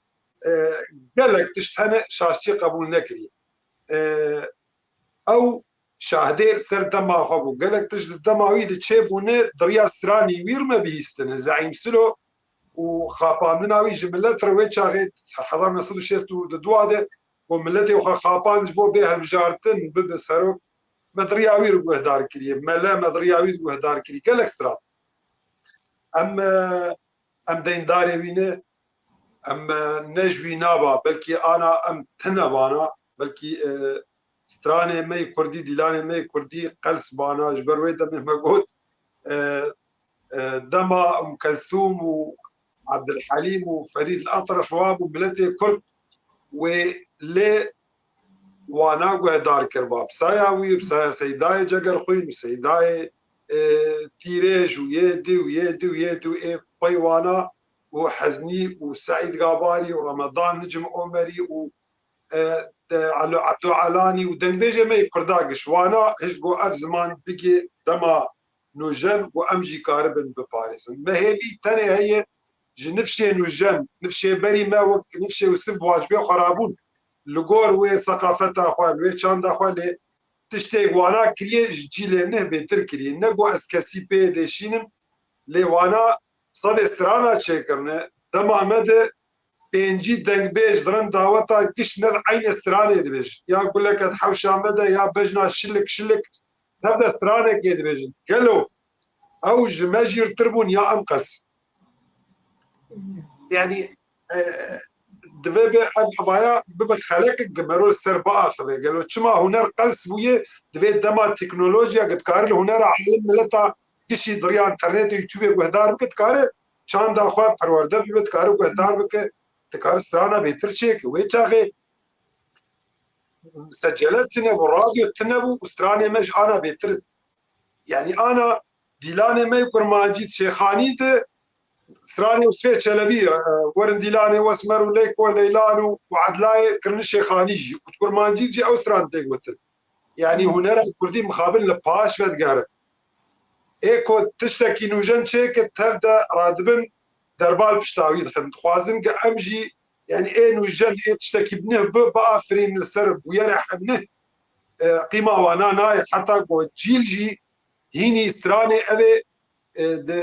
e, gelek tişt hene şaştî qebûl nekiriye. E, ew şahdê li ser dema xwe bû. Gelek tişt li dema wî di çêbûne, di riya stranî wî re me bihîstine. Zeîm Silo û xapandina wî ji milet re wê çaxê hezar neh sed û şêst û du de ku miletê xwe xapand ji bo bê hilbijartin bibe serok, me di riya wî re guhdar kiriye. Mele me di riya wî re guhdar kiriye. Gelek stran. Em, e, em deyndarê wî ne, em, e, ne ji wî naba, belkî ana em tune bana, belkî, e, stranê me yê kurdî, dîlanê me yê kurdî qels bana, ji ber wê demê me got, e, e, dema Umm Kelthûm û Abdulhelîm û Ferîd El Etraş wa bû, miletê kurd wê lê wana guhdar kir, ba bi saya wî, bi saya Seydayê Cegerxwîn û Seydayê, e, Tîrêj û yê dî û yê dî û yê dî û ê pey wana û Heznî û Seîd Gabarî û Remedan Nicim Omerî û, e, de, Elo Ebdo Elanî û dengbêjê me yê kurda giş wana hişt ku ev ziman bigê dema nûjen ku em jî karibin biparêzin. Me hêvî tenê heye ji nifşê nûjen, nifşê berî me wek nifşê Yûsif bi wacibê xwe rabûn, li gor wê seqafeta xwe, li wê çanda xwe lê tiştê wana kiriye ji cîlê neh bêtir kiriye. Ne ku ez kesî pê dêşînim, lê wana sedê strana çêkirine. Dema me de pêncî dengbêj di rind daweta giş ne eynê stranê dibêjin. Ya guleke di hewşa me de, ya bejna şilik şilik, tev de stranekê dibêjin. Gelo ew ji me jîrtir bûn ya em qels? Yani, e, divê bê ev hevaya bibe xelekek, gi mero li ser biaxive. Gelo çima huner qels bûye? Divê dema teknolojiya, gi dikare li hunera alim mileta gişî di riya înternetê, YouTubeê guhdar bike, dikare çanda xwe perwerde bibe, dikare guhdar bike, dikare strana bêtir çêke. Wê çaxê secele tune bû, radyo tune bû û stranê me ji ana bêtir in. Yani ana dîlanê me yê kurmancî di Şêxanî de stranê Yûsfê Çelebî, e, werin dîlanê Wesmer û Leyko Leylan û, û Edlayê kirine Şêxanî jî. Û di kurmancî jî ew stran tê gotin. Yani hunera kurdî mixabin li paş vedigere. Ê ku tiştekî nûjen çêke, tev de radibin, derbal pişta wî dixin. Dixwazin ku em jî, yani ê nûjen, ê tiştekî bi nuh bi, biafirîn li ser bûyerê hemne, e, qîma wana nayê. Heta ku cîl jî hînî stranê ev ê, e, de,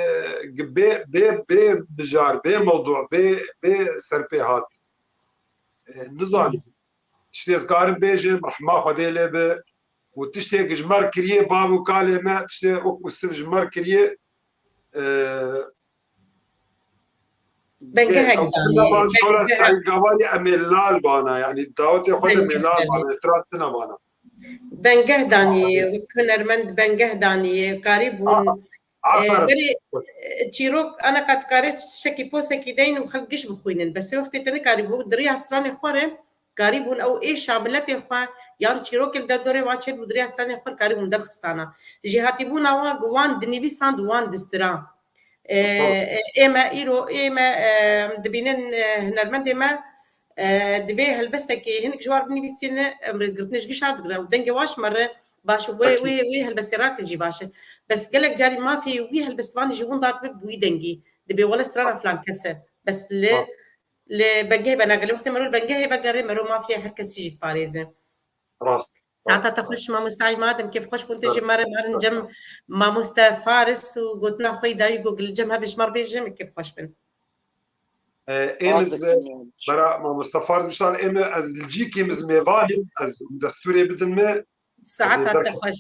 bê, bê, bê mijar, bê mewdû, bê, bê serpêhat. E, nizanim. Tiştê ez karim bêjim, rehma Xwedê lê be. Û tiştê ku ji me re kiriye, bav û kalê me, tiştê wek Yûsif ji me re kiriye, e, Bengehek ew danî, çima ban şola bengehek. Seîd Gabarî em ê lal bana, yani dawetê xwe de em ê lal bana, estran tune bana. Bengeh danî, wek hunermend bengeh danî, karî bûn. A, e, aferin. Berê, e, çîrok, ana qet karê tiştekî postekî deyn û xelk giş bixwînin. Bes wextê te nikarî bû, di riya stranê xwe re karî bûn ew êşa miletê xwe, yan çîrokê li derdorê wan çêdibû, di riya stranê xwe karî bûn derxistana. Jêhatîbûna wan, wan dinivîsand û wan distira. E, e, ê me îro, ê me, e, dibînin, e, hunermendê me, e, divê helbestekê hinek ji war binivîsîne, em rêzgirtinê ji gişa digre û dengê wan ji me re baş û wê, wê, wê helbestê rakin jî baş e. Bes gelek carî mafê wî helbestvanê ji winda dibe bi wî dengî. Dibê wele strana filan kes e. Bes li, li bengehê venagere. Wextê mero li bengehê vegere, mero mafê her kesî jî diparêze. Rast. Saeta te xweş mamosta Îmad, em kêfxweş bûn tu jî me re, me re cem mamoste Faris û gotina xwe yî dayî got li cem hev ji me re bêje, em kêfxweş bin. E, êm ez, bera mamoste Faris bişar, êm ez li cîkî min mêvan im, ez destûrê bidin me. Saeta te xweş.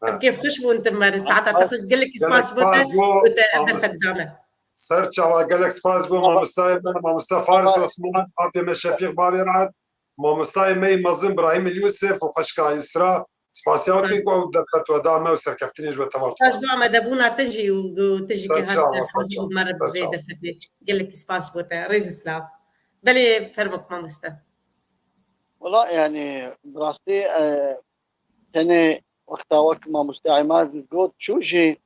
Em kêfxweş bûn tu me re, saeta te xweş, gelekî spas bo te, bo te ev derfet da me. Ser çava, gelek spas bo mamostayê me, mamoste Faris Osman, apê me Şefîq, bavê Rehat. Mamostayê me yê mezin Brahîm El Yûsif û xweşika Yusra, spasiya we dikin ku ew derfet we da me û serkeftinê ji we tevart. Spas bo amadebûna te jî û, û te jî ke hat hazî bû me re bi vê derfetê. Gelekî spas bo te. Rêz û silav. Belê fermo mamoste. Wela, yani, bi rastî, e, tenê wexta wek mamoste Îmad got çû jî,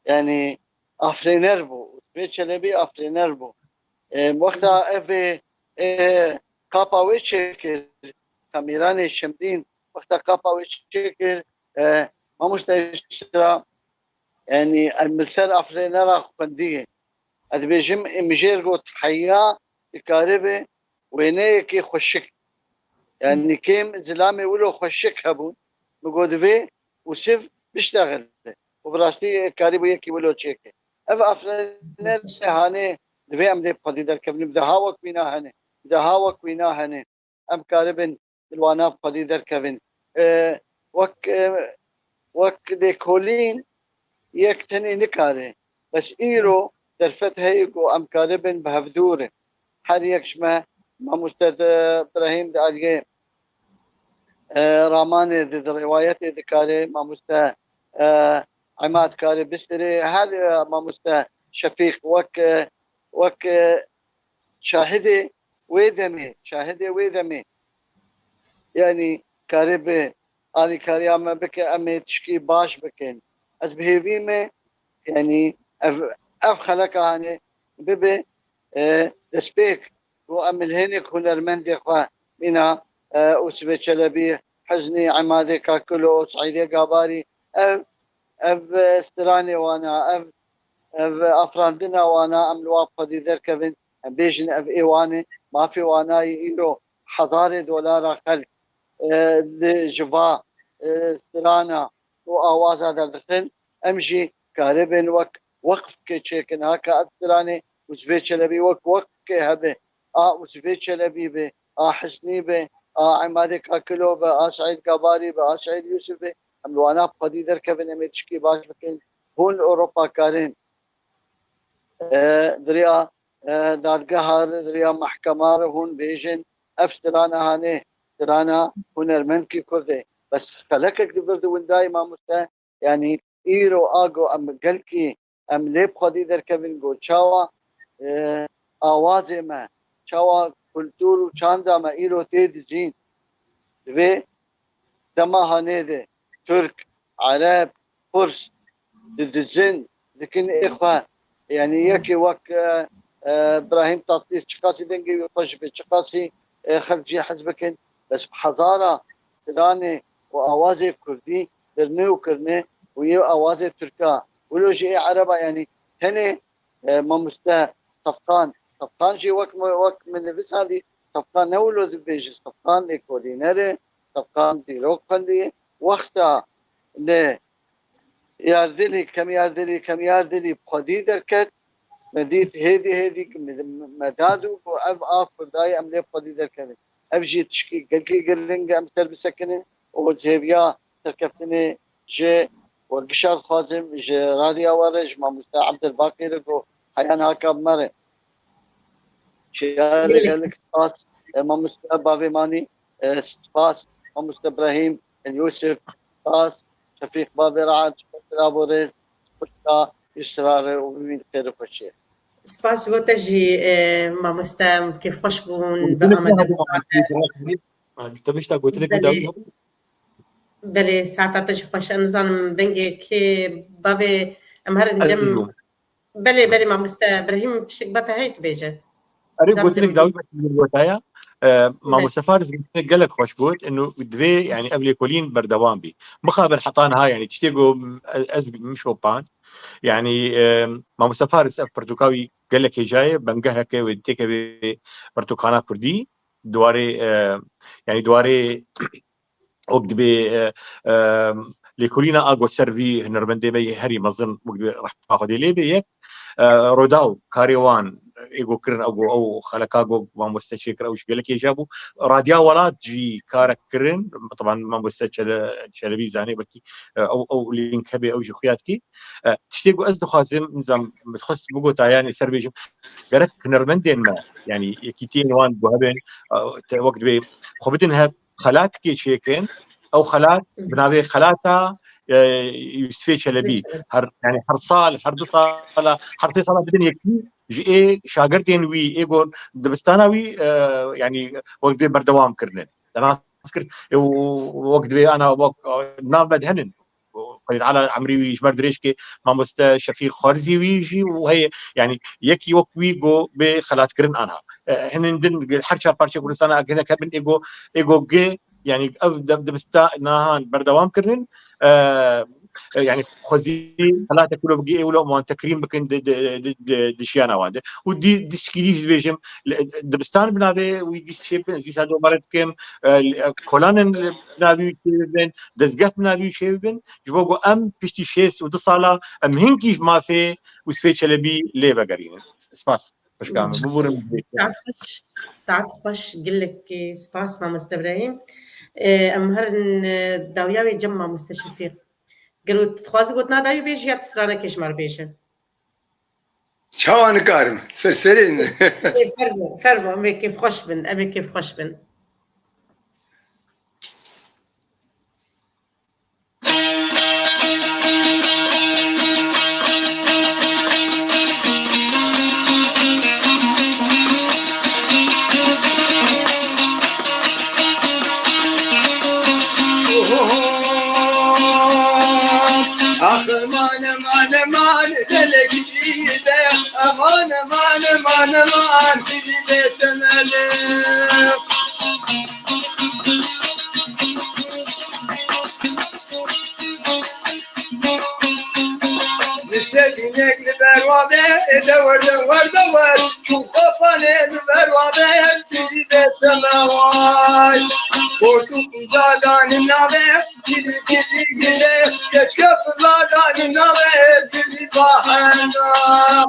yani, afirêner bû. Vê Çelebî afirêner bû. E, wexta ev ê, e, qapa wê çêkir, Xemîranê Şemdîn wexta qapa wê çêkir, e, mamoste Îsra, yanî em li ser Afrênera xwendiye. Ez dibêjim, ê mijêr got heya dikaribe wêneyekê xweşik. Yanî kêm zilamê wilo xweşik hebûn. Min got divê Ûsiv biştexile. Û bi rastî karîbû yekî wilo çêke. Ev afirînerê hanê divê em lê bi xwedî derkevin. Bi daha wek wîna hene. Bi daha wek wîna hene. Em karibin li wana bi xwedî derkevin. E, wek, e, wek lêkolîn yek tenê nikare. Bes îro derfet heye ku em karibin bi hevdû re. Her yek ji me, mamoste de Birahîm di aliyê, e, ramanê de, di rêwayetê dikare, mamoste, e, Emad kare bistirê, her, e, mamoste Şefîq wek, e, wek, e, şahidê wê demê, şahidê wê demê. Yanî kare bi alîkariya me bike, em ê tişkî baş bikin. Ez bi hêvî me, yanî ev, ev xeleka hanê bibe, e, destpêk ku em li hênik hunermendê xwe mîna, e, Ûsivê Çelebî, Hiznî, Emadê Kakilo, Seîdê Gabarî, ev, ev, e, stranê wana, ev, ev afirandina wana em li wan xwedî derkevin, em bêjin ev ê wan e, mafê wana yî îro hezarê dolara xelk, e, li ji va, e, strana û awaza derdixin, em jî karibin wek weqfkê çêkin. Haka ev stranê Ûsivê Çelebî wek weqfkê hebe, a Ûsivê Çelebî be, a Hisnî be, a Emadê Kakilo be, a Seîd Gabarî be, a Seîd Yûsif be, em li wana bi xwedî derkevin, em ê tişkî baş bikin. Hûn li Ewropa karin, e, di riya, e, dadgeha re, di riya mehkema re hûn bêjin, ev strana hanê, strana hunermendkî Kurd e. Bes xelekek di vir di windayê mamoste, yanî îro ago em gelkî em lê bi xwedî derkevin ku çawa, e, awazê me, çawa kultur û çanda me îro tê dizîn. Divê dema hanê de Tirk, Ereb, Furs didizin, dikin ê xwe. Yanî yekê wek, e, e, Birahîm Tatlîs çiqasî dengê wî xweş be, çiqasî, e, xelk jê hez bikin. Bes bi hezara stranê û awazê kurdî dirne û kirine û yê awazê tirka. Wilo jî ê ereba, yanî tenê, e, mamoste Sefqan. Sefqan jî wek, wek min nivîsandî, Sefqan ne wilo dibêje, Sefqan lêkolîner e, Sefqan dîrok xwendiye. Wexta li Yardilî, Kemyardilî, Kemyardilî bi xwedî derket. Me dît hêdî hêdî me, me da dû ku ev a Kurdayê em lê bi xwedî derkevin. Ev jî tişkî gelkî giring e em ser bisekinin û cêviya serkeftinê ji wergişa dixwazim, ji radiya we re, ji mamoste Ebdilbaqî re ku heyan haka bi me re. Şiyarê Gelek. Gelek spas, e, mamoste Bavê Manî, e, spas, mamoste Birahîm El Yûsif, spas, Şefîq Bavê Rahat, ji xwe laborê, xwişka Îsra re û bimîn xêr û xweşiyê. Spas ji bo te jî, e, mamoste, kêfxweş bûn bi Û amade. Te bişta gotinek Belê. Belê, saeta te jî xweş. Em nizanim dengê kê bavê em herin Ez cem. Dibûm. Belê, belê, mamoste Birahîm, tiştek bete heye tu bêje. Erê, Zam gotinek cem. Dawî gotiya. E, Belê. Mamoste Faris gotinek gelek xweş got. Inu divê, yani, ev lêkolîn berdewam bî. Mixabin heta niha, yani, tiştê ku ez, ez min şopan. Yani, e, Mamoste Faris ev pirtûka wî gelek hêja ye, bengeheke wê têkevê pirtûkxana kurdî. Di warê, e, yani, di warê wek dibê, e, e, lêkolîna a ku ser vî hunermendê me yê herî mezin, wek dibê rehma Xwedê lê bê, yek, e, Rodaw, karê wan, ê ku kirin, ew ku, ew xeleka ku mamoste çêkir, ew jî gelek hêja bû. Radiya Welat jî karek kirin, teban mamoste Çele-, Çelebî zanê, belkî, e, ew, ew link hebe, ew jî xuya dikî. E, tiştê ku ez dixwazim, nizam, min dixwest bigota, yani ser bêjim, gerek hunermendên me, yani yekîtiyên wan ku hebin, e, te wek dibê xwe bidin hev, xelatê çêkin, ew xelat Hı hı. bi navê xelata, e, Yûsifê Çelebî. Yûsifê Çelebî. Her, yani her sal, her du sala, her sê sala bidin yekî, ji ê şagirdên wî, ê ku dibistana wî, e, yani wek dibê berdewam kirinin. Te nas kir, e, û wek dibê ana wek, e, nav me de henin. Xwedê Teala emrî wî ji me re dirêj ke, mamoste Şefîq Xwarzî wî jî û heye, yanî yekî wek wî go bê xelatkirin anha. E, hinên din her çar parçeyê Kurdistana hinek hebin ê go, ê go gi, yanî ev de-, dibista nahan berdewam kirin. E, e, yanî xwezî xelatek wilo bigê ê wilo wan tekrîm bikin di, di, di, di, di jiyana wan de. Û dî, dî şikîlî jî dibêjim, li, dibistan bi navê wî dî çêbin, ez dîsa dobaret dikim, e, li, e, kolanên li, bi navî wî çêbibin, dezgeh bi navî wî çêbibin, ji bo ku em piştî şêst û du sala em hinkî ji mafê Wisfê Çelebî lê vegerînin. Spas. Xweşka min, bibûrin bi vê. Saet xweş, saet xweş, gelek spas mamoste Ibrahîm. E, em herin, e, dawiya wê cem mamoste Şefîq. Gelo tu dixwazî gotina dawî bêjî ya tu stranekê ji me re bêje? Çawa nikarim? Ser serê min. Ê, fermo, fermo, em ê kêfxweş bin, em ê kêfxweş bin. Aman, aman, aman, gelek çî be. Aman, aman, aman, aman, bî bê temele. Nisedinek li ber wa be, e, dewer, dewer, dewer. Çû xapanê li ber wa be, bî bê temeway. Portuk uzadan nabe, Gidi gidi gidi, keşke fırladan nave gidi bahana.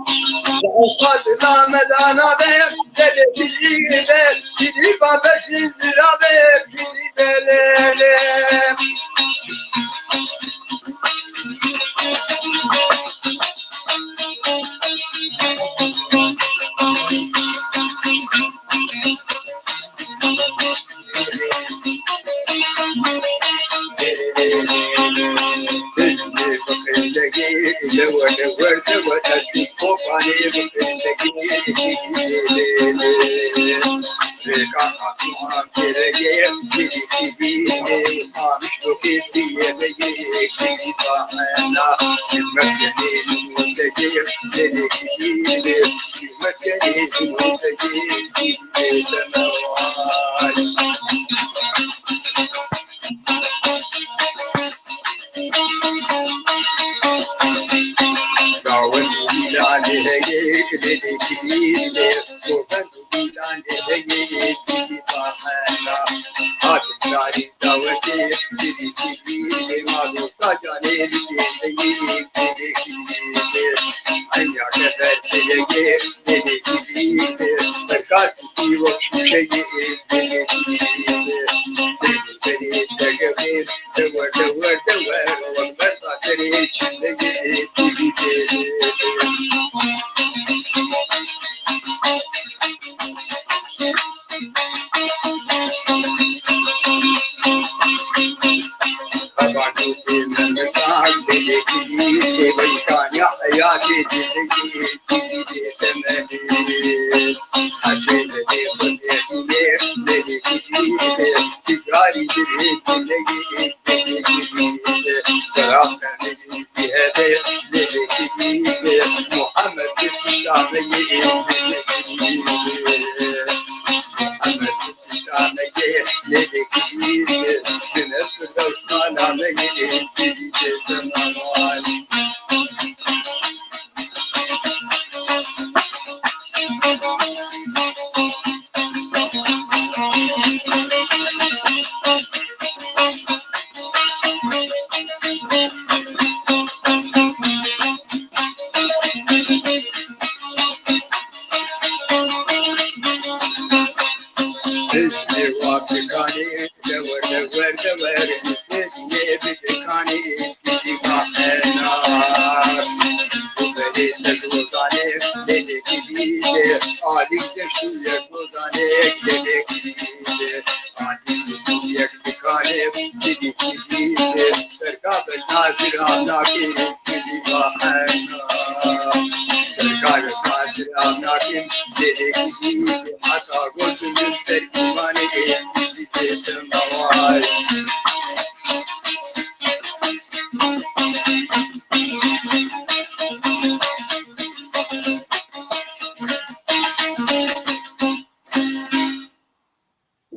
Aşk adına medana be, dede gidi gidi, gidi babeşin lira be, gidi belele.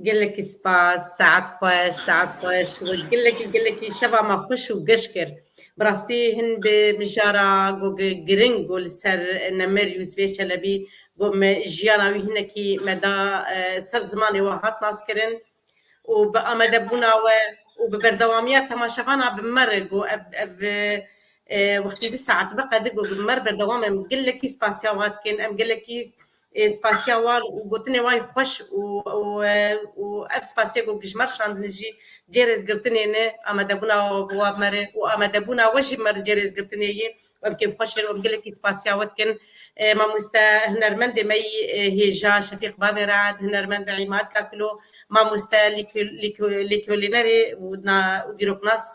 Gelekî spas, saet xweş, saet xweş. We gelekî, gelekî şeva me xweş û geş kir. Bi rastî hin bi mijara go gi-, giring go li ser Nemir Yûsfê Çelebî, go me jiyana wî hinekî me da, e, ser zimanê we hat naskirin û bi amadebûna we û bi berdewamiya temaşevana bi me re go ev, ev, e, wextî di saet biqede go bi me re berdewam em gelekî spasiya we dikin, em gelekî e, spasiya wan û gotinê wan xweş û, û, e, û ev spasiya ku ji me re şandine jî cê rêzgirtinê ne, amadebûna wa bi me re û amadebûna we jî me re cê rêzgirtinê ye. Em kêfxweş in û em gelekî spasiya we dikin. E, mamoste hunermendê me yî, e, hêja Şefîq Bavê Re'd, hunermend Îmad Kakilo, mamoste lîko-, lîko-, lîkolînerê û na-, û dîroknas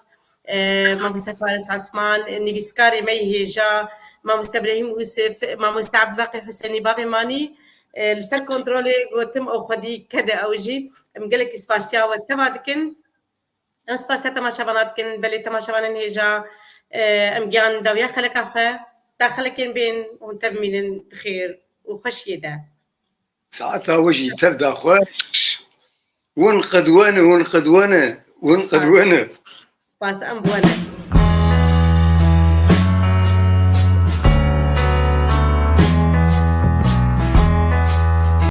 e, mamoste Faris Esman, e, nivîskarê me yê hêja, mamoste Brahîm Ûsif, mamoste Ebdibaqî Husenî bavê manî, e, li ser kontrolê gotim û xwedî kede ew jî. Em gelekî spasiya we teva dikin. Em spasiya temaşevana dikin. Belê temaşevanên hêja, e, em giyan dawiya xeleka xwe. Ta xelekên bên hûn tev mînin di xêr û xweşiyê de. Saeta we jî tev da xweş. Win qedwene, win qedwene, win qedwene. Spas, em bûne.